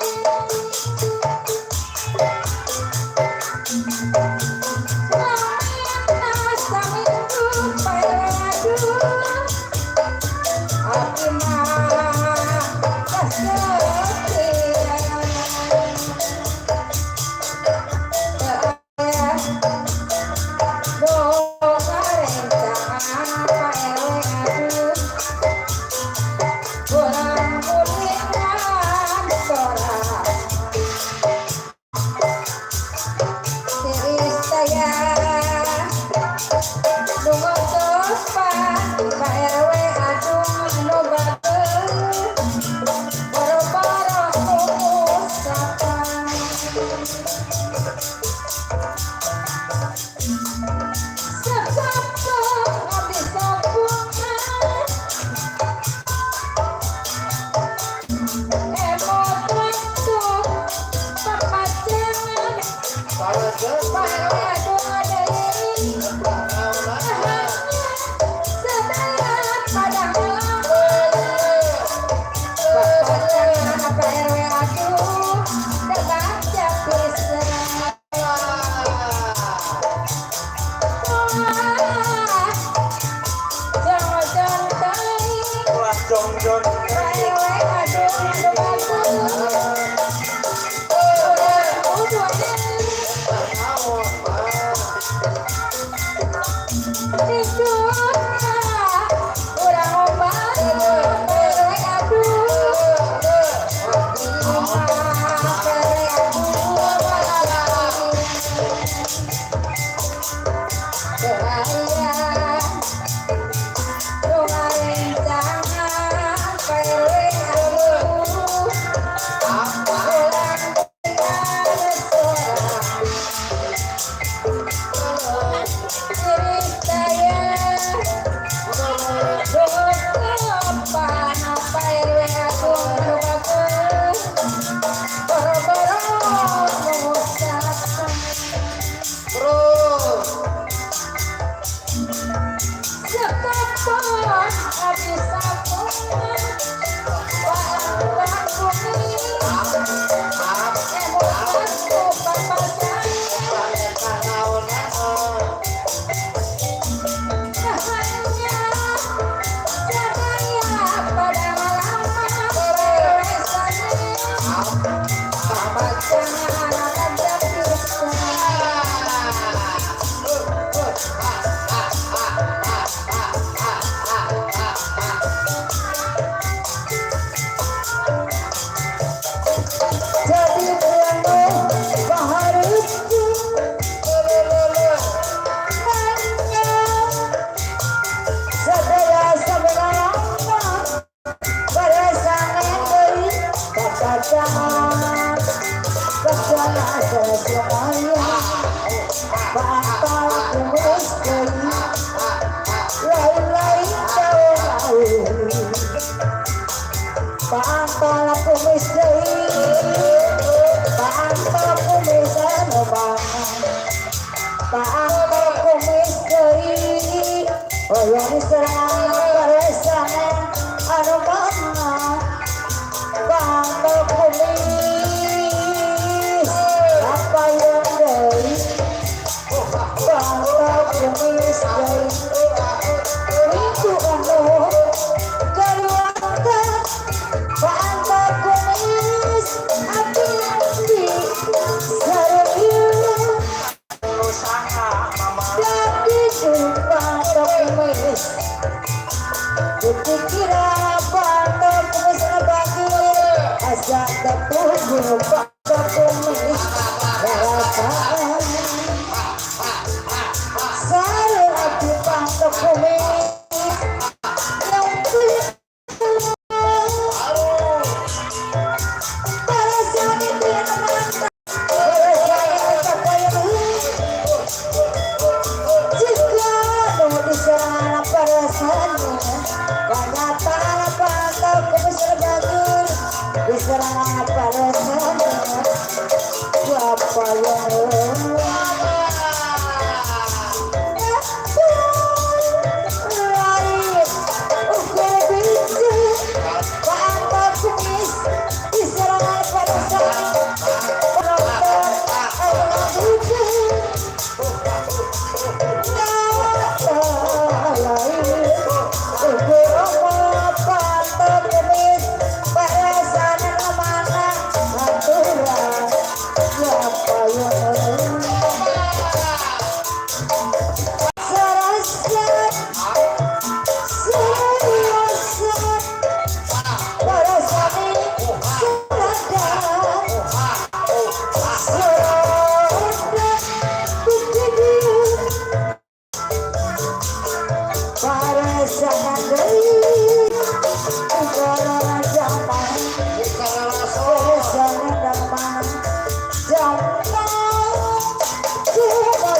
Wah, jong-jong. Saya Pantala kumis deui, pantala kumis anu banget, pantala kumis deui, hoyong diserang paresanan anu banget, pantala kumis apa yang deui, pantala kumis deui, itu anu keluarga. Pantau kumis hati-hati serius usaha mama jadi pantau kumis kira pantau kumis bagus asal ketunggu pantau kumis rasaan saya lagi pantau kumis yang diserang pada sana siapa yang lain ukur bisa pantau kumis diserang pada sana penonton anak muda lain ukur pantau kumis pada sana mana aturan siapa yang serasa serius pada sana sadar sudah begini pada sana dari negara zaman pada sana dan mana zaman cuma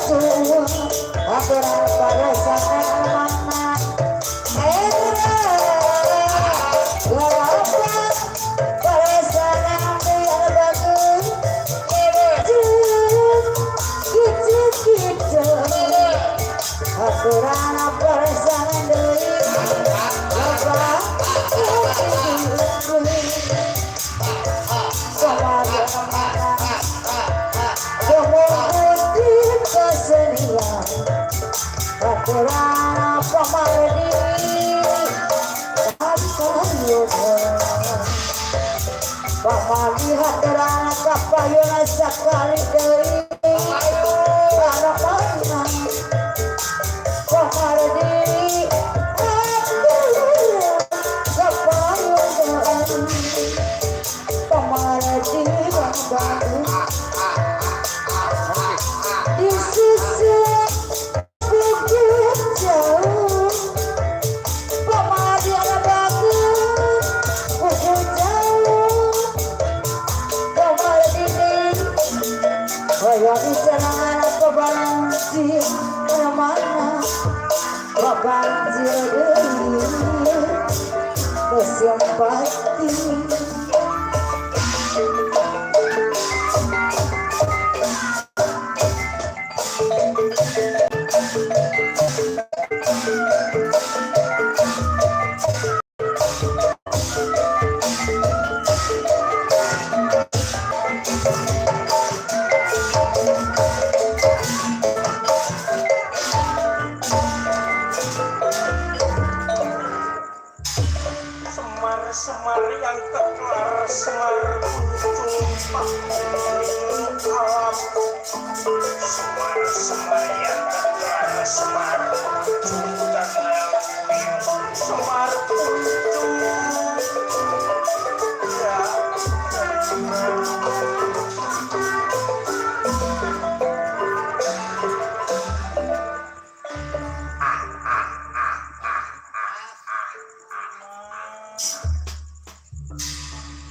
aturan pada sana mana era walaupun pada sana biar bagus gitu aturan pada sana dari apa sama mana kemudian kesenian aturan pemardi pemardi aturan kapayuna sekali deui anak mana pemardi aturan kapayuna pemardi bagus di sisi bukit jauh pemardi anak bagus bukit jauh pemardi hoyong diserang anak kebanjir mana kebanjir deui kesimpati semar yang kekar semar tumpah alam semar yang kekar semar tuntutan semar kunjung ya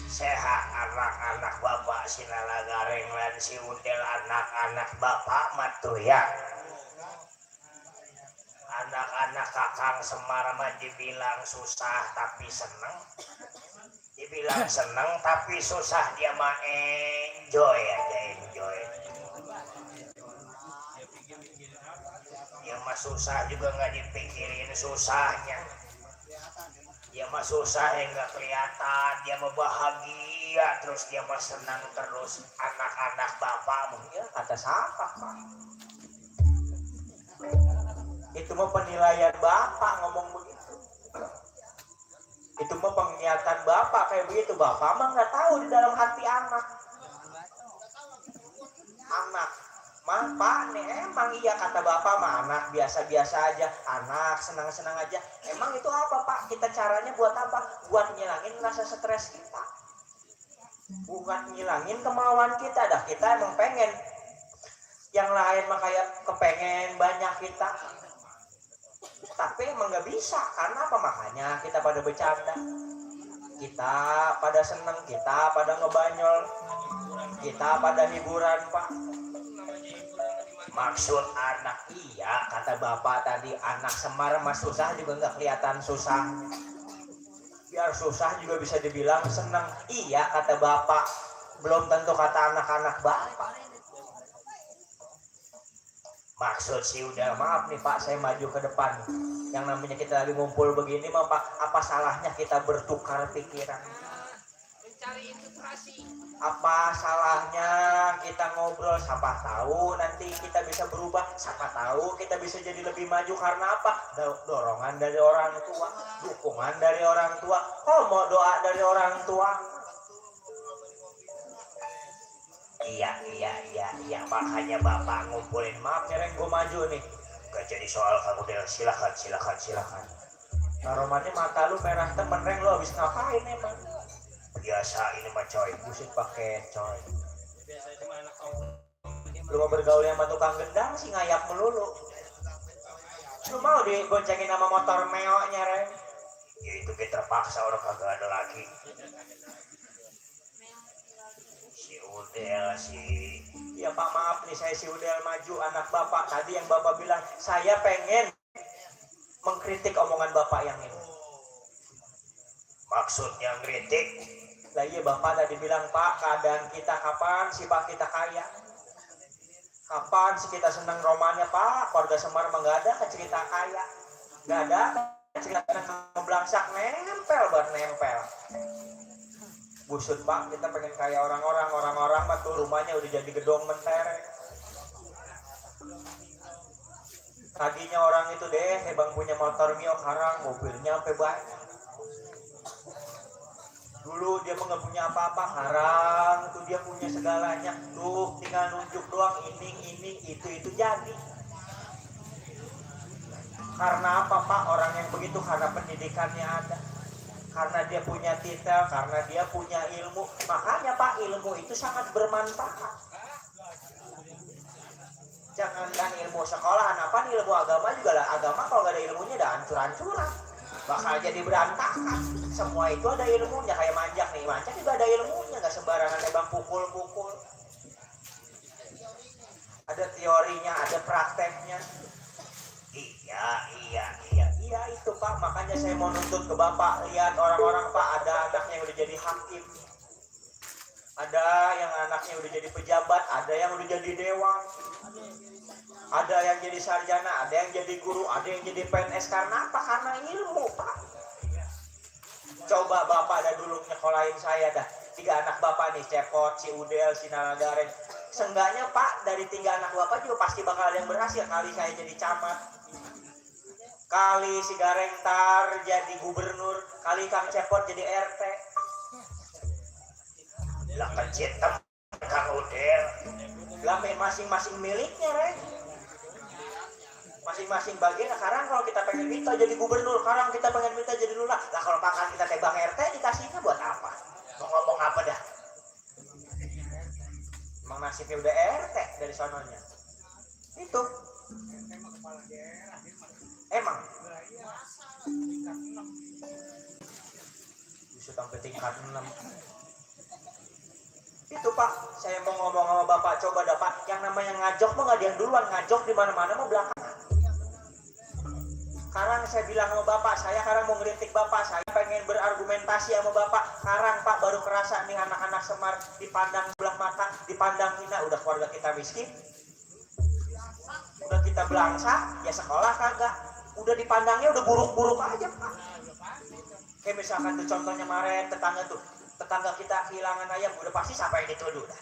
sehat anak-anak bapak sinala gareng dan si Udel anak-anak bapak matuh ya. Anak-anak Kakang Semar mah dibilang susah tapi seneng. Dibilang seneng tapi susah, dia mah enjoy aja, enjoy. Dia mah susah juga nggak dipikirin susahnya. Dia mah susah nggak kelihatan, dia mah bahagia terus, dia mah senang terus. Anak-anak bapak mungkin kata siapa Pak? Itu mah penilaian bapak ngomong begitu. Itu mah penglihatan bapak kayak begitu. Bapak mah nggak tahu di dalam hati anak. Anak mah Pak nih emang iya kata bapak mah anak biasa-biasa aja, anak senang-senang aja. Emang itu apa Pak? Kita caranya buat apa? Buat ngilangin rasa stres kita, bukan ngilangin kemauan kita. Dah kita emang pengen yang lain mah kayak kepengen banyak kita, tapi emang nggak bisa. Karena apa? Makanya kita pada bercanda, kita pada seneng, kita pada ngebanyol, kita pada hiburan Pak. Maksud anak, iya kata bapak tadi, anak Semar mah susah juga nggak kelihatan susah. Biar susah juga bisa dibilang seneng. Iya kata bapak, belum tentu kata anak-anak bapak. Maksud si Udel, Maaf nih Pak, saya maju ke depan. Yang namanya kita lagi ngumpul begini mah Pak, apa salahnya kita bertukar pikiran? Mencari inspirasi. Apa salahnya kita ngobrol? Siapa tahu nanti kita bisa berubah. Siapa tahu kita bisa jadi lebih maju. Karena apa? Dorongan dari orang tua, dukungan dari orang tua. Oh, mau doa dari orang tua? Iya, makanya bapak ngumpulin. Maaf nyereng, gue maju nih. Gak jadi soal kamu Del, silakan. Naromannya mata lu merah temen reng, lu habis ngapain emang? Biasa ini mah coy. Buset pakai coy. Biasa cuma anak kaum. Lu mau bergaul sama tukang gendang sih ngayap melulu. Lu mau digoncengin sama motor meoknya reng? Ya itu kita terpaksa, orang kagak ada lagi. Si Udel Ya Pak maaf nih, saya si Udel maju anak bapak. Tadi yang bapak bilang, saya pengen mengkritik omongan bapak yang ini. maksudnya ngeritik. Lah iya bapak tadi bilang, Pak keadaan kita kapan sih Pak kita kaya? Kapan sih kita senang romannya Pak? Keluarga Semar mah nggak ada cerita kaya, nggak ada cerita ngebelangsak nempel. Busut Pak, kita pengen kayak orang-orang mah tuh rumahnya udah jadi gedung mentereng. Tadinya orang itu deh, hebang punya motor Mio, sekarang mobilnya sampai banyak. Dulu dia mah nggak punya apa-apa, sekarang tuh dia punya segalanya. Tuh tinggal nunjuk doang, ini itu jadi. Karena apa Pak? Orang yang begitu karena pendidikannya ada, karena dia punya titel, karena dia punya ilmu. Makanya Pak, ilmu itu sangat bermanfaat. Jangankan ilmu sekolahan, apa ilmu agama juga lah. Agama kalau gak ada ilmunya udah hancur-hancuran, bakal jadi berantakan. Semua itu ada ilmunya. Kayak manjak nih, manjak juga ada ilmunya, gak sembarangan nebang pukul-pukul. Ada teorinya, ada prakteknya. Iya itu Pak, makanya saya mau nuntut ke Bapak. Lihat orang-orang Pak, ada anaknya yang udah jadi hakim, ada yang anaknya udah jadi pejabat, ada yang udah jadi dewan, ada yang jadi sarjana, ada yang jadi guru, ada yang jadi PNS. Karena apa? Karena ilmu Pak. Coba Bapak dah dulu nyekolahin saya dah. 3 anak Bapak nih, Cepot, si Udel, si Nalagaren. Seenggaknya Pak, dari 3 anak Bapak juga pasti bakal ada yang berhasil. Kali saya jadi camat, kali si Gareng tar jadi gubernur, kali Kang Cepot jadi RT. Lah kecil Kang Udel. Lah masing-masing miliknya rek, masing-masing bagian. Sekarang kalau kita pengen minta jadi gubernur, sekarang kita pengen minta jadi lurah. Lah kalau pangkat kita tebang RT, dikasihnya buat apa? Mau ngomong apa dah? Emang nasibnya udah RT dari sononya. Itu emang bisa sampai tingkat 6. Itu Pak, saya mau ngomong sama Bapak, coba dapat yang namanya ngajok mah nggak dia yang duluan, ngajok di mana-mana mau belakangan. Sekarang saya bilang sama Bapak, saya sekarang mau ngeritik Bapak, saya pengen berargumentasi sama Bapak. Sekarang Pak baru kerasa nih anak-anak Semar dipandang sebelah mata, dipandang hina, udah keluarga kita miskin. Udah kita belangsa, ya sekolah kagak. Udah dipandangnya udah buruk-buruk aja Pak. Kayak misalkan tuh contohnya kemarin tetangga kita kehilangan ayam, udah pasti siapa yang dituduh dah.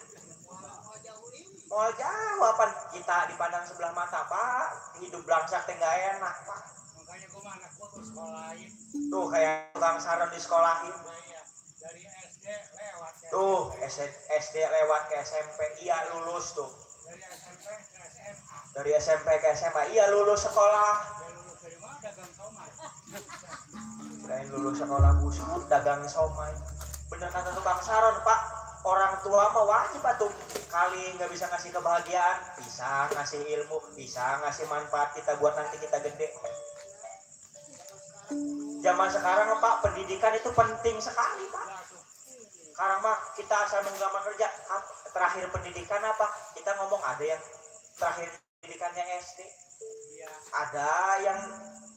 Mau jawaban kita dipandang sebelah mata Pak, hidup belangsak teh nggak enak Pak. Makanya gua anak gua tuh sekolahin. Tuh kayak tukang saron di sekolahin. Dari SD lewat ya. Tuh SD lewat ke SMP, iya lulus tuh. Dari SMP ke SMA. Dari SMP ke SMA, iya lulus sekolah. Dia lulus dari mana? Dagang somai. Selain lulus sekolah busuk, dagang somai. Bener kata tukang saron Pak, orang tua mah wajib tuh kali nggak bisa ngasih kebahagiaan, bisa ngasih ilmu, bisa ngasih manfaat kita buat nanti kita gede. Zaman sekarang Pak, pendidikan itu penting sekali Pak. Sekarang mah kita asal menggaman kerja, terakhir pendidikan apa? Kita ngomong ada yang terakhir pendidikannya SD, ada yang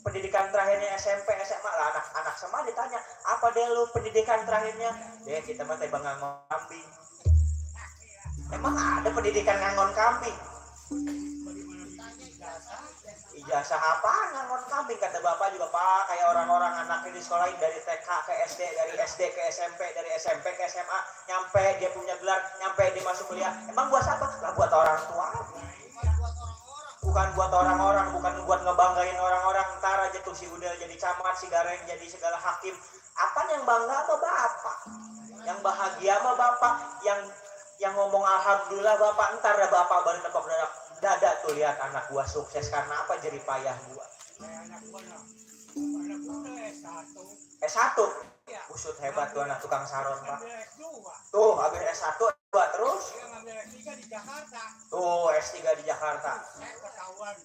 pendidikan terakhirnya SMP, SMA lah. Anak-anak semua ditanya, apa deh lu pendidikan terakhirnya? Deh kita mah teh ngangon kambing. Emang ada pendidikan ngangon kambing? Ijazah apa ngangon kambing? Kata bapak juga Pak, kayak orang-orang anaknya di sekolah dari TK ke SD, dari SD ke SMP, dari SMP ke SMA, nyampe dia punya gelar, nyampe dia masuk kuliah. Emang buat apa? Lah buat orang tua. Bukan buat orang-orang, bukan buat ngebanggain orang-orang. Ntar aja tuh si Udel jadi camat, si Gareng jadi segala hakim. Apa yang bangga sama bapak? Yang bahagia sama bapak? Yang ngomong alhamdulillah bapak? Ntar ada bapak baru nepok dada tuh lihat anak gua sukses karena apa? Jerih payah gua. Anak gua udah S1. S1. Usut hebat tuh anak tukang saron Pak. Ngambil S2. Tuh habis S1 2 terus. Dia ngambil S3 di Jakarta. Tuh S3 di Jakarta. Ketahuan.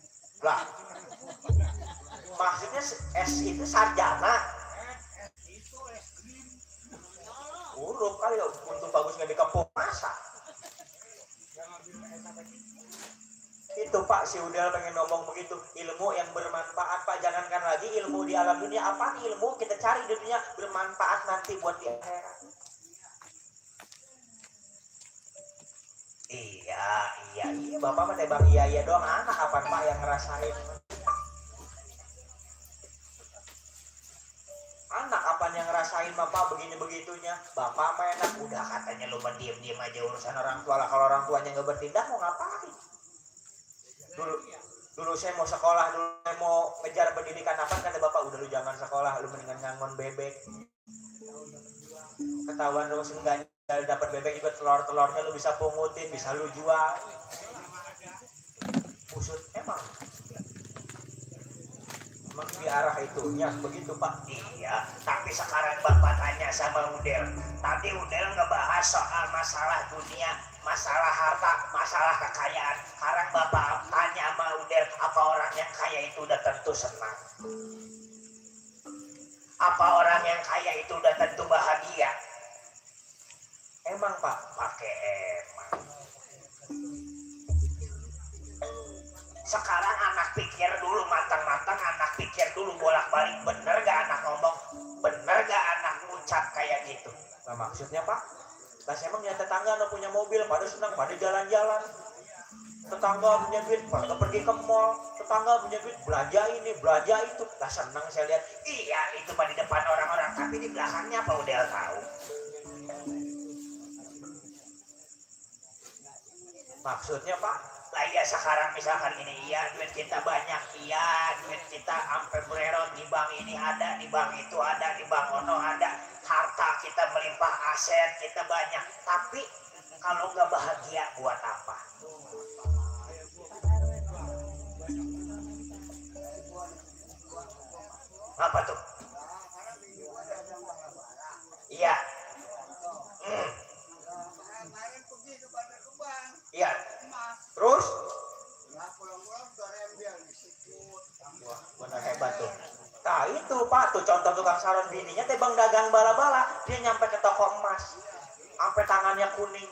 Lah. Maksudnya S itu sarjana. S itu S-Grim. Uruk kali ya, untung bagus nggak dikepung masa. Yang ngambil S1 Itu Pak, si Udel pengen ngomong begitu. Ilmu yang bermanfaat Pak, jangankan lagi ilmu di alam dunia. Apa ilmu kita cari di dunia bermanfaat nanti buat di akhirat. Iya Bapak mah tebang iya doang. Anak apa Pak yang ngerasain? Anak apa yang ngerasain Bapak begini-begitunya? Bapak mah enak, udah katanya lu diem aja urusan orang tua lah. Kalau orang tuanya nggak bertindak mau ngapain? Dulu saya mau sekolah, dulu saya mau ngejar pendidikan apa, kata bapak udah lu jangan sekolah, lu mendingan ngangon bebek. Ketahuan lu enggak dapat bebek juga, telurnya lu bisa pungutin, bisa lu jual. Usut emang di arah itunya begitu Pak. Iya, tapi sekarang bapak tanya sama Udel. Tadi Udel ngebahas soal masalah dunia, masalah harta, masalah kekayaan. Sekarang bapak tanya sama Udel, apa orang yang kaya itu udah tentu senang? Apa orang yang kaya itu udah tentu bahagia? Emang Pak, Pakai emang. Sekarang anak pikir dulu matang-matang, anak pikir dulu bolak-balik, bener gak anak ngomong, bener gak anak ngucap kayak gitu? nah maksudnya Pak, lah saya emang lihat tetangga no punya mobil, pada senang, pada jalan-jalan. Tetangga punya duit, pada pergi ke mall. Tetangga punya duit, belanja ini, belanja itu. Lah senang saya lihat. Iya, itu mah di depan orang-orang, tapi di belakangnya apa udah tahu? Maksudnya Pak, Lah ya sekarang misalkan ini, iya duit kita banyak, iya duit kita sampai bererot, di bank ini ada, di bank itu ada, di bank ono ada, harta kita melimpah, aset kita banyak, tapi kalau nggak bahagia buat apa? Apa tuh? Iya. Kemarin pergi ke Bandar Kembang. Iya. Emas. terus? Nah, pulang-pulang udah rembel disikut. Wah, benar hebat tuh. Nah itu Pak, tuh contoh tukang saron bininya teh bang dagang bala-bala. Dia nyampe ke toko emas, sampai tangannya kuning.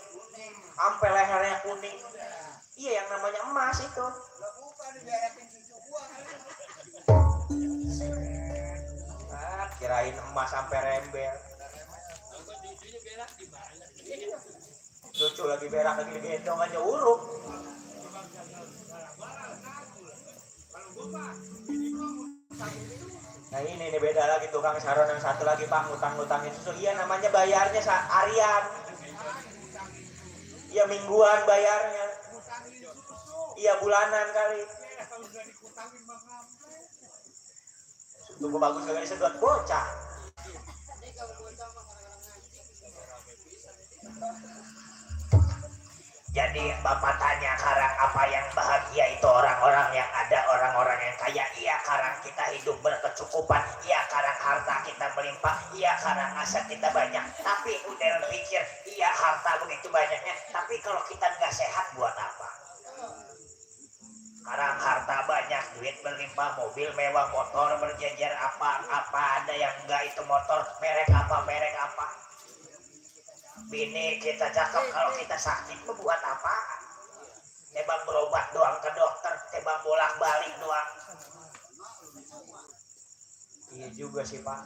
Sampai lehernya kuning. Iya yang namanya emas itu. Lah bukan diberesin cucu gua. Kirain emas sampai rember. Cucu lagi berak lagi digendong aja uruk. Nah ini nih beda lagi tukang saron yang satu lagi Pak ngutang-ngutangin susu. Iya namanya bayarnya harian. Iya mingguan bayarnya. Iya bulanan kali. Tunggu bagus kagak disedot bocah. Jadi Bapak tanya karang apa yang bahagia itu orang-orang yang ada, orang-orang yang kaya. Iya karang kita hidup berkecukupan. Iya karang harta kita melimpah. Iya karang aset kita banyak. Tapi udah pikir, iya harta begitu banyaknya. Tapi kalau kita nggak sehat buat apa? Karang harta banyak, duit berlimpah, mobil mewah, motor berjejer, apa ada yang enggak itu motor, merek apa. Bini kita cakep, kalau kita sakit buat apa? Tebang berobat doang ke dokter, tebang bolak-balik doang. Iya juga sih Pak.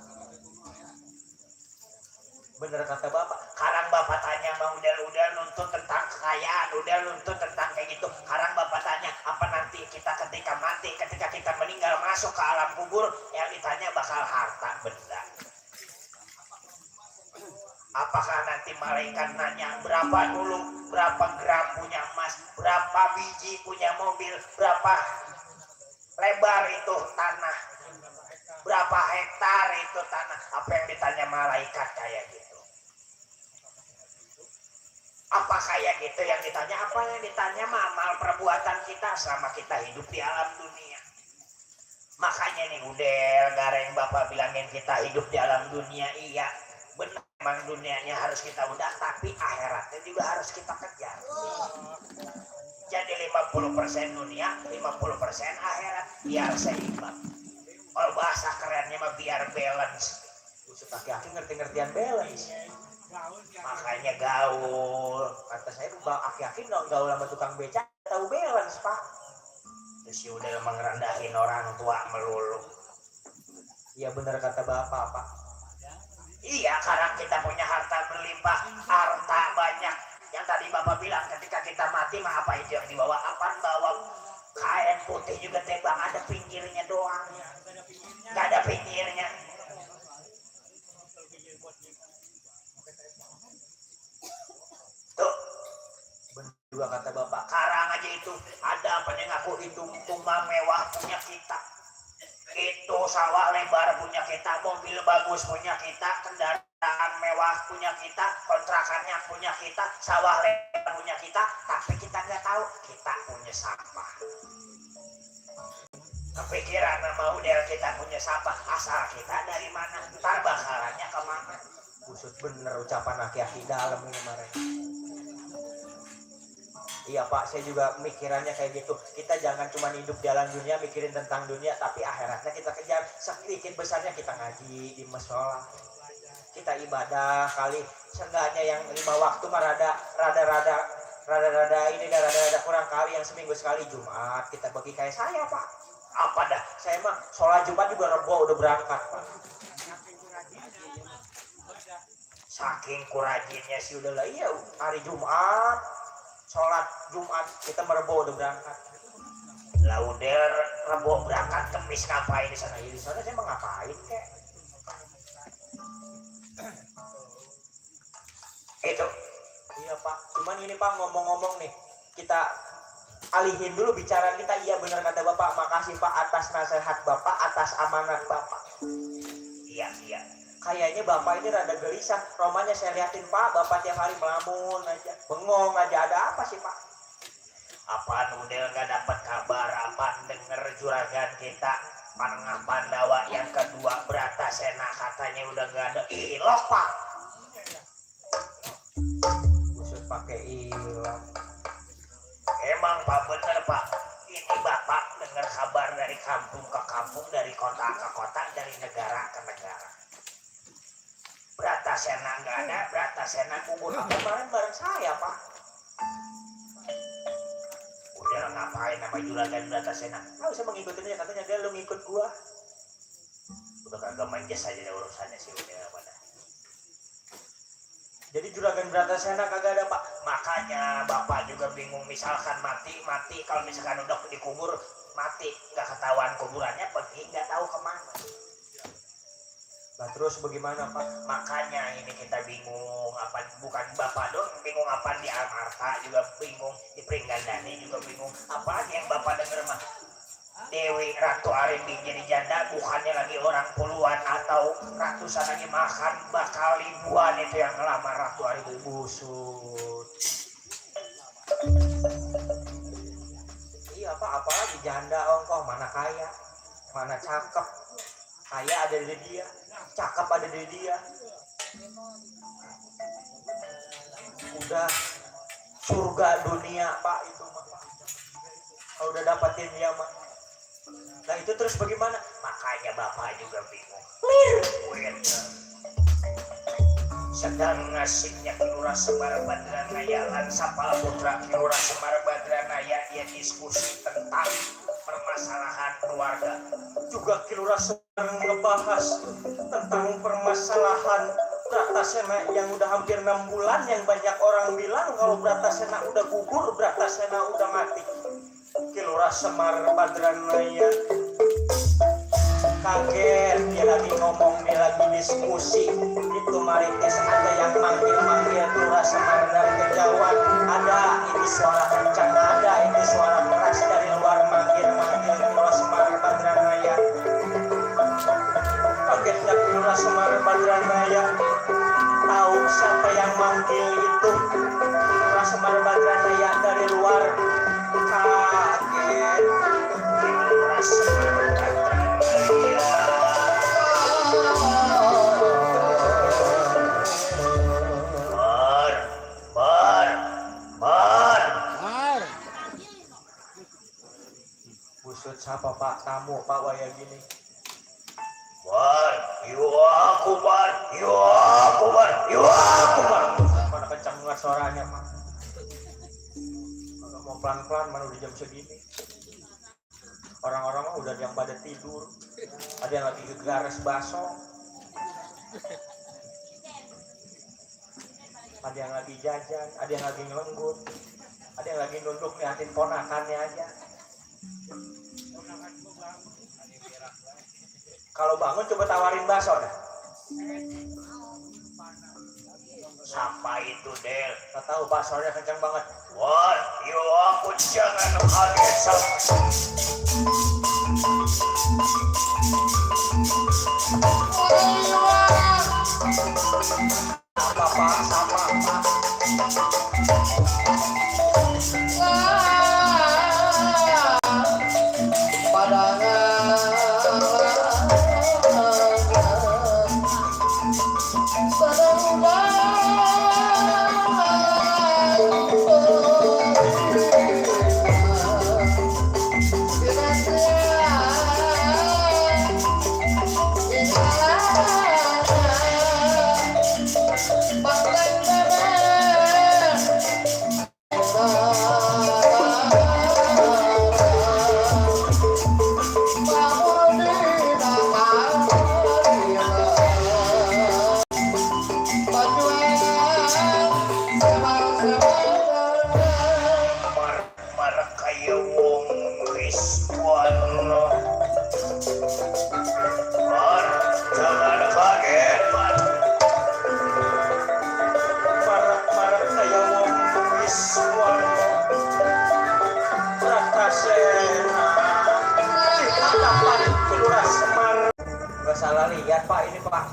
Bener kata Bapak. Sekarang Bapak tanya mau udah nuntut tentang kekayaan, udah nuntut tentang kayak gitu. Sekarang Bapak tanya apa nanti kita ketika mati, ketika kita meninggal masuk ke alam kubur, yang ditanya bakal harta benda. Apakah nanti malaikat nanya berapa dulu, berapa gram punya emas, berapa biji punya mobil, berapa lebar itu tanah, berapa hektar itu tanah. Apa yang ditanya malaikat kayak gitu? Apa kayak gitu yang ditanya? Apa yang ditanya mah amal perbuatan kita selama kita hidup di alam dunia. Makanya nih Udel, gareng Bapak bilangin kita hidup di alam dunia, iya benar. Memang dunianya harus kita udah, tapi akhiratnya juga harus kita kejar. Jadi 50% dunia, 50% akhirat, biar seimbang. Kalau bahasa kerennya mah biar balance. Usut aki-aki ngerti-ngertian balance. Makanya gaul. Kata saya Bang aki-aki dong gaul sama tukang beca tahu balance Pak. Terus ya udah mengerendahin orang tua melulu. Iya benar kata Bapak Pak. Iya, karena kita punya harta berlimpah, harta banyak. Yang tadi Bapak bilang ketika kita mati mah apa itu yang dibawa? Apa bawa kain putih juga tebang, ada pinggirnya doang. Gak ada pinggirnya. Tuh, Benar juga kata Bapak. sekarang aja itu ada apa yang ngaku itu rumah mewah punya kita. Itu sawah lebar punya kita, mobil bagus punya kita, kendaraan mewah punya kita, kontrakannya punya kita, sawah lebar punya kita, tapi kita nggak tahu kita punya sampah. Kepikiran sama Udel kita punya sampah, asal kita dari mana, ntar bakalannya kemana? Usut bener ucapan aki-aki dalam ini kemarin. Iya Pak, saya juga mikirannya kayak gitu. Kita jangan cuma hidup di alam dunia mikirin tentang dunia, tapi akhiratnya kita kejar. Sedikit besarnya kita ngaji di mushola, kita ibadah kali. Seenggaknya yang 5 waktu mah rada ini dah rada kurang kali, yang seminggu sekali Jumat kita bagi kayak saya Pak. Apa dah? Saya mah sholat Jumat juga Rebo udah berangkat Pak. Saking kurajinnya sih Udah lah iya hari Jumat sholat Jumat kita merebo udah berangkat. Udel Rebo berangkat Kemis ngapain di sana? Nah di sana saya mau ngapain kek? Itu. Iya Pak, cuman ini Pak ngomong-ngomong nih, kita alihin dulu bicara kita. Iya benar kata Bapak, makasih Pak atas nasihat Bapak, atas amanat Bapak. Iya. Kayaknya Bapak ini rada gelisah. Romanya saya liatin Pak, Bapak tiap hari melamun aja, bengong aja. Ada apa sih Pak? Apaan Udel gak dapat kabar? Apaan denger juragan kita Panengah Pandawa yang kedua Bratasena katanya udah gak ada ilok Pak. Usut pakai ilang. Emang Pak bener Pak. Ini Bapak dengar kabar dari kampung ke kampung, dari kota ke kota, dari negara ke negara. Bratasena nggak ada, Bratasena kubur. Kemarin bareng saya Pak. ngapain nama Juragan Bratasena? Nggak usah mengikutinya, katanya dia lu ngikut gua. Udah kagak manjas aja deh urusannya sih udah pada. Jadi Juragan Bratasena kagak ada pak. Makanya bapak juga bingung, misalkan mati kalau misalkan udah dikubur mati nggak ketahuan kuburannya pergi nggak tahu kemana. Nah terus bagaimana pak? Makanya ini kita bingung, apa bukan bapak dong bingung, apa di Amarta juga bingung, di Pringgandani juga bingung, apalagi yang bapak denger mah Dewi Ratu Arimbi jadi janda, bukannya lagi orang puluhan atau ratusan lagi, makan bakal ribuan itu yang ngelamar Ratu Arimbi. Busut. Iya pak, apalagi janda ongkoh, mana kaya, mana cakep. Kaya ada di dia, cakep ada di dia. Udah surga dunia pak itu mah. Kalau udah dapatin dia mah. Nah itu terus bagaimana? Makanya bapak juga bingung. Clear. Sedang nasibnya Kilura Semar Badranaya lan Sapal Putra Kilura Semar Badranaya dia diskusi tentang permasalahan keluarga. Juga Kilura sedang ngebahas tentang permasalahan Bratasena yang udah hampir 6 bulan, yang banyak orang bilang kalau Bratasena udah gugur, Bratasena udah mati. Kilura Semar Badranaya kaget, dia lagi ngomong, dia lagi diskusi. Itu Marites ada yang manggil-manggil Kilura Semar dari kejauhan. Ada ini suara kencang, ada ini suara keras dari luar manggil-manggil Kilura Semar Badranaya. Kagetnya Kilura Semar Badranaya, tahu siapa yang manggil itu. Kilura Semar Badranaya dari luar kaget. Kilura Semar Badranaya Busut siapa pak? Tamu pak waya gini. Mana kencang banget suaranya pak. Kalau mau pelan-pelan mana udah jam segini. Orang-orang mah udah yang pada tidur. Ada yang lagi gegares baso. Ada yang lagi jajan, ada yang lagi ngelenggut, ada yang lagi nunduk liatin ponakannya aja. Kalau bangun coba tawarin bakso dah. Siapa itu Del? Gak tahu baksonya kencang banget. Wah, aku jangan kaget sama. Apa pak? Apa pak? Salah lihat pak, ini pak,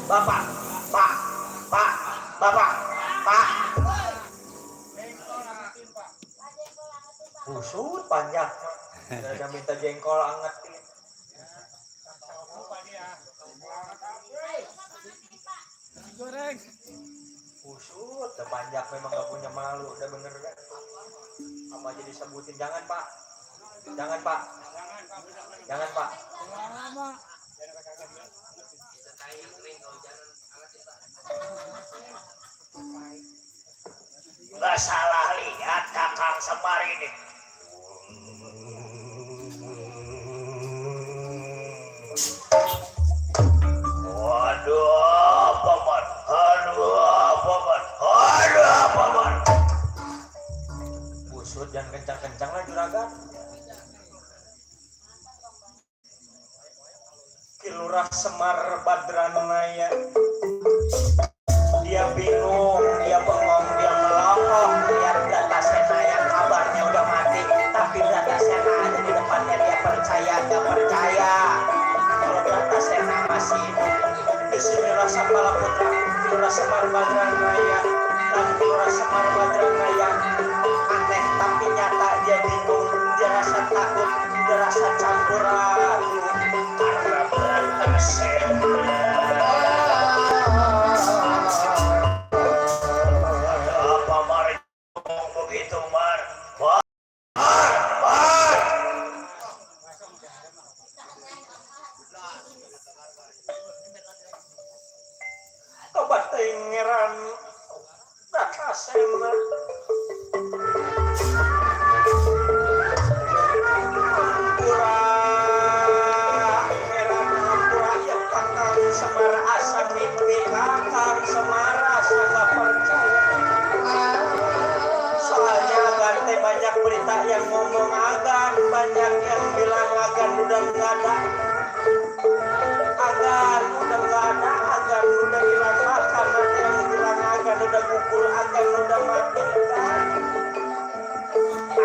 bapak, busut panjang, udah minta jengkol angetin. Busut, udah panjang memang gak punya malu, udah bener kan? Apa aja disebutin, jangan pak, jangan pak. Nggak salah lihat Kakang Semar ini. busut jangan kencang-kencang lah juragan. Kilurah Semar Badranaya. Dia bingung, dia bengong, dia melongo, lihat Brata Sena yang kabarnya udah mati, tapi Brata Sena ada di depannya, dia percaya, gak percaya kalau Brata Sena masih hidup. Disinilah Sambala Putra, Kilurah Semar Badranaya, dan Kilurah Semar Badranaya aneh tapi nyata, dia bingung, dia rasa takut, dia rasa campur aduk karena Brata Sena. Begitu Mar. Tobat tengeran Brata Sena. Ampura ngeran ampura ya kakang Semar asa mimpi kakang Semar asa gak percaya. Soalnya Agan teh banyak berita yang ngomong Agan, banyak yang bilang Agan udah nggak ada, Agan udah nggak ada, Agan udah hilang makan, ada yang bilang Agan udah gugur, Agan udah mati.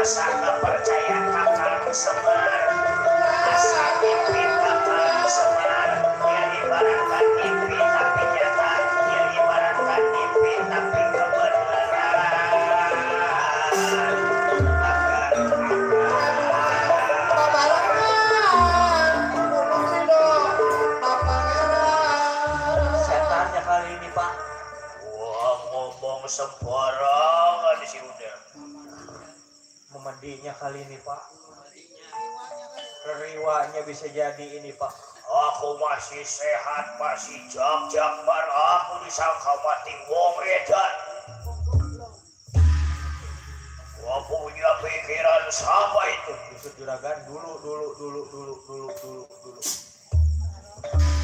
Asa gak percaya kakang Semar, asa mimpi kakang Semar, yang ibaratkan mimpi tapi nyata, yang ibaratkan mimpi tapi kebenaran. Setannya kali ini Pak. Wah, ngomong sembarangan di sini udah. Memandinya kali ini Pak. Riwanya bisa jadi ini Pak. Aku masih sehat, masih jak bar aku disangka mati wong edan. Gua punya pikiran sama itu. Busut juragan dulu.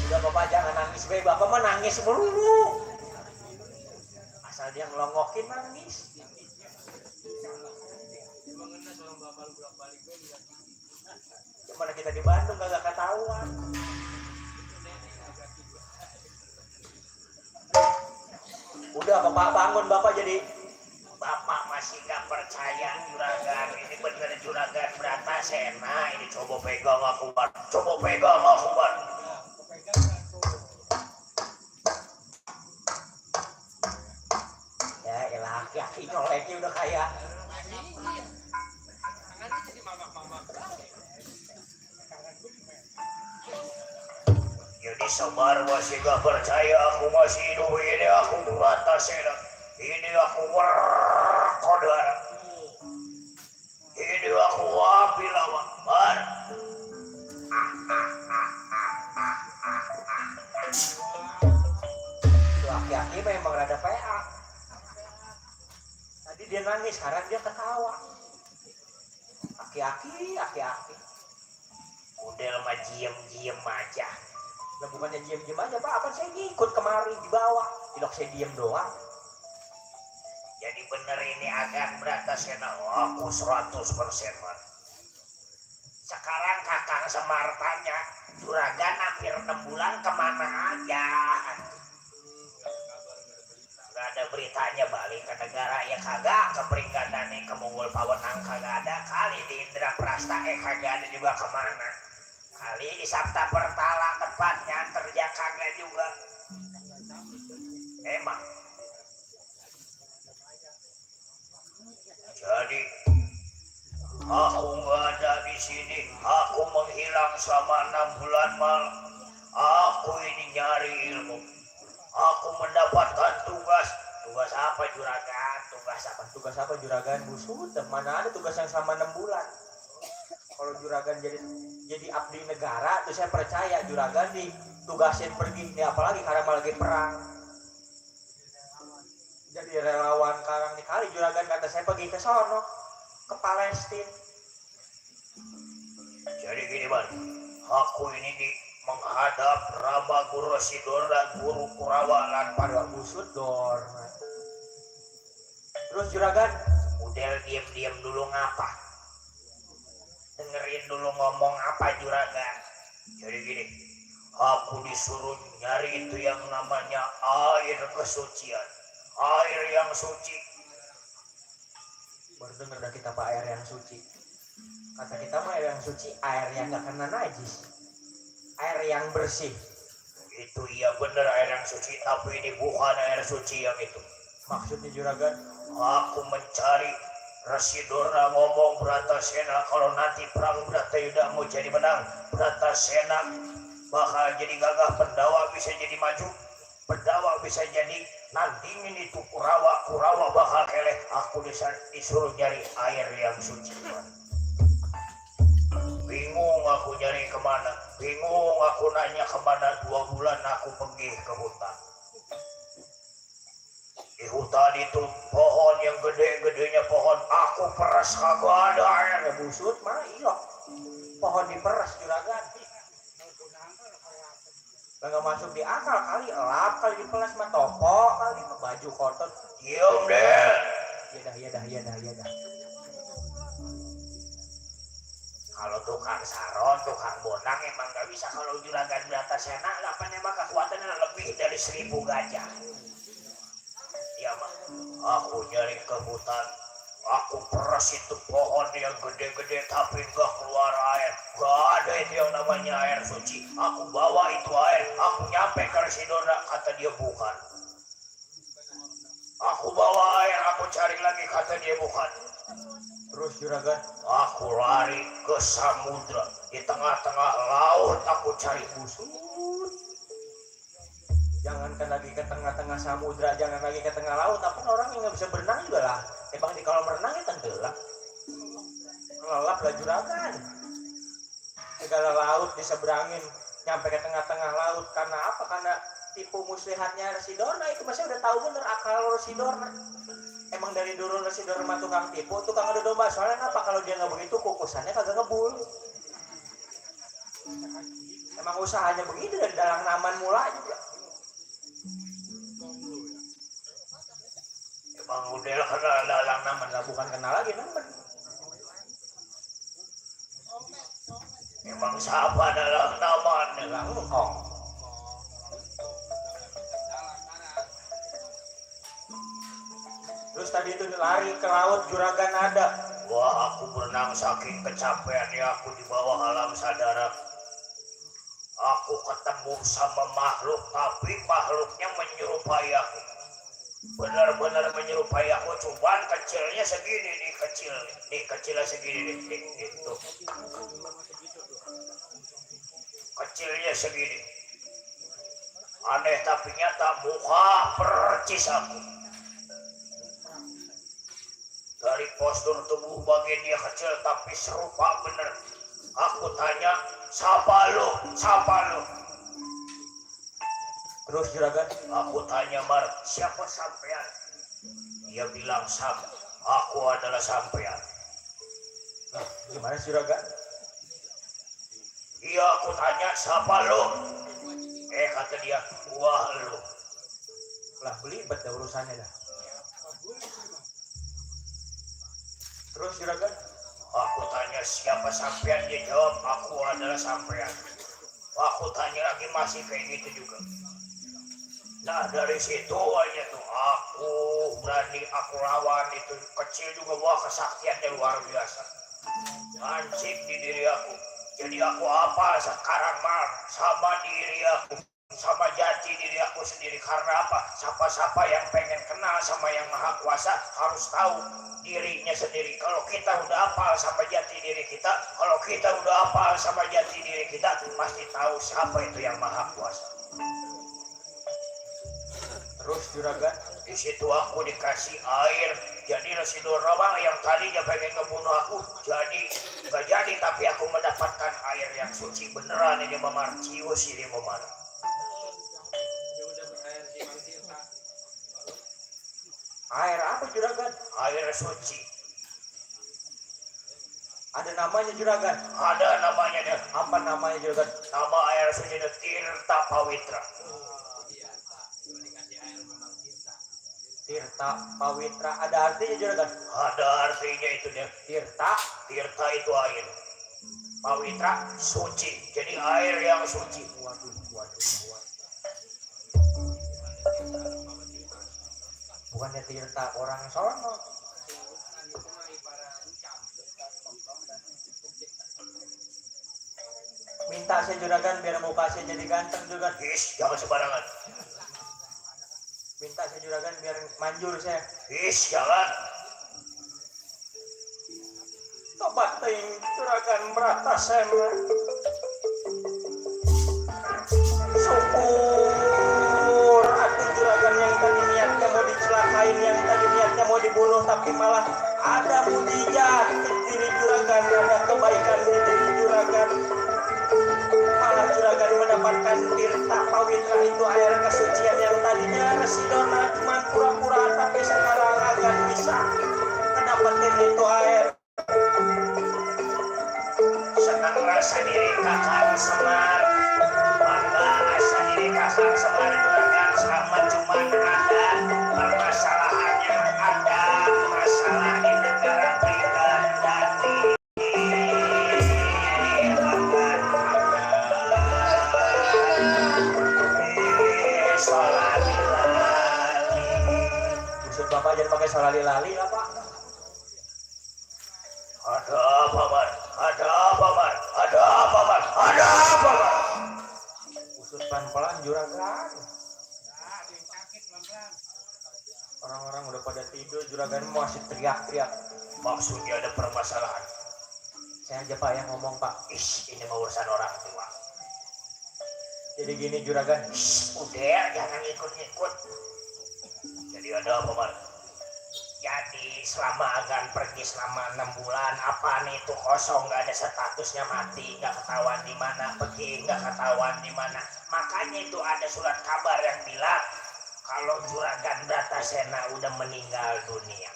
Udah Bapak jangan nangis, be. Bapak mah nangis melulu. Asal dia ngelongokin nangis. Gimana kita di Bandung kagak ketahuan. Udah Bapak bangun, Bapak jadi Bapak masih gak percaya juragan. Ini bener juragan Brata Sena. Ini coba pegang aku Bar. Coba pegang aku Bar. ya elah aki nyoleknya udah kayak Jadi Semar masih gak percaya aku masih hidup. Ini aku Brata Sena. Ini aku Warkodar. Ini aku Wapi Lawak Bar. itu aki-aki memang rada PA. Tadi dia nangis, sekarang dia ketawa. Aki-aki. Udah mah diem aja. Lah bukannya diem aja Pak, apa saya ngikut kemari di bawah. Tidak saya diem doang. Jadi bener ini akan Brata Sena. Aku 100% Bar. Sekarang Kakang Semar tanya, juragan hampir 6 bulan kemana aja? Gak ada beritanya balik ke negara ya kagak, ke Pringgadani, ke Munggul Pawenang kagak ada, kali di Indra Prasta kagak ada juga kemana. Kali di Sabta Pertala tempatnya kerja kagak juga. Emang. Jadi aku nggak ada di sini. Aku menghilang selama 6 bulan mal. Aku ini nyari ilmu. Aku mendapatkan tugas. Tugas apa juragan? Tugas apa juragan? Busut, mana ada tugas yang sama 6 bulan. Kalau juragan jadi abdi negara, tuh saya percaya juragan ditugasin pergi. Ini apalagi karena lagi perang. Jadi relawan karang nih kali juragan kata saya pergi ke sono, ke Palestina. Jadi gini Bang, aku ini menghadap Rama Guru Sidor dan Guru Kurawa lan pada Busut dor. Terus juragan Udel diam-diam dulu ngapa? Dengerin dulu ngomong apa juragan. Jadi gini, aku disuruh nyari itu yang namanya air kesucian, air yang suci. Baru dengar dah kita pak air yang suci. Kata kita mah air yang suci, air yang gak kena najis, air yang bersih. Itu iya bener air yang suci, tapi ini bukan air suci yang itu. Maksudnya juragan, Aku mencari Rasidorna ngomong Bratasena kalau nanti perang Bratayuda mau jadi menang, Bratasena bakal jadi gagah, Pendawa bisa jadi maju, Pendawa bisa jadi nanti ini tuh Kurawa bakal keleh. Aku disuruh nyari air yang suci. Bingung aku nyari kemana, bingung aku nanya kemana. 2 bulan aku pergi ke hutan. Di hutan itu pohon yang gede-gedenya pohon, aku peras kagak ada air. busut mah iya. Pohon diperas juragan. Nggak masuk di akal kali, elap kali dipelas mah topo kali mah baju kotor. Diam deh. Iya dah. Kalau tukang saron, tukang bonang emang gak bisa. Kalau juragan Bratasena, lapan emang kekuatannya lebih dari 1000 gajah. Ya mah, aku nyari ke hutan, aku peras itu pohon yang gede-gede tapi gak keluar air. Gak ada itu yang namanya air suci. Aku bawa itu air, aku nyampe ke Rasidorna, kata dia bukan. Aku bawa air, aku cari lagi, kata dia bukan. Terus juragan, Aku lari ke samudra, di tengah-tengah laut aku cari busuk. jangankan lagi ke tengah-tengah samudra, jangan lagi ke tengah laut, tapi orang yang nggak bisa berenang juga lah. Emang di kolam renang ya tenggelam. Lelap lah juragan. Segala laut diseberangin, nyampe ke tengah-tengah laut. Karena apa? Karena tipu muslihatnya Rasidorna itu masih udah tahu bener akal Rasidorna. Emang dari dulu Rasidorna mah tukang tipu, tukang adu domba. Soalnya apa? Kalau dia nggak begitu, kukusannya kagak ngebul. Emang usahanya begitu dari dalam naman mula juga. Emang udah kenal dalang naman, Nggak bukan kenal lagi naman. emang siapa dalang naman? Dalang ngkong. Terus tadi itu lari ke laut juragan ada. Wah, aku berenang saking kecapean ya, aku di bawah alam sadar. Aku ketemu sama makhluk, tapi makhluknya menyerupai aku. Benar-benar menyerupai aku, cuman kecilnya segini nih, kecilnya segini nih, itu. Kecilnya segini. Aneh tapi nyata, muka percis aku. Dari postur tubuh bagian dia kecil tapi serupa bener. Aku tanya, siapa lu? Terus juragan, Aku tanya Mar, siapa sampean? Dia bilang aku adalah sampean. nah, gimana sih juragan? Iya, aku tanya, siapa lu? Kata dia, gua lu. Lah belibet dah urusannya dah. Terus juragan, Aku tanya, siapa sampean? Dia jawab, aku adalah sampean. Aku tanya lagi, masih kayak gitu juga. Nah, dari situ aja tuh, aku berani, aku lawan itu. Kecil juga, wah kesaktiannya luar biasa. Lancip di diri aku. Jadi aku apa sekarang Mar? Sama diri aku, sama jati diri aku sendiri. Karena apa? Siapa-siapa yang pengen kenal sama yang Maha Kuasa harus tahu dirinya sendiri. Kalau kita udah hafal sama jati diri kita, kalau kita udah hafal sama jati diri kita, pasti tahu siapa itu yang Maha Kuasa. terus juragan, Di situ aku dikasih air. Jadi Rasidorna yang tadinya pengen ngebunuh aku, jadi nggak jadi, tapi aku mendapatkan air yang suci beneran. Ini Mamar Cius ini Mamar. air apa juragan? Air suci. Ada namanya juragan. Ada namanya dia. Apa namanya juragan? Nama air suci itu Tirta Pawitra. Tirta Pawitra ada artinya juragan. Ada artinya itu dia. Tirta Tirta itu air. Pawitra suci. Jadi air yang suci. waduh. Bukannya Tirta orang sono. Minta saya juragan biar muka saya jadi ganteng juragan. Is, jangan sembarangan. Minta saya juragan biar manjur saya. Is, jangan. Tobat ting juragan merata saya. Syukur aku juragan yang tadi niatnya mau dicelakain, yang tadi niatnya mau dibunuh, tapi malah ada mujizat di diri juragan, ada kebaikan di diri juragan. Malah juragan mendapatkan tirta pawitra itu air kesucian yang tadinya residona cuma pura-pura, tapi sekarang akan bisa mendapatkan itu air. Senang rasa diri kakak Semar. Bangga rasa diri kakak Semar juragan. Sama cuman ada permasalahannya, ada masalah di negara Trigandani. Maksud bapak jangan pakai solali-lali lah pak. Ada apa, Mar? Ada apa, Mar? Ada apa, Mar? Ada apa, Mar? Usut pelan-pelan juragan. Orang-orang udah pada tidur, juragan masih teriak-teriak. Maksudnya ada permasalahan. Saya aja pak yang ngomong pak. Ish, ini mau urusan orang tua. Jadi gini juragan. Udah, jangan ikut-ikut. Jadi ada apa, Mar? Jadi selama agan pergi selama 6 bulan, apa nih itu kosong, nggak ada statusnya mati, nggak ketahuan di mana pergi, nggak ketahuan di mana. Makanya itu ada surat kabar yang bilang kalau Juragan Bratasena udah meninggal dunia.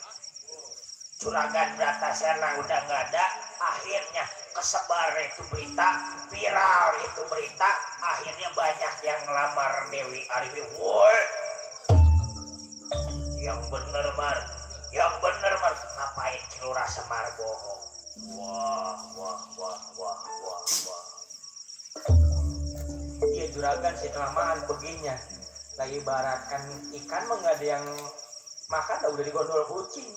Juragan Bratasena udah nggak ada, akhirnya kesebar itu berita, viral itu berita, akhirnya banyak yang ngelamar Dewi Arifi. Woi, yang bener Mar, yang bener Mar, ngapain Kilura Semar bohong? Wah. Iya juragan sih kelamaan begininya. Lagi ibaratkan ikan mah nggak ada yang makan, udah digondol kucing.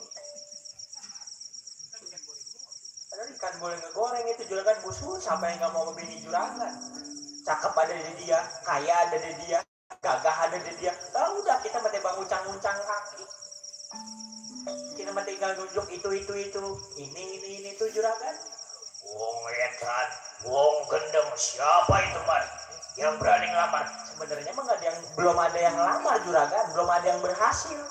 Padahal ikan boleh ngegoreng itu juragan busuk, siapa yang nggak mau ngebini juragan? Cakep ada di dia, kaya ada di dia, gagah ada di dia. Tahu udah kita mati bang uncang-uncang kaki. Kita mah tinggal nunjuk itu. Ini tuh juragan. Wong edan, wong gendeng, siapa itu Mar? Yang berani ngelamar? Sebenarnya mah nggak ada yang, belum ada yang lamar juragan, belum ada yang berhasil.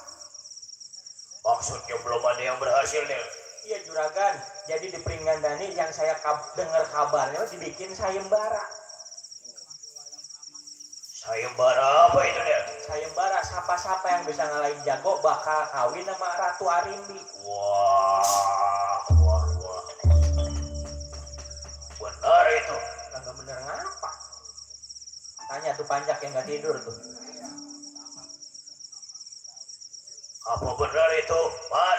Maksudnya belum ada yang berhasil nih? Iya juragan, jadi di Pringgandani yang saya dengar kabarnya dibikin sayembara. Sayembara apa itu dia? Sayembara, siapa-siapa yang bisa ngalahin jago bakal kawin sama Ratu Arimbi. Wah. Benar itu? Nggak bener ngapa? Tanya tuh Panjak yang nggak tidur tuh. Apa benar itu, Mar?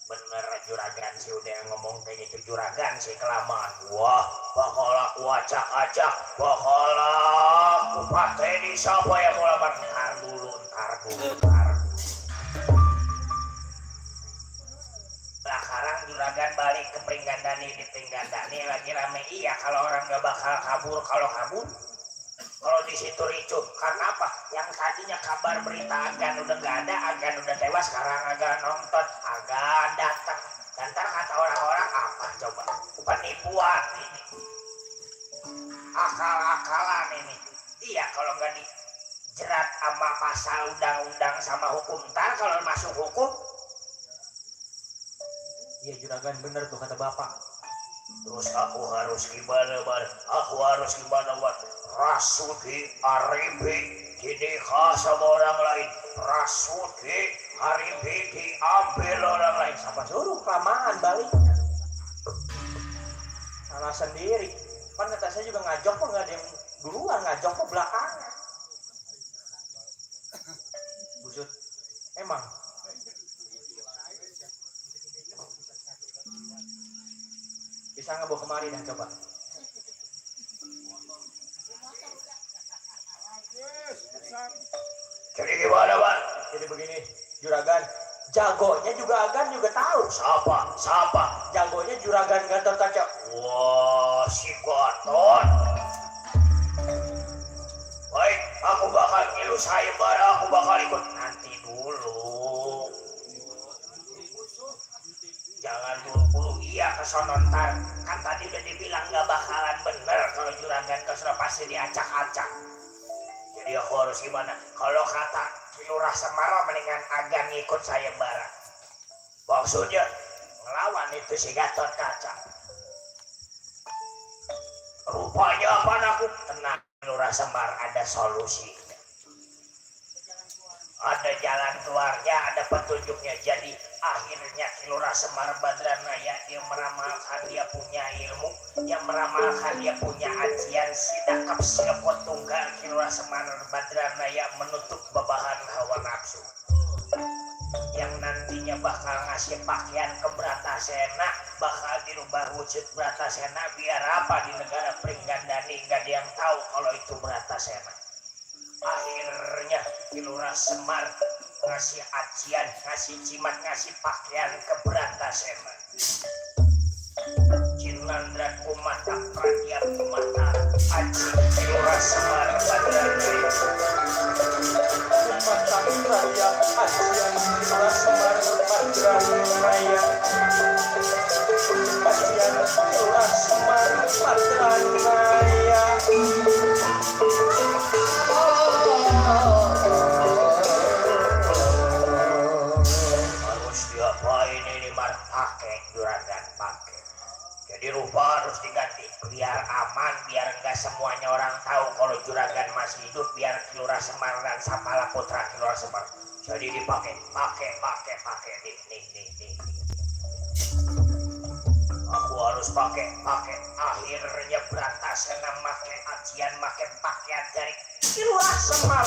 Bener juragan sih udah ngomong kayak gitu, juragan sih kelamaan. Wah, bakal aku acak-acak, bakal aku pateni siapa yang mau lamar. Ntar dulu. Nah, sekarang juragan balik ke Pringgandani, di Pringgandani lagi rame. Iya, kalau orang nggak bakal kabur, kalau di situ ricuh. Karena apa? Yang tadinya kabar berita Agan udah nggak ada, Agan udah tewas, sekarang Agan nonton, Agan datang. Dan ntar kata orang-orang apa coba? Penipuan ini, akal-akalan ini. Iya, kalau nggak dijerat sama pasal undang-undang sama hukum, ntar kalau masuk hukum. Iya juragan bener tuh kata bapak. Terus aku harus gimana, Bar? Aku harus gimana, Bar? Rasuki Aribi dinikah sama orang lain. Rasuki Aribi diambil orang lain. Siapa suruh kelamaan balik? Salah sendiri. Kan kata saya juga ngajok kok nggak ada yang duluan, ngajok kok belakangan. Busut, emang Bisa nggak bawa kemari dan coba? Jadi gimana, Bang? Jadi begini, juragan. Jagonya juga Agan juga tahu. Siapa? Jagonya juragan Gatot Kaca. Wah, si Gatot. Baik, aku bakal ngilu sayembara, aku bakal ikut nanti dulu. Jangan buru-buru iya ke sono ntar. Kan tadi udah dibilang gak bakalan bener kalau juragan ke sono pasti diacak-acak. Jadi aku harus gimana? Kalau kata Lurah Semara mendingan Agan ngikut sayembara. Maksudnya ngelawan itu si Gatot Kaca. Rupanya apa aku? Tenang Lurah Semar, ada solusi. Ada jalan keluarnya, ada petunjuknya. Jadi akhirnya Lurah Semar Badranaya dia meramalkan dia punya ilmu, dia meramalkan dia punya ajian sidakap silpot tunggal. Lurah Semar Badranaya menutup bebahan hawa nafsu yang nantinya bakal ngasih pakaian ke Bratasena, bakal dirubah wujud Bratasena biar apa di negara Pringgandani nggak ada yang tahu kalau itu Bratasena. Akhirnya Lurah Semar ngasih ajian, ngasih jimat, ngasih pakaian ke Bratasena. Jinandra kumata pradya kumata aji Lurah Semar Badranaya. Kumata pradya ajian Lurah Semar Badranaya. Ajian Lurah Semar Badranaya. Harus diapain ini Mar? Pakai juragan pakai. Jadi rupa harus diganti biar aman, biar enggak semuanya orang tahu kalau juragan masih hidup, biar Lurah Semar dan Sapala putra Lurah Semar. Jadi dipakai, pakai nih. Aku harus pakai. Akhirnya Bratasena pakai ajian, pakai pakaian dari Lurah Semar.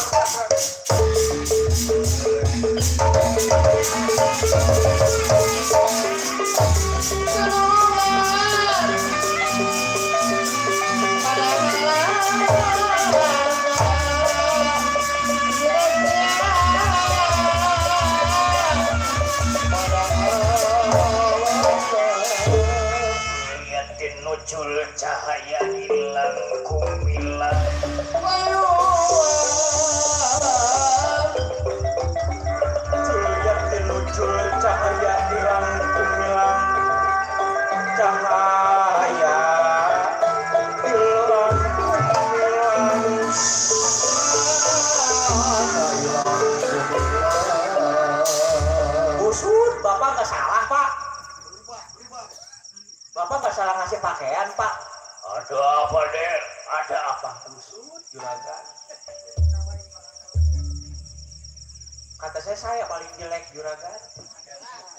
Liatin muncul cahaya hilang kumilang. Liatin muncul cahaya hilang kumilang. Cahaya hilang kumilang. Busut, Bapak nggak salah Pak. Bapak nggak salah ngasih pakaian Pak. Ada apa deh? Ada apa? Busut, juragan. Kata saya paling jelek juragan.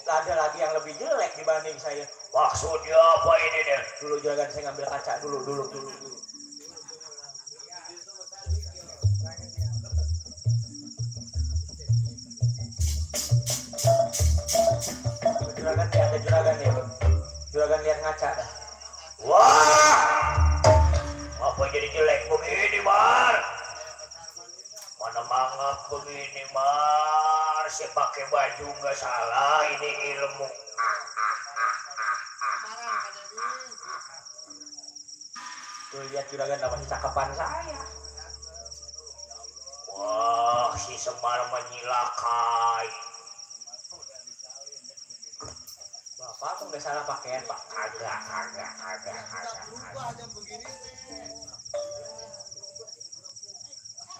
Gak ada lagi yang lebih jelek dibanding saya. Maksudnya apa ini deh? Dulu juragan saya ngambil kaca dulu. Juragan lihat ngaca dah. Wah! Apa jadi jelek begini, Mar? Mana mangap begini, Mar? Si pakai baju nggak salah, ini ilmu. Tuh lihat juragan masih cakepan saya. Wah, si Semar menyilakai. Bapak aku nggak salah pakaian Pak. Agak.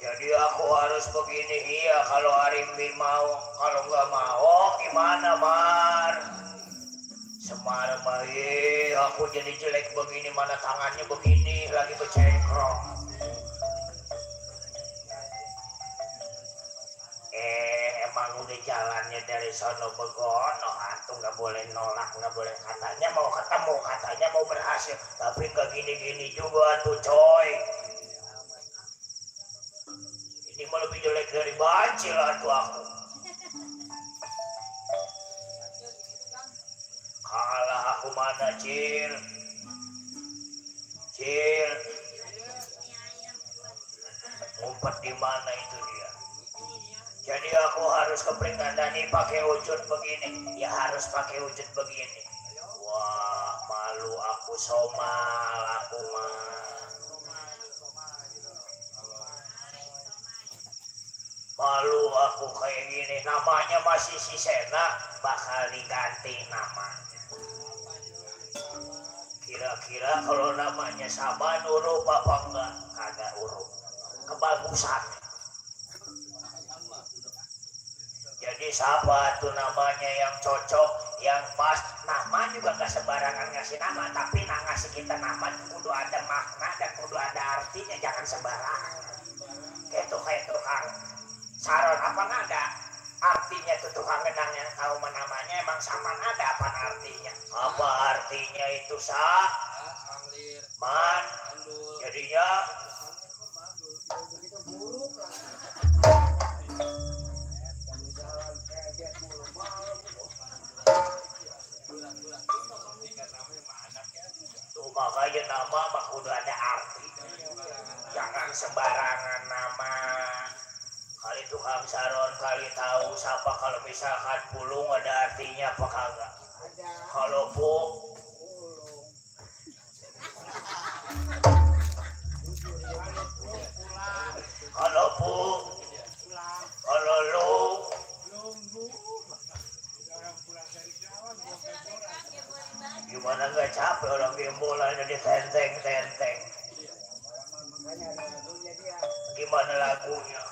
Jadi aku harus begini, iya kalau Arimbi mau, kalau nggak mau gimana Mar? Semar baik, aku jadi jelek begini, mana tangannya begini, lagi bercengkrong. Emang udah jalannya dari sono begono, antum nggak boleh nolak, nggak boleh katanya mau ketemu, katanya mau berhasil, tapi nggak gini-gini juga tuh coy. Ini mau lebih jelek dari bacil tuh aku. Kalah aku mana Cil? Cil, ngumpet di mana itu dia? Jadi aku harus keperingatani pakai wujud begini. Ya harus pakai wujud begini. Wah, malu aku somal aku mah. Malu aku kayak gini. Namanya masih si Sena, bakal diganti namanya. Kira-kira kalau namanya sama nurut apa enggak? Kagak urut. Kebagusan. Jadi siapa tuh namanya yang cocok, yang pas. Nama juga gak sembarangan ngasih nama, tapi ngasih kita nama kudu ada makna dan kudu ada artinya, jangan sembarangan. Kayak tukang saron apa nggak ada artinya tuh tukang gedang yang tahu namanya emang sama ada apa artinya? Apa artinya itu man? Jadinya tuh makanya nama mah udah ada arti. Jangan sembarangan nama. Kali tukang saron kali tahu siapa kalau misalkan pulung ada artinya apa kagak? Kalau kalau lu gimana nggak capek orang gembolannya di tenteng. Gimana lagunya?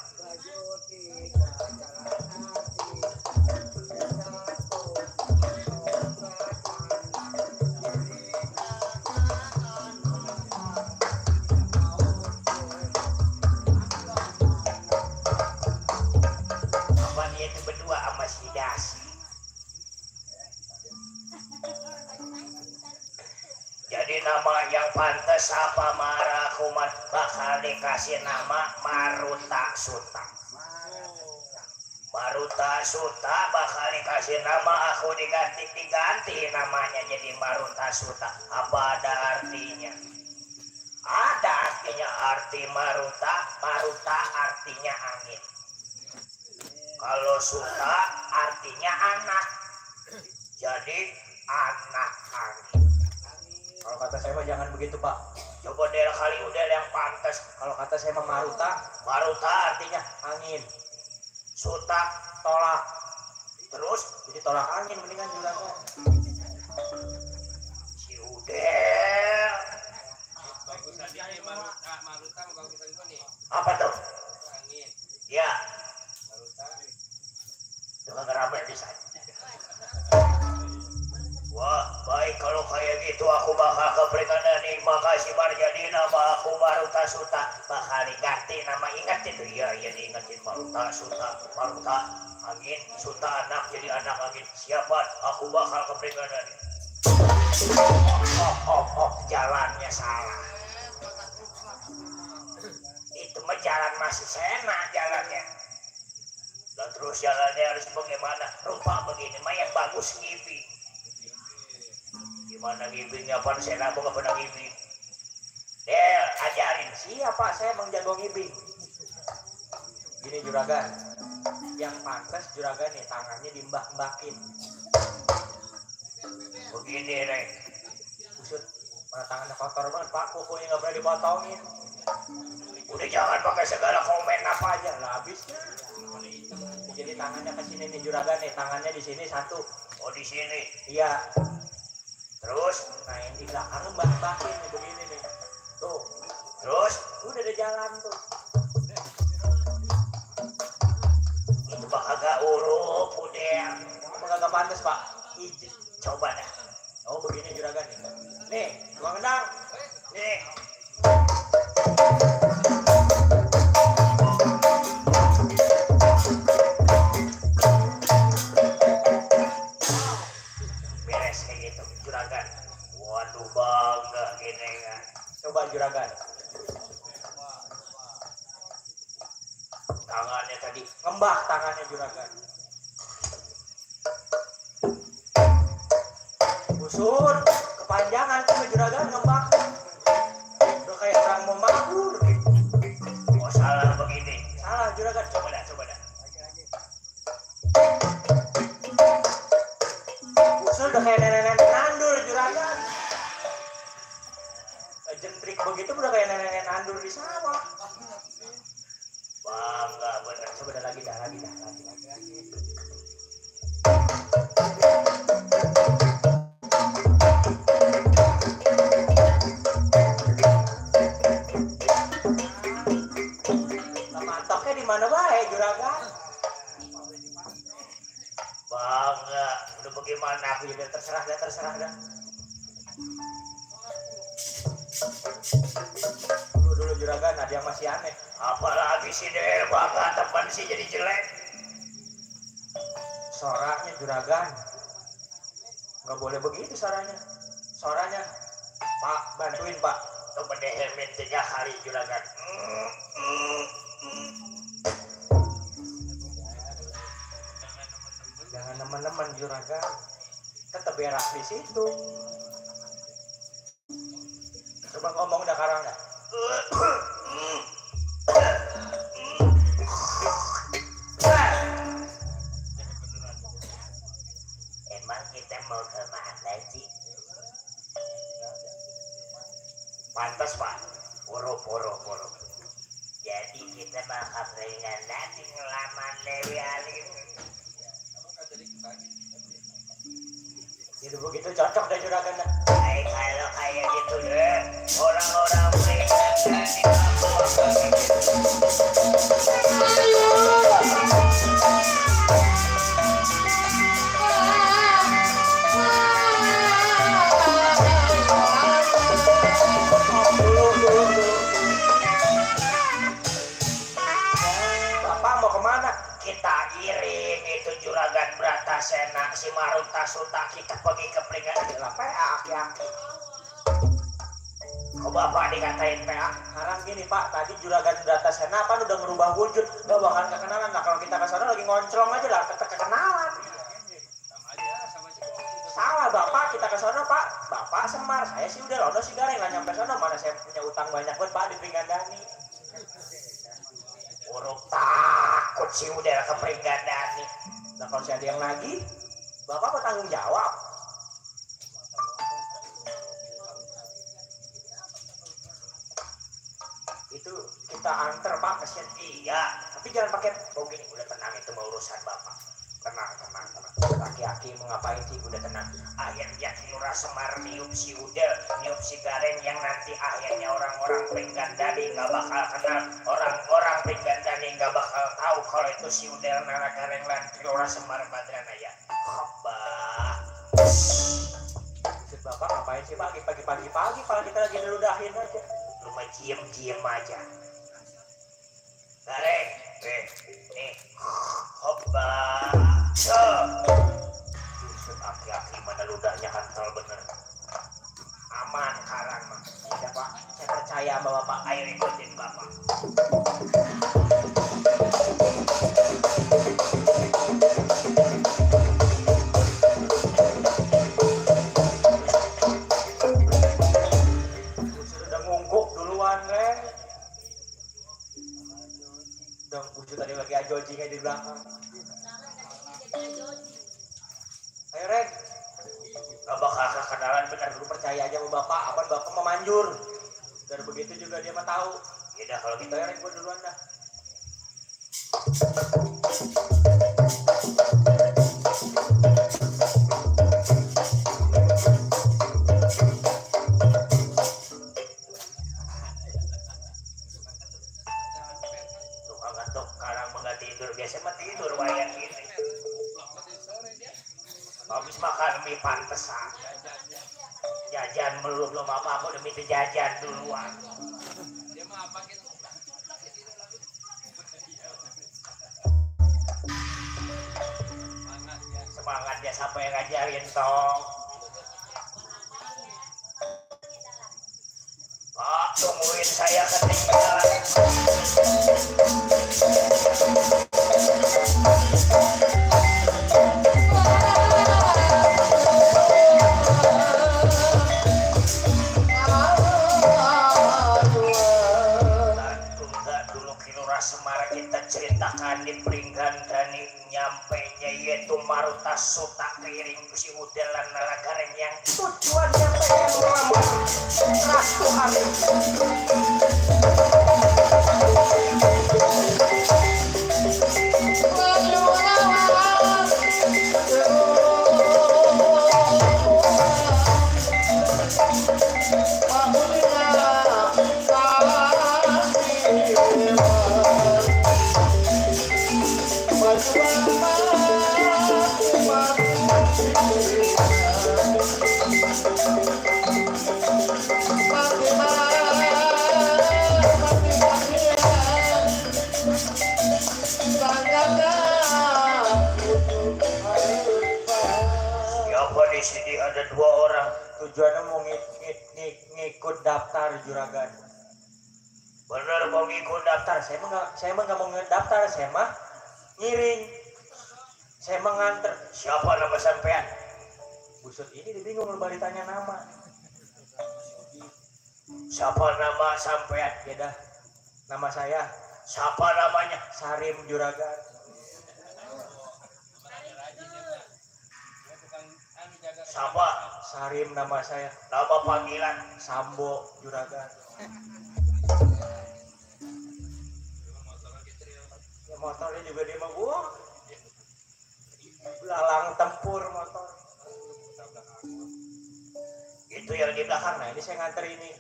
Apa dia itu berdua sama si Dasi? Jadi nama yang pantas apa Mara Kumat bakal dikasih nama Maruta Suta. Maruta Suta bakal dikasih nama, aku diganti namanya jadi Maruta Suta. Apa ada artinya? Ada artinya, arti Maruta artinya angin. Kalau Suta artinya anak. Jadi anak angin. Kalau kata saya mah jangan begitu Pak. Coba deh kali udah yang pantas. Kalau kata saya mah Maruta artinya angin, Suta tolak. terus Jadi tolak angin mendingan juragan. si Udel. Bagus aja ya Maruta bagusan gua nih. Apa tuh? Angin. Ya, Maruta. dengan rame di sana. Wah, baik kalau kayak gitu aku bakal keperinganan nih. Makasih Marjadi, nama aku Maruta Suta. Bakal diganti nama, ingat itu ya, diingetin Maruta Suta. Maruta angin, Suta anak, jadi anak angin. Siapa? Aku bakal keperinganan nih. Jalannya salah. Itu mah jalan masih Sena jalannya. Dan terus jalannya harus bagaimana? Rupa begini mah yang bagus ngibing. Gimana ngibingnya Pan Sena aku gak pernah ngibing. Del, ajarin. Siapa saya emang jago ngibing. Gini juragan, yang pantas juragan nih tangannya dimbak-mbakin. Begini Rek. Usut, mana tangannya kotor banget Pak, kukunya nggak pernah dipotongin. Udah jangan pakai segala komen apa aja. Lah habis. Jadi tangannya ke sini nih juragan nih, tangannya di sini satu. Oh di sini. Iya. Terus, Nah yang di belakang mbak-mbakin nih begini nih. Tuh, terus udah ada jalan tuh. itu mah kagak urut udah. Emang kagak pantas Pak. Ijin. Coba dah. Oh begini juragan nih. Nih, tukang gendang. Nih. Beres kayak gitu juragan. Waduh bangga gini kan. Coba juragan. Tangannya tadi Ngembak tangannya juragan. Busur, kepanjangan tuh juragan ngembak. begitu udah kayak nenek nandur di sawah. Bangga bener. Coba dah lagi. Mantoknya di mana bae juragan? Bangga. Udah bagaimana aku jadi terserah dah. Dulu juragan ada yang masih aneh. Apalagi si Del bangga teman sih jadi jelek. Soranya juragan. Nggak boleh begitu soranya. Pak, bantuin Pak. Tuh pendeher mintanya hari juragan. Jangan nemen-nemen juragan. Tetap berak di situ. Coba ngomong dah karang dah. Emang kita mau kemana sih? Pantas Pak, poro. Jadi kita bakal peringan nanti ngelaman Dewi Alim. Gitu begitu cocok dah juragan dah. Kalau kayak gitu deh, orang-orang peringan nanti kamu Bapak mau kemana? kita iring itu juragan Bratasena si Maruta Suta kita pergi ke peringatan Lah PA aki-aki. kok bapak dikatain PA Sekarang gini Pak, tadi juragan Bratasena kan udah merubah wujud, gak bakal kekenalan. Nah kalau kita ke sana lagi ngoncrong aja lah, kekenalan. Salah Bapak, kita ke sana Pak. Bapak Semar, saya sih udah lono sih garing, nggak nyampe sana. Mana saya punya utang banyak banget Pak di Pringgandani. urut takut sih udah ke Pringgandani. Nah kalau saya ada yang lagi, Bapak bertanggung jawab. Itu kita antar Pak kesian. Iya Tapi jangan pakai oh gini udah tenang itu mau urusan bapak tenang aki-aki mengapain sih, udah tenang. akhirnya Kilura Semar niup si Udel niup si Garen yang nanti akhirnya orang-orang Pringgandani nggak bakal kenal, orang-orang Pringgandani nggak bakal tahu kalau itu si Udel Nara Garen lan Kilura Semar Badranaya. Khobah Maksud Bapak ngapain sih Pak pagi-pagi kalau kita lagi ngeludahin aja. lu mah diem aja Garen nih khobah Yusuf aki-aki mana ludahnya kental bener aman karang mah Ya Pak, saya percaya sama Bapak. ayo ikutin bapak Udah ngungkuk duluan, Ren. Udah Bucu tadi lagi ajojingnya di belakang. Ayo Ren, gak bakal kekenalan bener lu percaya aja sama Bapak, apa Bapak memanjur. Dan begitu juga dia mah tahu. yaudah kalau gitu Ayo Ren, gua duluan dah. tukang ngetok karang mah tidur biasa mah tidur wayang gini habis makan mie pantesan jajan belum apa-apa udah minta jajan duluan Dia mah apa gitu? semangat dia siapa yang ngajarin tong Pak tungguin saya ketinggalan tunda dulu Kilura Semar kita ceritakan di Pringgandani nyampenya yaitu Maruta Suta keiring si Udelan Naragareng yang tujuannya pengen melamar Ratu Halim Siapa di sini ada 2 orang? Tujuannya mau ngikut daftar juragan. Bener mau ngikut daftar? Saya mah nggak mau ngedaftar, saya mah ngiring. Saya mah nganter. Siapa nama sampean? Busut ini dia bingung kalau ditanya nama. Siapa nama sampean? Ya dah, nama saya Siapa namanya? Sarim juragan. Siapa? Sarim nama saya. Nama panggilan? Sambo juragan. Ya motornya juga dia mah gua. Lalang tempur motor. Itu yang di belakang. Nah ini saya nganter ini.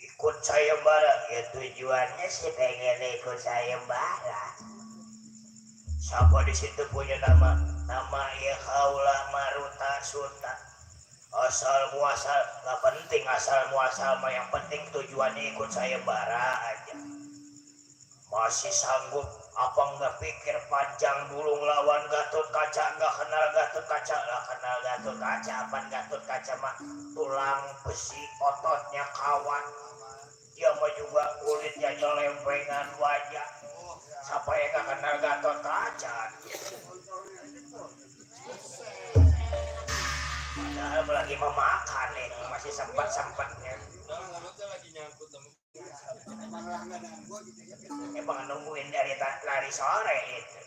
Ikut sayembara. Ya tujuannya sih pengen ikut sayembara. Siapa di situ punya nama? Nama ya Haula Maruta Suta. Asal muasal gak penting, asal muasal mah yang penting tujuannya ikut sayembara aja. Masih sanggup apa nggak pikir panjang dulu ngelawan Gatot Kaca? Nggak kenal Gatot Kaca lah, kenal Gatot Kaca. Apaan Gatot Kaca mah tulang besi, ototnya kawan. Dia mah juga kulitnya lempengan wajah. Siapa yang nggak kenal Gatot Kaca? Padahal lagi mau makan nih, masih sempat-sempatnya. Emang nungguin dari lari sore itu.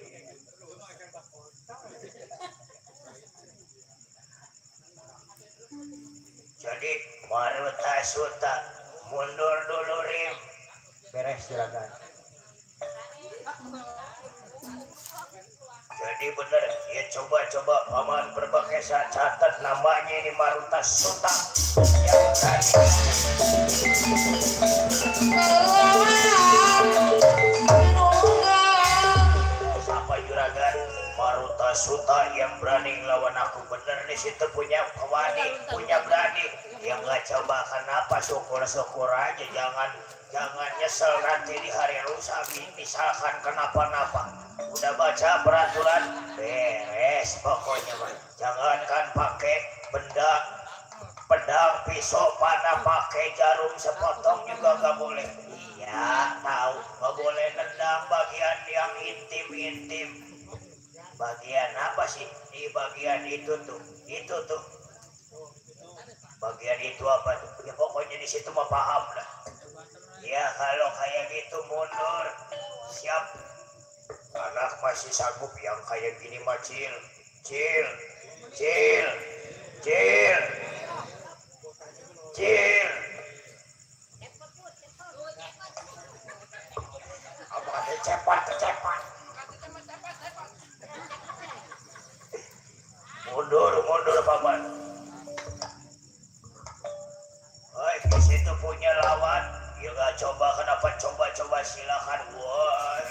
Jadi Maruta Suta mundur dulu Rim. Beres juragan. Jadi bener ya, coba paman Berbakesa catat namanya ini Maruta Suta yang tadi. Siapa juragan? Maruta Suta yang berani ngelawan aku. Bener di situ punya kewani, punya berani. Yang nggak coba kenapa, syukur aja, jangan nyesel nanti di hari lusa misalkan kenapa-napa. Udah baca peraturan, beres pokoknya mah. Jangankan pakai pedang, pisau, panah, pakai jarum sepotong juga gak boleh. Iya, tahu, gak boleh nendang bagian yang intim. Bagian apa sih? Di bagian itu tuh. Bagian itu apa tuh? Ya pokoknya di situ mah paham lah. Ya kalau kayak gitu mundur. Siap. Anak masih sanggup yang kayak gini mah cil. Apa ada cepat. Mundur paman. Hai, di situ punya lawan. Ya gak coba, kenapa coba silakan. Woi.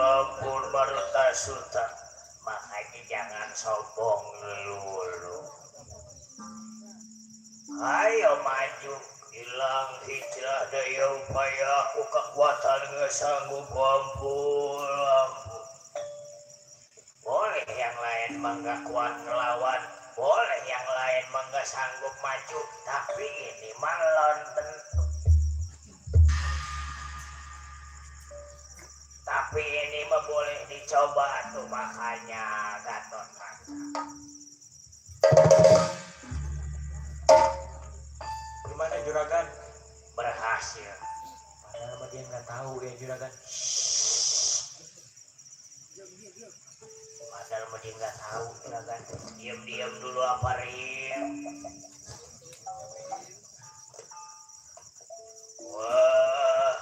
Ampun Maruta Sultan, makanya jangan sombong dulu. Ayo maju, hilang hijrah daya upaya aku kekuatan nggak sanggup ampun. Boleh yang lain mangga kuat ngelawan, boleh yang lain mangga sanggup maju, tapi ini malon tentu. Tapi ini mah boleh dicoba tuh, makanya Gatot Kaca. Gimana juragan? Berhasil. Padahal mah dia nggak tahu ya juragan. Padahal mah dia nggak tahu juragan. Diam-diam dulu apa Rim? Wah,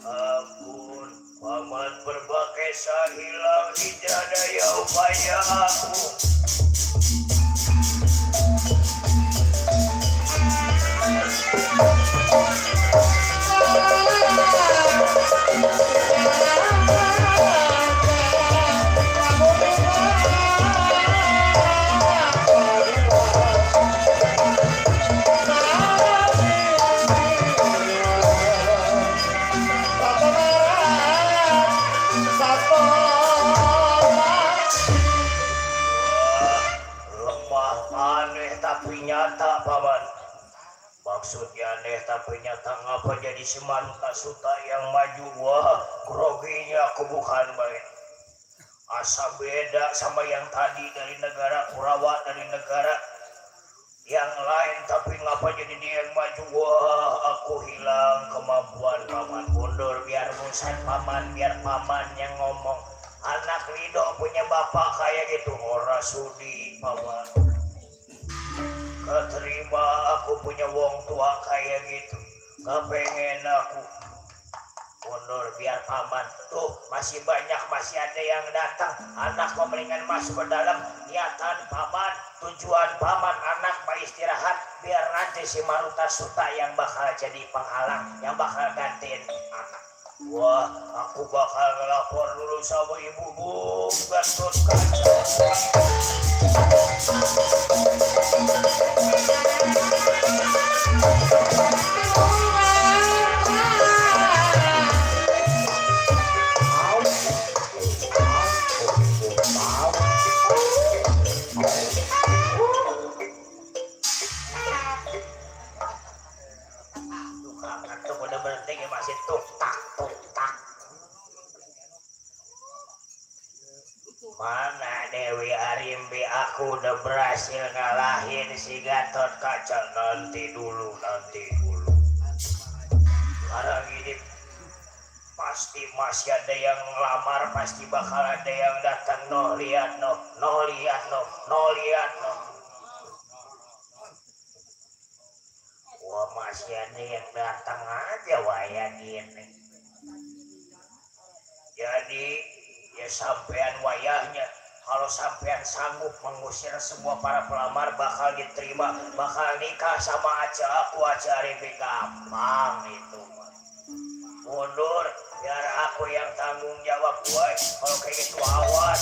ampun, paman berbakesa hilang hijrah daya upaya aku. Lemah aneh tapi nyata paman. Maksudnya aneh tapi nyata, ngapa jadi si Maruta Suta yang maju? Wah, groginya aku bukan baik. Asa beda sama yang tadi dari negara Kurawa, dari negara yang lain, tapi ngapa jadi dia yang maju? Wah, aku hilang kemampuan paman. Mundur biar musan paman, biar paman yang ngomong. Anak Lido punya bapak kayak gitu, ora sudi paman. Keterima aku punya wong tua kayak gitu, gak pengen aku mundur biar paman. Tuh masih banyak, masih ada yang datang. Anak pemelingan masuk ke dalam. Niatan paman, tujuan paman, anak mau istirahat biar nanti si Maruta Suta yang bakal jadi penghalang, yang bakal gantiin anak. Wah, aku bakal ngelapor dulu sama ibu Gatot Kaca. Tuh bener-bener tinggi masih tuk tak. Mana Dewi Arimbi, aku udah berhasil ngalahin si Gatot Kaca. Nanti dulu. Sekarang ini pasti masih ada yang ngelamar, pasti bakal ada yang datang. No lihat. Wah, masih ada yang datang aja wayang ini. Jadi ya sampean wayahnya, kalau sampean sanggup mengusir semua para pelamar, bakal diterima, bakal nikah sama aku aja Arimbi. Gampang itu. Mundur biar aku yang tanggung jawab. Woy, kalau kayak gitu awas.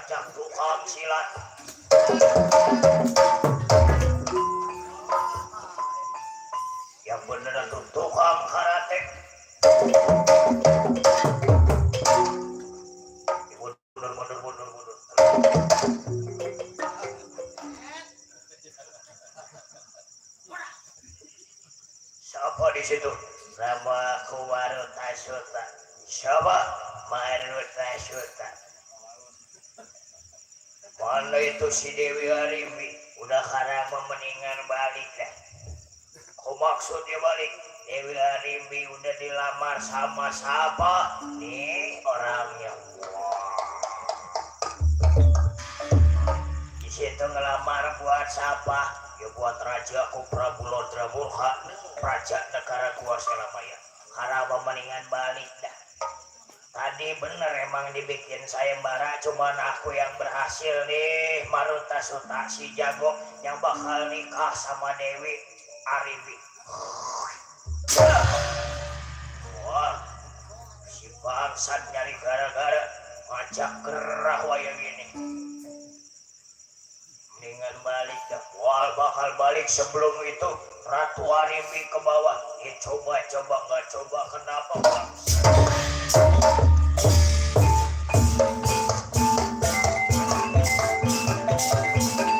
ngajak tukang silat. Yang bener tuh tukang karate. Mundur. Siapa di situ? Nama aku Maruta Sultan. Siapa? Maruta Sultan. Mana itu si Dewi Harimbi? Udah karena mendingan balik dah. Kau maksudnya balik? Dewi Harimbi udah dilamar sama siapa? Nih orangnya. Di situ ngelamar buat siapa? Ya buat Raja aku Prabu Lodra Murha, Raja negara gua Selamaya. Karena mendingan balik dah. Tadi bener emang dibikin sayembara, cuman aku yang berhasil nih. Maruta Sultan si jago yang bakal nikah sama Dewi Harimbi. Wah, si bangsat nyari gara-gara ngajak gerah wayang gini. Mendingan balik dah. Wah, bakal balik sebelum itu Ratu Harimbi ke bawah. Ya coba nggak coba kenapa bang?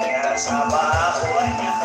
Ya sama banyak.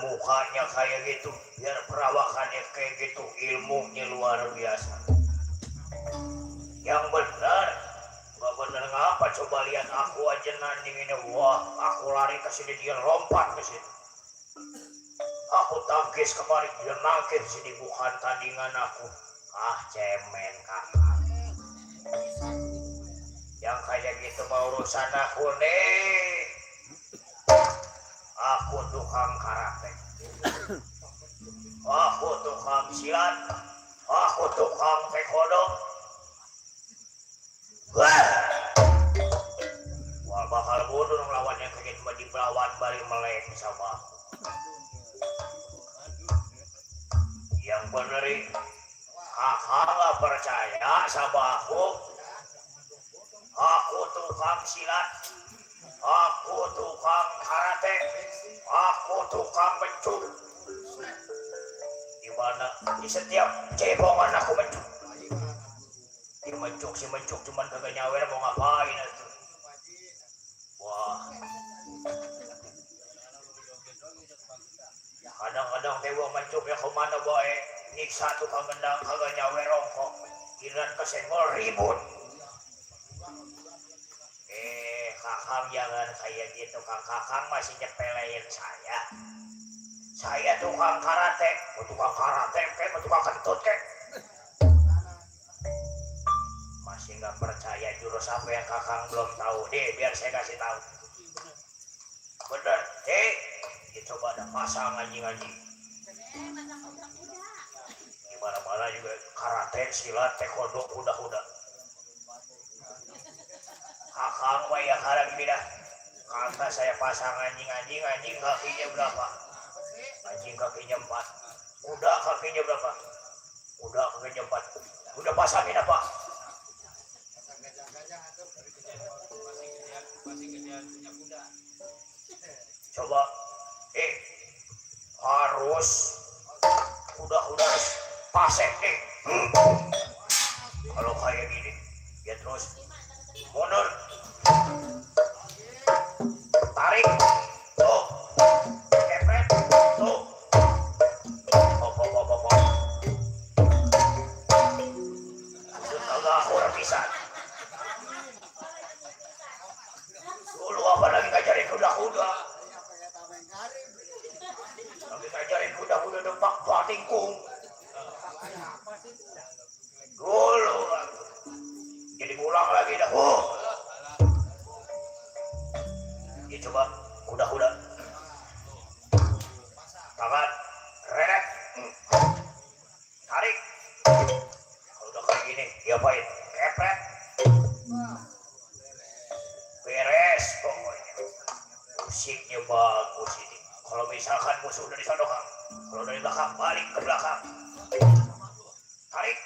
Mukanya kayak gitu, biar perawakannya kayak gitu, ilmunya luar biasa. Yang benar, nggak benar ngapa? Coba lihat aku aja nanding ini, wah, aku lari ke sini dia lompat ke sini. Aku tangkis kemarin dia nangkis sini, bukan tandingan aku. Ah, cemen kakak. Yang kayak gitu mau urusan aku nih. Aku tukang karate. Aku tukang silat. Aku tukang taekwondo. Wah bakal mundur ngelawan yang kayak cuma dilawan balik melek sama aku. Yang bener kakak nggak percaya sama aku. Aku tukang silat. Aku tukang karate. Aku tukang mencur. Di mana di setiap cebongan aku mencur. Si mencuk cuman kagak nyawer mau ngapain itu. Wah. Kadang-kadang tewa mencuk ya kemana boy. nyiksa tukang gendang kagak nyawe rongkok giliran kesenggol ribut. Kakang jangan kayak gitu, kakang masih nyepelein saya. Saya tukang karate, tukang kentut kek. Masih nggak percaya jurus apa yang kakang belum tahu deh, biar saya kasih tahu. Bener, coba ada pasang anjing-anjing. Di mana-mana juga karate, silat, taekwondo, kuda-kuda. Kakang mah ya karang gini dah. Kata saya pasang anjing kakinya berapa? Anjing kakinya 4. Kuda kakinya berapa? Kuda kakinya 4. Udah pasangin apa? Coba, harus kuda-kuda harus pasek Kalau kayak gini, ya terus mundur, tarik, tuh, kepret, tuh, pop. Agak kurang bisa. Dulu apa lagi ngajarin kuda-kuda? Lagi ngajarin kuda-kuda depak batingkung. Dulu jadi pulang lagi dah. Ya coba kuda-kuda. Tangan, renek, tarik. Kalau udah kayak gini, diapain? Kepret. Beres pokoknya. Musiknya bagus ini. Kalau misalkan musuh dari sana, kalau dari belakang balik ke belakang. Tarik.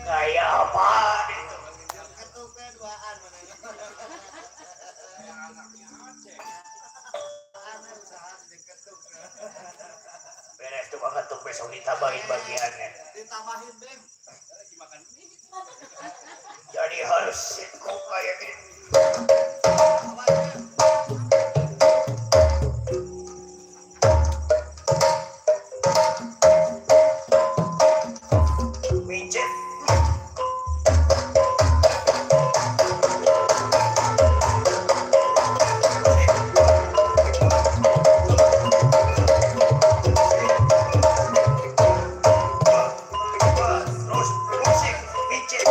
Kayak apa itu? Beres tuh ketuk besok ditambahin bagiannya. Jadi harus sitku kayak gini. Mincit. Terus musik, mincit.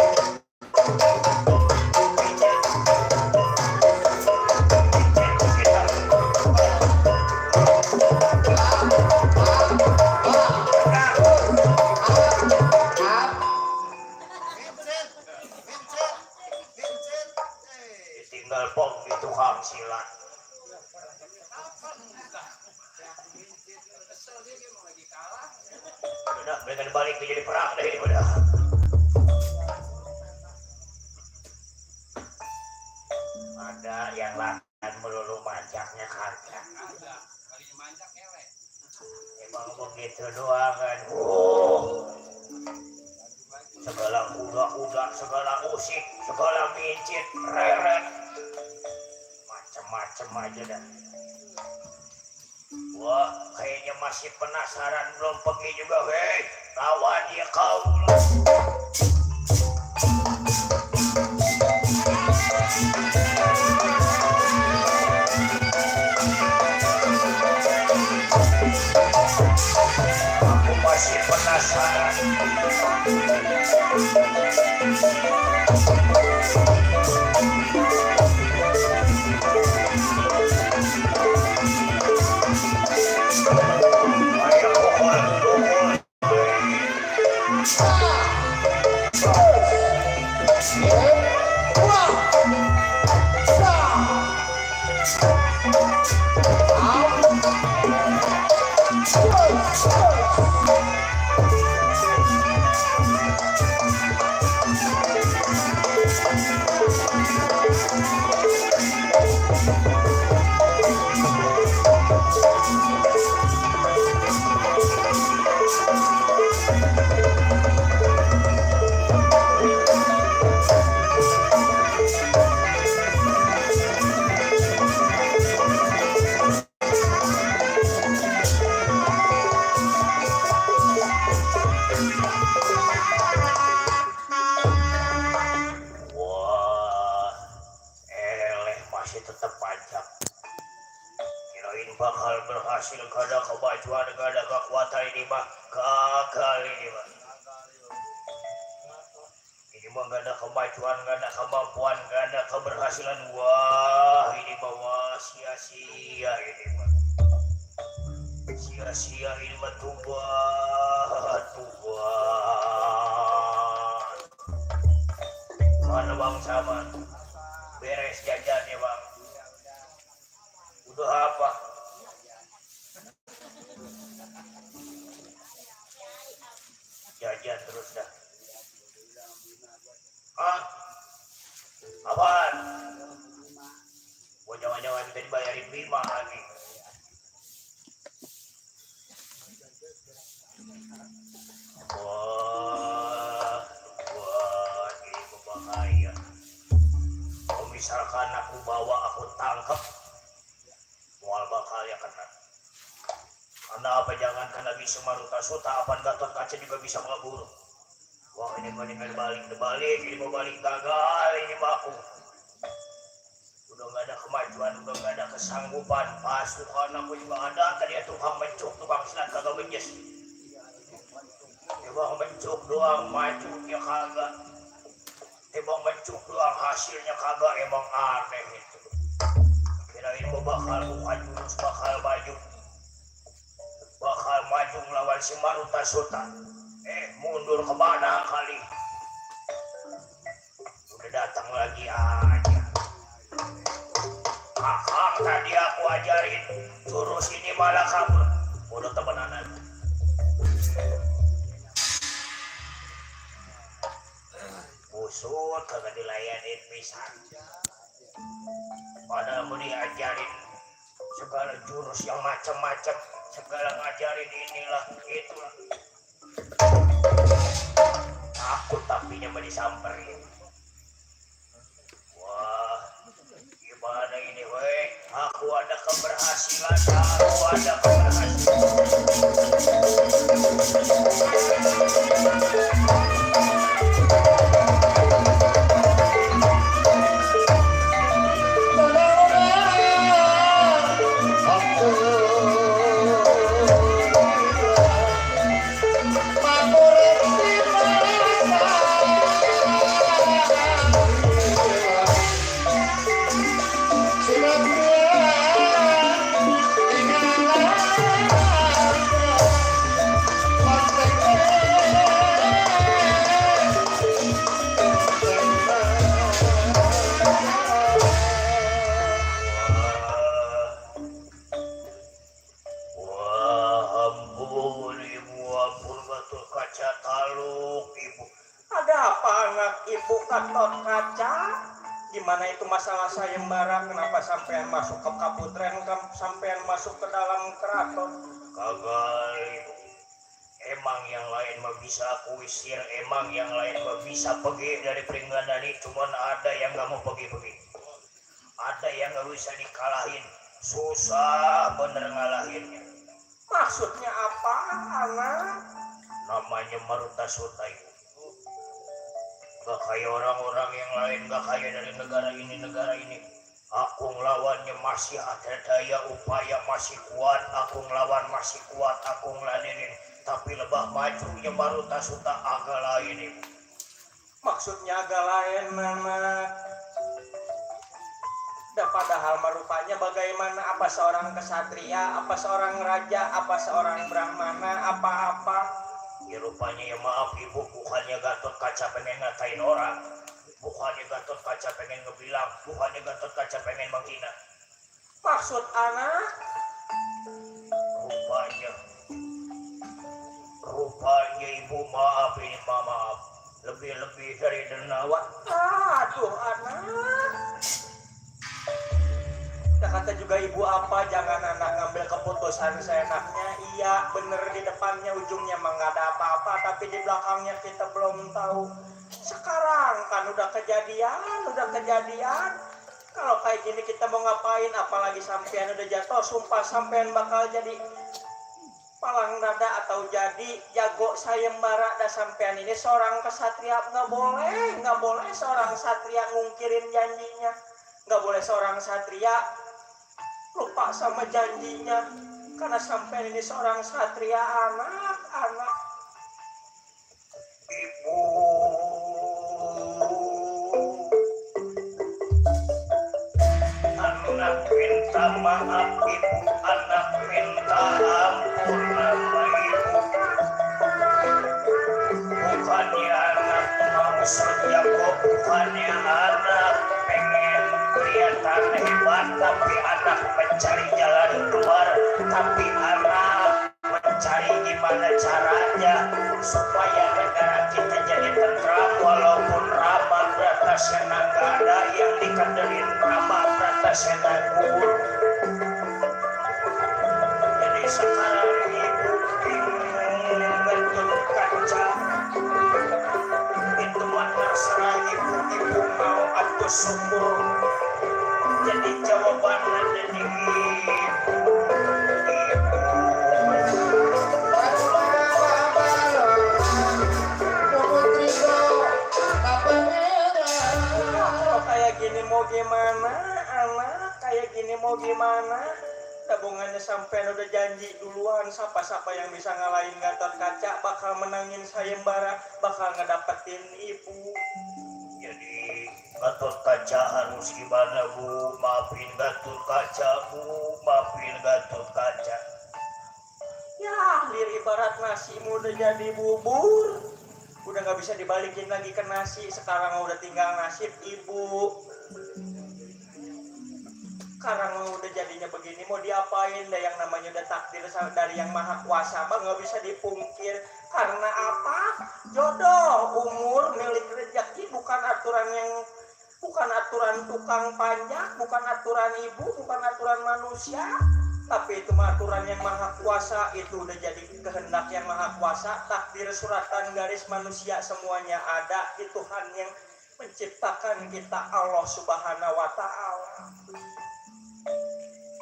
Tinggal pom di tukang silat. Udah, mereka balik jadi perang deh udah. Ada yang lakukan melulu manjaknya kagak. Emang begitu doang kan. Segala kuda-kuda, segala musik, segala mincit, reret, macem-macem aja dah. Wah, kayaknya masih penasaran belum pergi juga, weh. Lawan dia kau. Aku masih penasaran. Ayo pukul. Wah! Wah, masih tetap panjang. Kirain bakal berhasil, gak ada kemajuan, gak ada kekuatan ini mah. Gagal ini mah. Ini mah gak ada kemajuan, gak ada kemampuan, gak ada keberhasilan. Wah, ini mah wah, sia-sia ini mah. Sia-sia ini mah tuban. Mana bang sama? Beres jajannya bang. Udah apa? Jajan terus dah. Ah, apaan? Gua jangan-jangan kita dibayarin Bima lagi. Wah, ini berbahaya. Kalau misalkan aku bawa, aku tangkap, mual bakal ya kena. Karena apa jangan kena bisa maruta suta, apa Gatot Kaca juga bisa melebur. Wah ini mendingan balik, ini mau balik gagal, ini baku. Udah gak ada kemajuan, udah gak ada kesanggupan. Pasukan aku juga ada, tadi tukang mencuk, tukang silat kagak menjes. Tebang mencuk doang, majunya kagak. Tebang mencuk doang, hasilnya kagak, emang aneh itu. Kirain mau bakal bukan jurus, bakal maju. Bakal maju melawan si Maruta Suta. Mundur kemana kali? Udah datang lagi aja. Akang tadi aku ajarin jurus ini malah kabur. Udah temenan. Usut kagak dilayanin pisan. Padahal mau diajarin segala jurus yang macam-macam, segala ngajarin inilah itulah. Takut tapi mau disamperin. Wah, gimana ini weh? Aku ada keberhasilan, aku ada Gatot Kaca. Gimana itu masalah sayembara? Kenapa sampean masuk ke Kaputren, sampean masuk ke dalam keraton? Kagak. Emang yang lain mah bisa aku usir, emang yang lain mah bisa pergi dari Pringgandani, cuman ada yang gak mau pergi-pergi. Ada yang gak bisa dikalahin, susah bener ngalahinnya. Maksudnya apa, anak? Namanya Maruta Suta itu. Gak kayak orang-orang yang lain, gak kayak dari negara ini. Aku ngelawannya masih ada daya upaya, masih kuat. Aku ngelawan masih kuat, aku ngeladenin. Tapi lebah majunya Maruta Suta agak lain ibu. Maksudnya agak lain, anak. Dan padahal rupanya bagaimana? Apa seorang kesatria, apa seorang raja, apa seorang brahmana, apa-apa? Ya rupanya ya maaf ibu, bukannya Gatot Kaca pengen ngatain orang, bukannya Gatot Kaca pengen ngebilang, bukannya Gatot Kaca pengen menghina. Maksud anak? Rupanya ibu maaf ini maaf, lebih dari dernawan. Aduh anak. teh juga ibu apa, jangan anak ngambil keputusan seenaknya. Iya bener, di depannya ujungnya mah nggak ada apa-apa, tapi di belakangnya kita belum tahu. Sekarang kan udah kejadian. Kalau kayak gini kita mau ngapain, apalagi sampean udah jatuh, sumpah sampean bakal jadi palang dada atau jadi jago sayembara. Dan sampean ini seorang kesatria, nggak boleh seorang satria ngungkirin janjinya, nggak boleh seorang satria lupa sama janjinya, karena sampean ini seorang satria. Anak Ibu, anak minta maaf ibu, anak minta ampun nama ibu. Bukannya anak mau saja kok, bukannya anak pengen kelihatan hebat, tapi anak mencari jalan keluar, tapi anak mencari gimana caranya supaya negara kita jadi tentram. Walaupun Rama Bratasena gak ada yang dikaderin Rama Bratasena gugur. Jadi sekarang ibu bingung betul kaca. Itu mah terserah ibu mau atau syukur. Jadi jawabannya dari ibu. kalau kayak gini mau gimana, anak kayak gini mau gimana? Tabungannya sampean udah janji duluan, siapa yang bisa ngalahin Gatot Kaca bakal menangin sayembara, bakal ngedapetin ibu. Jadi Gatot Kaca harus gimana bu? Maafin Gatot Kaca bu, maafin Gatot Kaca. Ya, lir ibarat nasi udah jadi bubur, udah nggak bisa dibalikin lagi ke nasi. Sekarang udah tinggal nasib ibu. Sekarang udah jadinya begini, mau diapain? Dah yang namanya udah takdir dari yang maha kuasa, mah nggak bisa dipungkir. Karena apa? Jodoh, umur, milik rezeki bukan aturan tukang pajak, bukan aturan ibu, bukan aturan manusia. Tapi itu mah aturan yang maha kuasa. Itu udah jadi kehendak yang maha kuasa. Takdir, suratan, garis manusia semuanya ada di Tuhan yang menciptakan kita, Allah Subhanahu wa Ta'ala.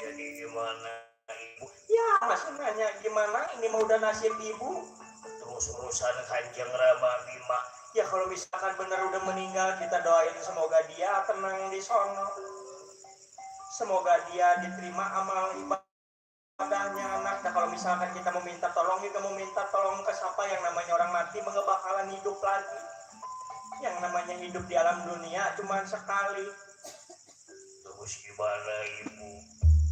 Jadi gimana ibu? Ya, masih nanya gimana? Ini mah udah nasib ibu. Terus urusan Kanjeng Rama Bima. Ya kalau misalkan benar udah meninggal, kita doain semoga dia tenang di sono. Semoga dia diterima amal ibadahnya anak. Dan kalau misalkan kita meminta tolong, juga meminta tolong ke siapa? Yang namanya orang mati nggak bakalan hidup lagi. Yang namanya hidup di alam dunia cuma sekali. Terus gimana ibu?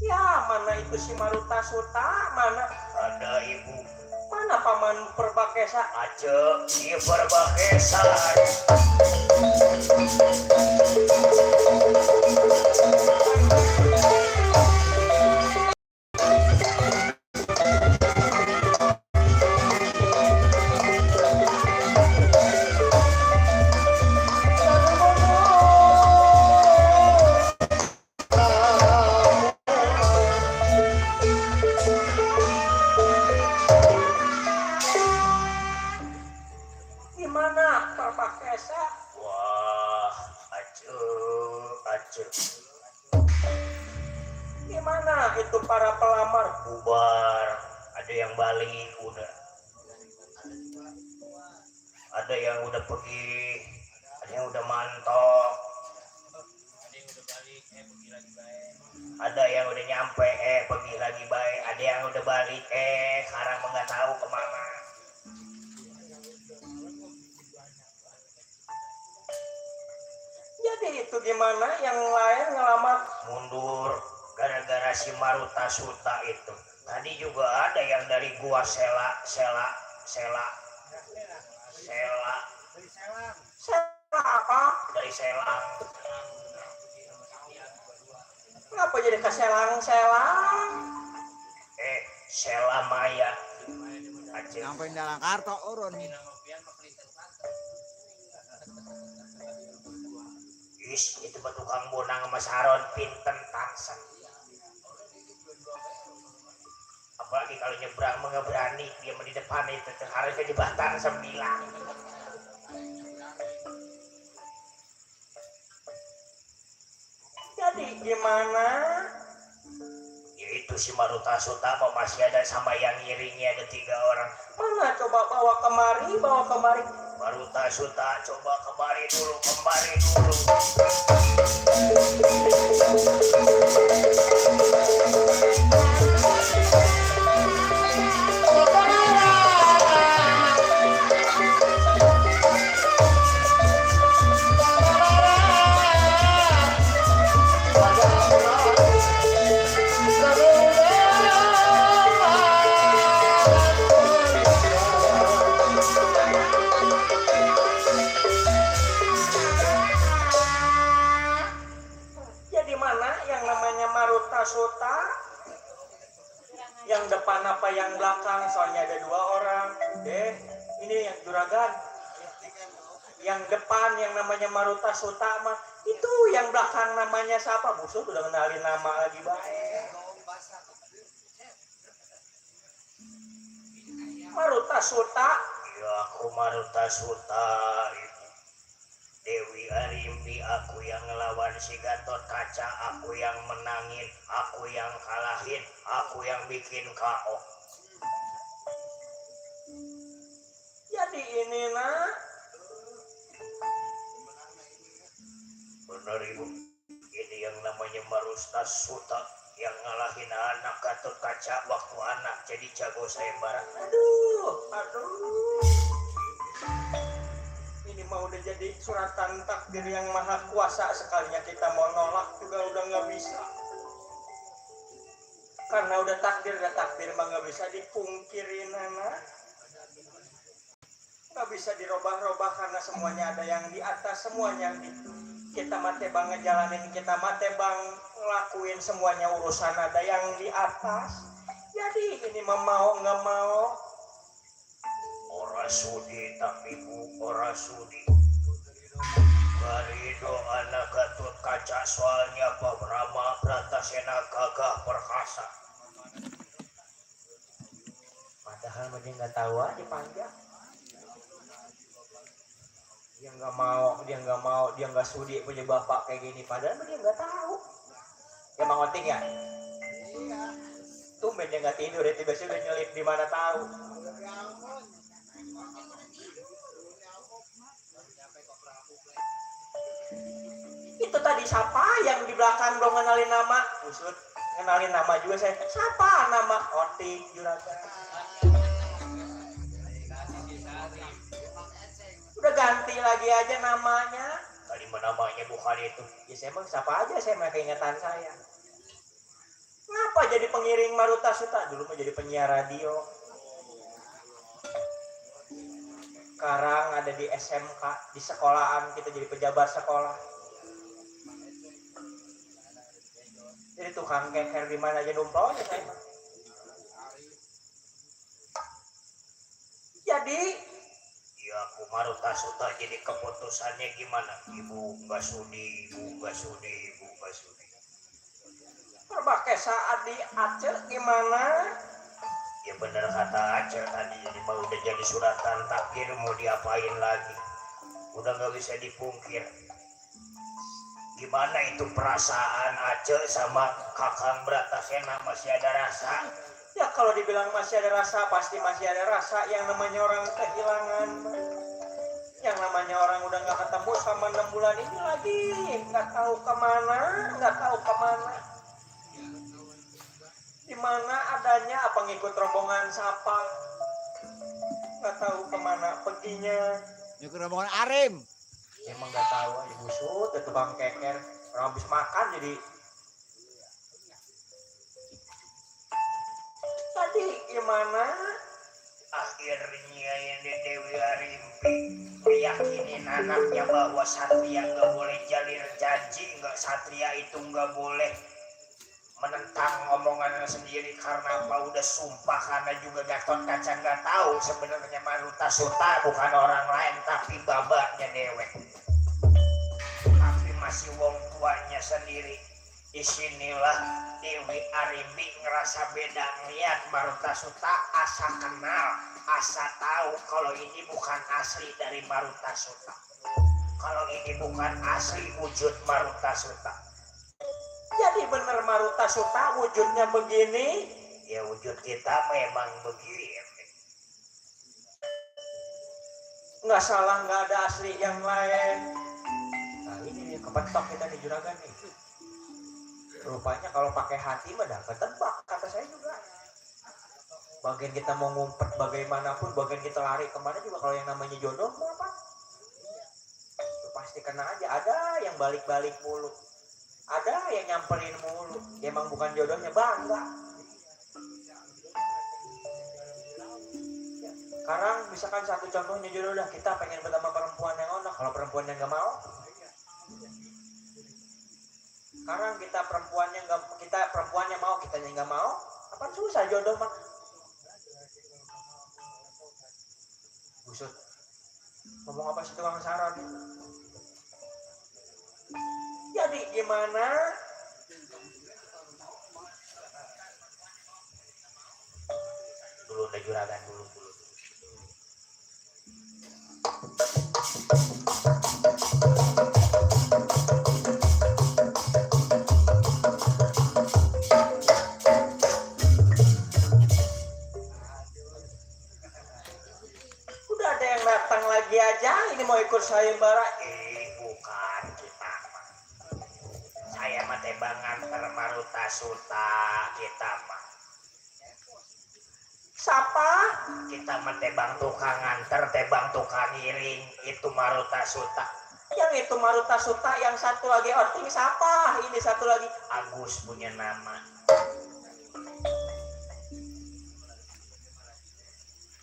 Ya, mana itu si Maruta Suta? Mana? Ada ibu. Mana Paman Perbakesa? Aja si Perbakesa. Gimana Perbakesa? Wah, aja. Gimana itu para pelamar? Bubar. Ada yang balik udah. Ada yang udah pergi. Ada yang udah mantok. Ada yang udah nyampe, pergi lagi baik. Ada yang udah balik, sekarang nggak tahu kemana. Jadi itu gimana? Yang lain ngelamar? Mundur gara-gara si Maruta Suta itu. Tadi juga ada yang dari gua Sela. Saya apa? Dari Selang. Kenapa jadi ke selang-selang? Sela Maya. Aceh. Sampai dalam kartu urun. Is, itu tukang bonang sama Saron pinten tangsen. laki kalau nyebrang mah nggak berani, dia mah di depan itu harusnya di batang 9. Jadi gimana? Ya itu si Marutasuta mah masih ada sama yang ngiringnya, ada 3 orang. Mana coba bawa kemari, bawa kemari. Marutasuta coba kemari dulu. Jadi mana yang namanya Marutasuta? Yang depan apa yang belakang? Soalnya ada 2 orang. Ini yang juragan. Yang depan yang namanya Marutasuta mah itu, yang belakang namanya siapa? Musuh udah kenalin nama lagi baik. Marutasuta. Ya aku Marutasuta. Dewi Arimbi, aku yang ngelawan si Gatot Kaca, aku yang menangin, aku yang kalahin, aku yang bikin KO. Jadi ini nak. Benar ibu, ini yang namanya Marutasuta yang ngalahin anak Gatot Kaca waktu anak jadi jago sayembara. Aduh. Ini mah udah jadi suratan takdir yang maha kuasa, sekalinya kita mau nolak juga udah nggak bisa. Karena udah takdir mah nggak bisa dipungkirin anak. Nggak bisa dirobah-robah karena semuanya ada yang di atas, semuanya di kita mate bang ngejalanin, kita mate bang ngelakuin semuanya urusan ada yang di atas. Jadi ini mah mau nggak mau. Ora sudi tapi bu, ora sudi. Barido anak Gatot Kaca soalnya Brahma Bratasena gagah perkasa. Padahal dia nggak tahu aja panjang. Dia nggak sudi punya bapak kayak gini. Padahal dia nggak tahu. Ya Mang Oting ya. Tumben dia nggak tidur, ya tiba-tiba nyelip di mana tahu. Itu tadi siapa yang di belakang belum kenalin nama? Usut kenalin nama juga saya. Siapa nama? Oting juragan. Udah ganti lagi aja namanya. Tadi namanya bukan itu. Ya saya emang siapa aja, saya mah keingetan saya. Kenapa jadi pengiring Marutasuta? Dulu mah jadi penyiar radio. Sekarang ada di SMK, di sekolahan kita jadi pejabat sekolah. Jadi tukang keker di mana aja numpang aja saya. Jadi Ya aku Marutasuta jadi keputusannya gimana? Ibu nggak sudi. berbagai saat di Aceh gimana? Ya bener kata Aceh tadi, jadi mau udah jadi suratan takdir mau diapain lagi? Udah nggak bisa dipungkir. Gimana itu perasaan Aceh sama Kakang Bratasena, masih ada rasa? Ya kalau dibilang masih ada rasa, pasti masih ada rasa. Yang namanya orang kehilangan, yang namanya orang udah nggak ketemu sama 6 bulan ini lagi, nggak tahu kemana. Di mana adanya, apa ngikut rombongan siapa, nggak tahu kemana perginya. Ini rombongan Arim. Emang nggak tahu, ibu sud, itu bang keker, orang habis makan jadi. Tadi gimana? Akhirnya ini Dewi Arimpi meyakinin anaknya bahwa Satria nggak boleh jalin janji, Satria itu nggak boleh menentang omongannya sendiri karena apa, udah sumpah. Karena juga Gatot Kaca nggak tahu sebenarnya Marutasuta bukan orang lain tapi babaknya dewek, tapi masih wong tuanya sendiri. Disinilah Dewi Arimbi ngerasa beda niat Maruta-Suta, asa kenal, asa tahu kalau ini bukan asli dari Maruta-Suta. Kalau ini bukan asli wujud Maruta-Suta. Jadi bener Maruta-Suta wujudnya begini. Ya wujud kita memang begini. Nggak salah, nggak ada asli yang lain. Nah ini nih kepetok kita di juragan nih. Rupanya kalau pakai hati mah dapat tebak, kata saya juga. Bagian kita mau ngumpet bagaimanapun, bagian kita lari kemana juga, kalau yang namanya jodoh mau apa? Pasti kena aja. Ada yang balik-balik mulu, ada yang nyamperin mulu. Emang bukan jodohnya, bangga. Sekarang misalkan satu contohnya jodoh, dah kita pengen bersama perempuan yang ono, kalau perempuan yang nggak mau. Sekarang kita perempuannya mau, kita yang nggak mau, apa susah jodoh mah. Busut, ngomong apa sih tukang saran? Jadi gimana? Dulu ada juragan dulu. Udah ada yang datang lagi aja, ini mau ikut sayembara. Bukan kita mah. Saya mah tebangan Maruta-Suta kita mah. Siapa? Kita mah tebang tukang nganter, tebang tukang ngiring, itu Maruta-Suta. Yang itu Maruta-Suta, yang satu lagi orting siapa? Ini satu lagi Agus punya nama.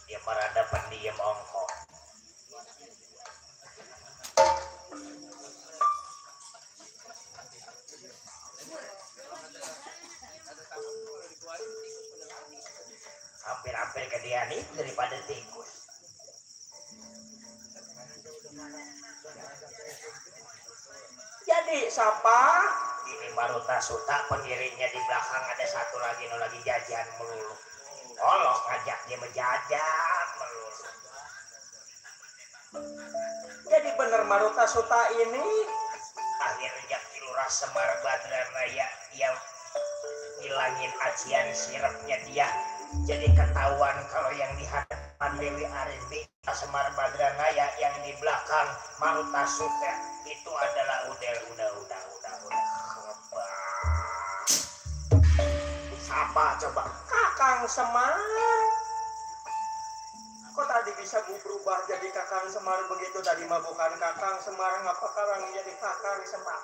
Dia merada pendiam ongko. Hampir-hampir ke dia nih daripada tikus. jadi siapa? Ini Maruta-Suta, pengiringnya di belakang ada satu lagi, no lagi jajan melulu. Olok ngajak dia menjajan melulu. Jadi bener Maruta-Suta ini Akhirnya Kilurah Semar Badranaya yang ngilangin acian sirapnya dia. Jadi ketahuan kalau yang di hadapan Dewi Arimbi Semar Badranaya, yang di belakang Maruta-Suta itu adalah udah. siapa coba? Kakang Semar. Kok tadi bisa berubah jadi Kakang Semar begitu? Tadi mah bukan Kakang Semar, ngapa sekarang jadi Kakang Semar?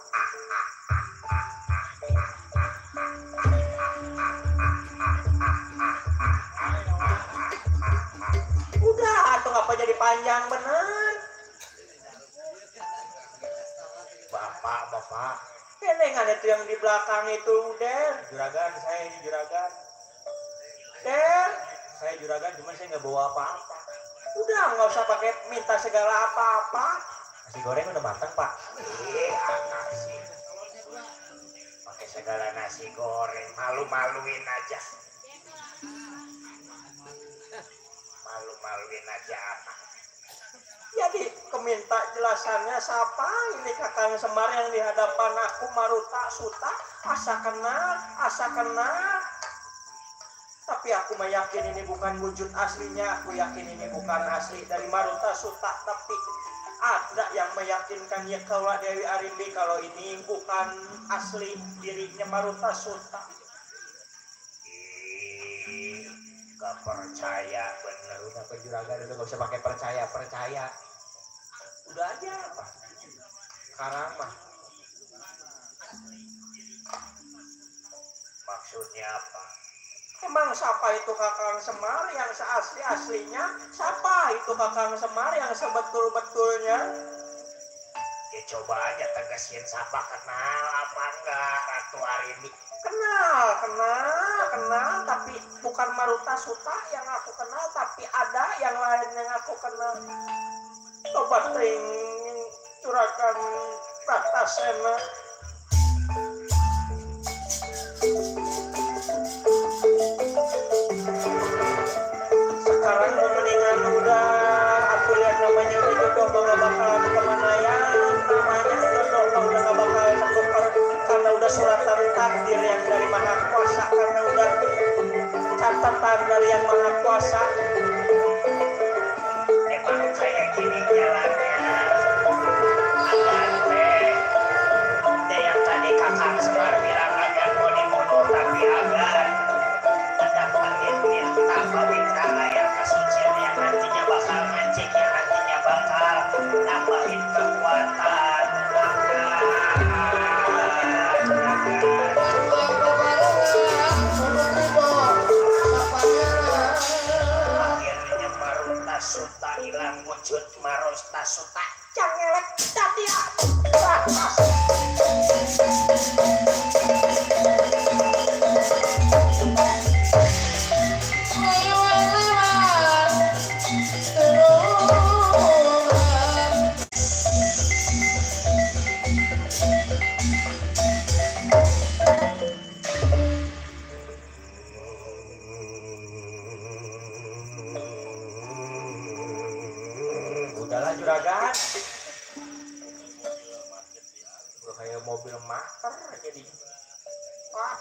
Udah, atau ngapa jadi panjang bener? Bapak. Kenengan itu yang di belakang itu, Der. Juragan, saya ini juragan. Der, saya juragan, cuma saya nggak bawa apa-apa. Udah, nggak usah pakai minta segala apa-apa. Nasi goreng udah matang, Pak. Nasi. Pakai segala nasi goreng, malu-maluin aja. Malu-maluin aja apa? Jadi keminta jelasannya siapa ini Kakang Semar yang di hadapan aku Maruta-Suta, asa kenal. Tapi aku meyakin ini bukan wujud aslinya, aku yakin ini bukan asli dari Maruta-Suta, tapi ada yang meyakinkan ya kalau Dewi Arimbi kalau ini bukan asli dirinya Maruta-Suta. Gak percaya bener. Udah penjuragan udah gak usah pakai percaya. Udah aja Pak. Sekarang mah. Maksudnya apa? Emang siapa itu Kakang Semar yang seasli-aslinya? Siapa itu Kakang Semar yang sebetul-betulnya? Ya coba aja tegasin siapa, kenal apa enggak Ratu Arimbi. Kenal, tapi bukan Maruta-Suta yang aku kenal, tapi ada yang lain yang aku kenal. Coba curahkan Pratasena. Maha Kuasa karena udah catatan dari Yang Maha Kuasa. Emang kayak gini jalannya. Agan teh. Dia yang tadi kakak Semar bilang agan mau dibunuh tapi agan ada minta meminta air kesucian yang nantinya bakal mancing, yang nantinya bakal nambahin kekuatan. Akhirnya Maruta Suta hilang wujud Maruta Suta. Cangelek tadi ya. Udahlah juragan. Udah kayak mobil mater jadi. Wah,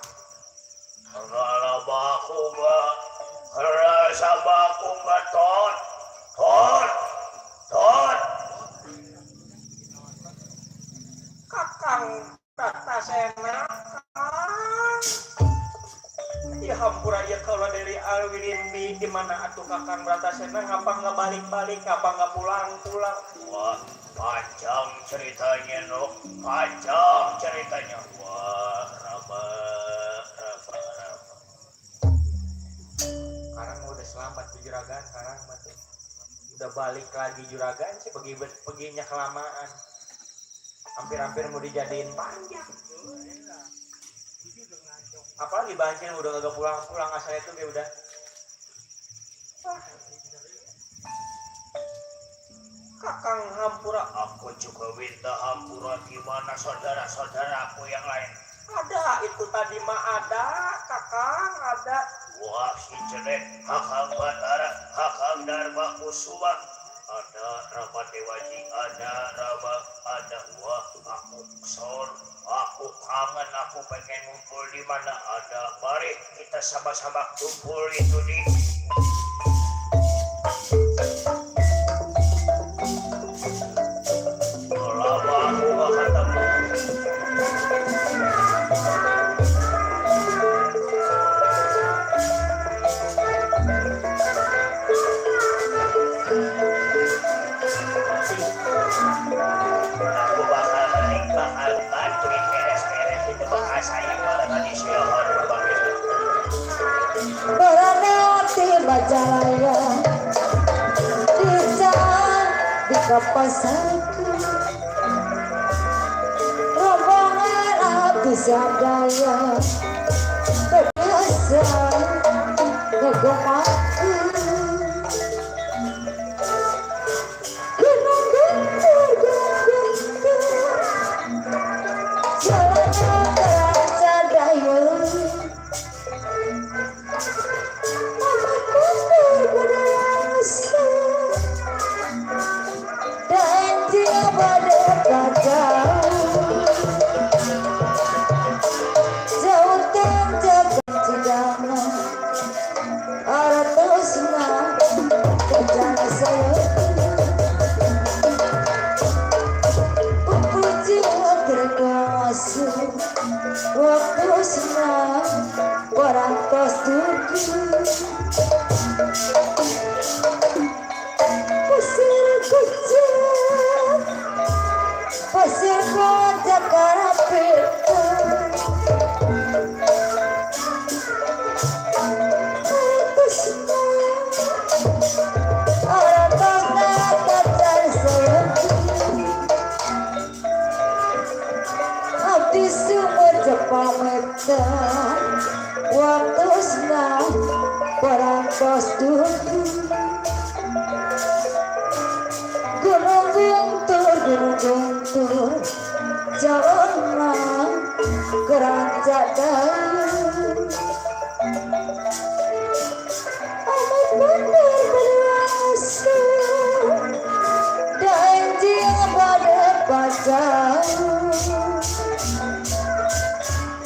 Kalau baku mbak, rasa baku mbak tot, tot. Kakang kata sena. Ya hampura ya kalau dari Alwirimbi di mana atuh Kakang Bratasena ngapa nggak balik-balik, ngapa nggak pulang-pulang? Wah, panjang ceritanya Nuk, panjang ceritanya. Wah, Rama. sekarang udah selamat tuh juragan, sekarang mati. Udah balik lagi juragan sih, perginya kelamaan. Hampir-hampir mau dijadiin panjang. Apalagi Bancil udah gak pulang-pulang, asal itu dia udah. Kakang hampura, Aku juga minta hampura gimana saudara-saudaraku yang lain. ada itu tadi mah ada, Kakang ada. Wah, si Jelek, Kakang Batara, Kakang Dharma Kusuma, ada Rama Dewaji, ada Rama, ada. Wah, aku kesel, aku kangen, aku pengen ngumpul di mana ada. Mari kita sama-sama kumpul itu di. Lama aku gak ketemu. Aku bakal bantuin beres-beres itu bekas saya malah tadi siahan Bang itu. Beranati Majalaya Desa di kapasanku rombongan abdi sadaya berbiasa ngegomaku jalannya terasa daya dan dia pada jauh terjaga cidangan arah terusna kerjaan saya upuji terkawasi waktu senang orang tos tujuh pasir kecil pasir kota karapeta itu senang orang tengah kacar saya abdi sumur Jepang meta waktu senang orang tos tujuh gunung guntur jalan kerancak daya amat benar berasa dan dia pada pacar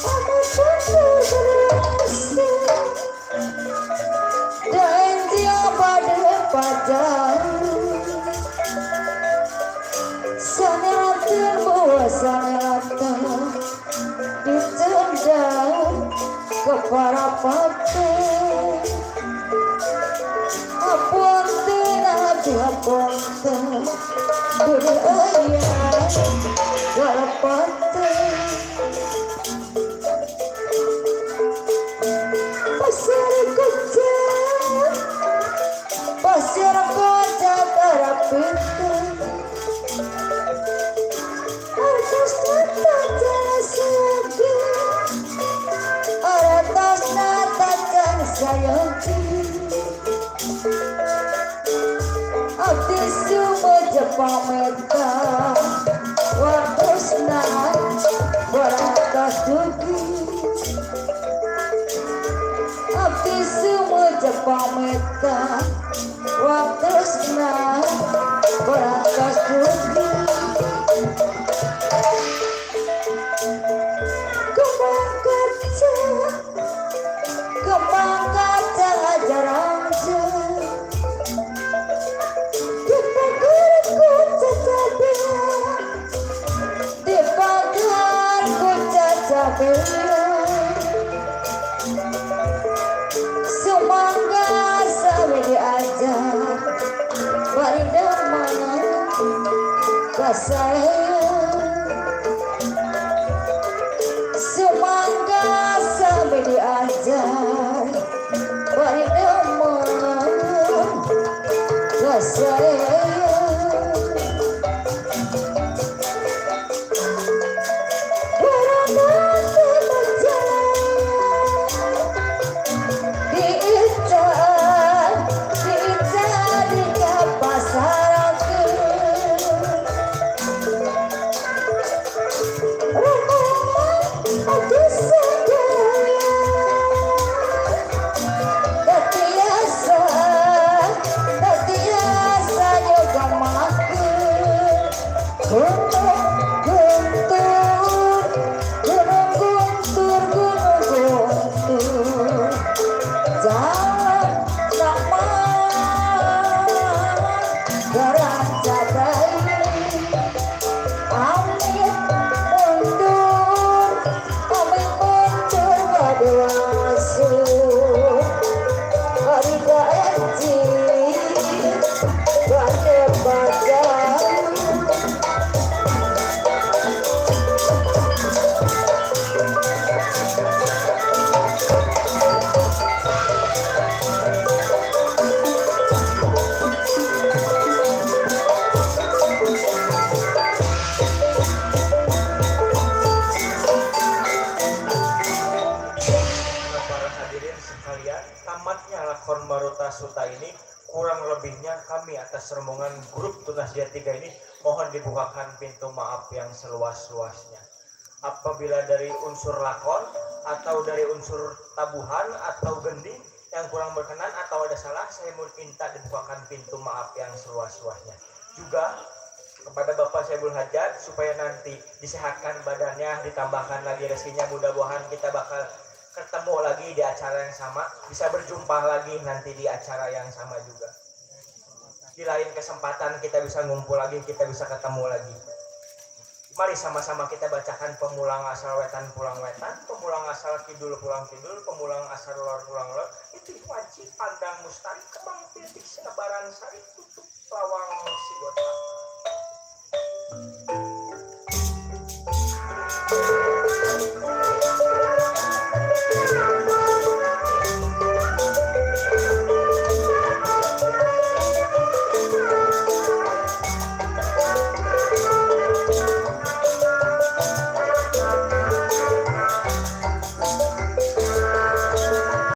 amat benar sanata dicendang ke para patah apunten apunten budi ayah galapatan pasir kaca karapitan artos nata jana sayaki artos nata jana sayaki abdi sumeja pameta watosna barakas dugi abdi sumeja pameta watosna barakas dugi kembang kaca jarang Sumangga sabi diajar Warinda mana kasaya Sumangga sabi diajar Warinda mana kasaya Suta ini kurang lebihnya kami atas rombongan grup Tunas Jaya 3 ini mohon dibukakan pintu maaf yang seluas-luasnya. Apabila dari unsur lakon atau dari unsur tabuhan atau gending yang kurang berkenan atau ada salah, saya minta dibukakan pintu maaf yang seluas-luasnya. Juga kepada Bapak Saibul Hajat supaya nanti disehatkan badannya, ditambahkan lagi rezekinya, mudah-mudahan kita bakal ketemu lagi di acara yang sama, bisa berjumpa lagi nanti di acara yang sama juga. Di lain kesempatan kita bisa ngumpul lagi, kita bisa ketemu lagi. Mari sama-sama kita bacakan pemulang asal wetan pulang wetan, pemulang asal kidul pulang kidul, pemulang asal lor pulang lor. Itu wajib pandang mustari, kembang pilih sebaran sari, tutup lawang si botak.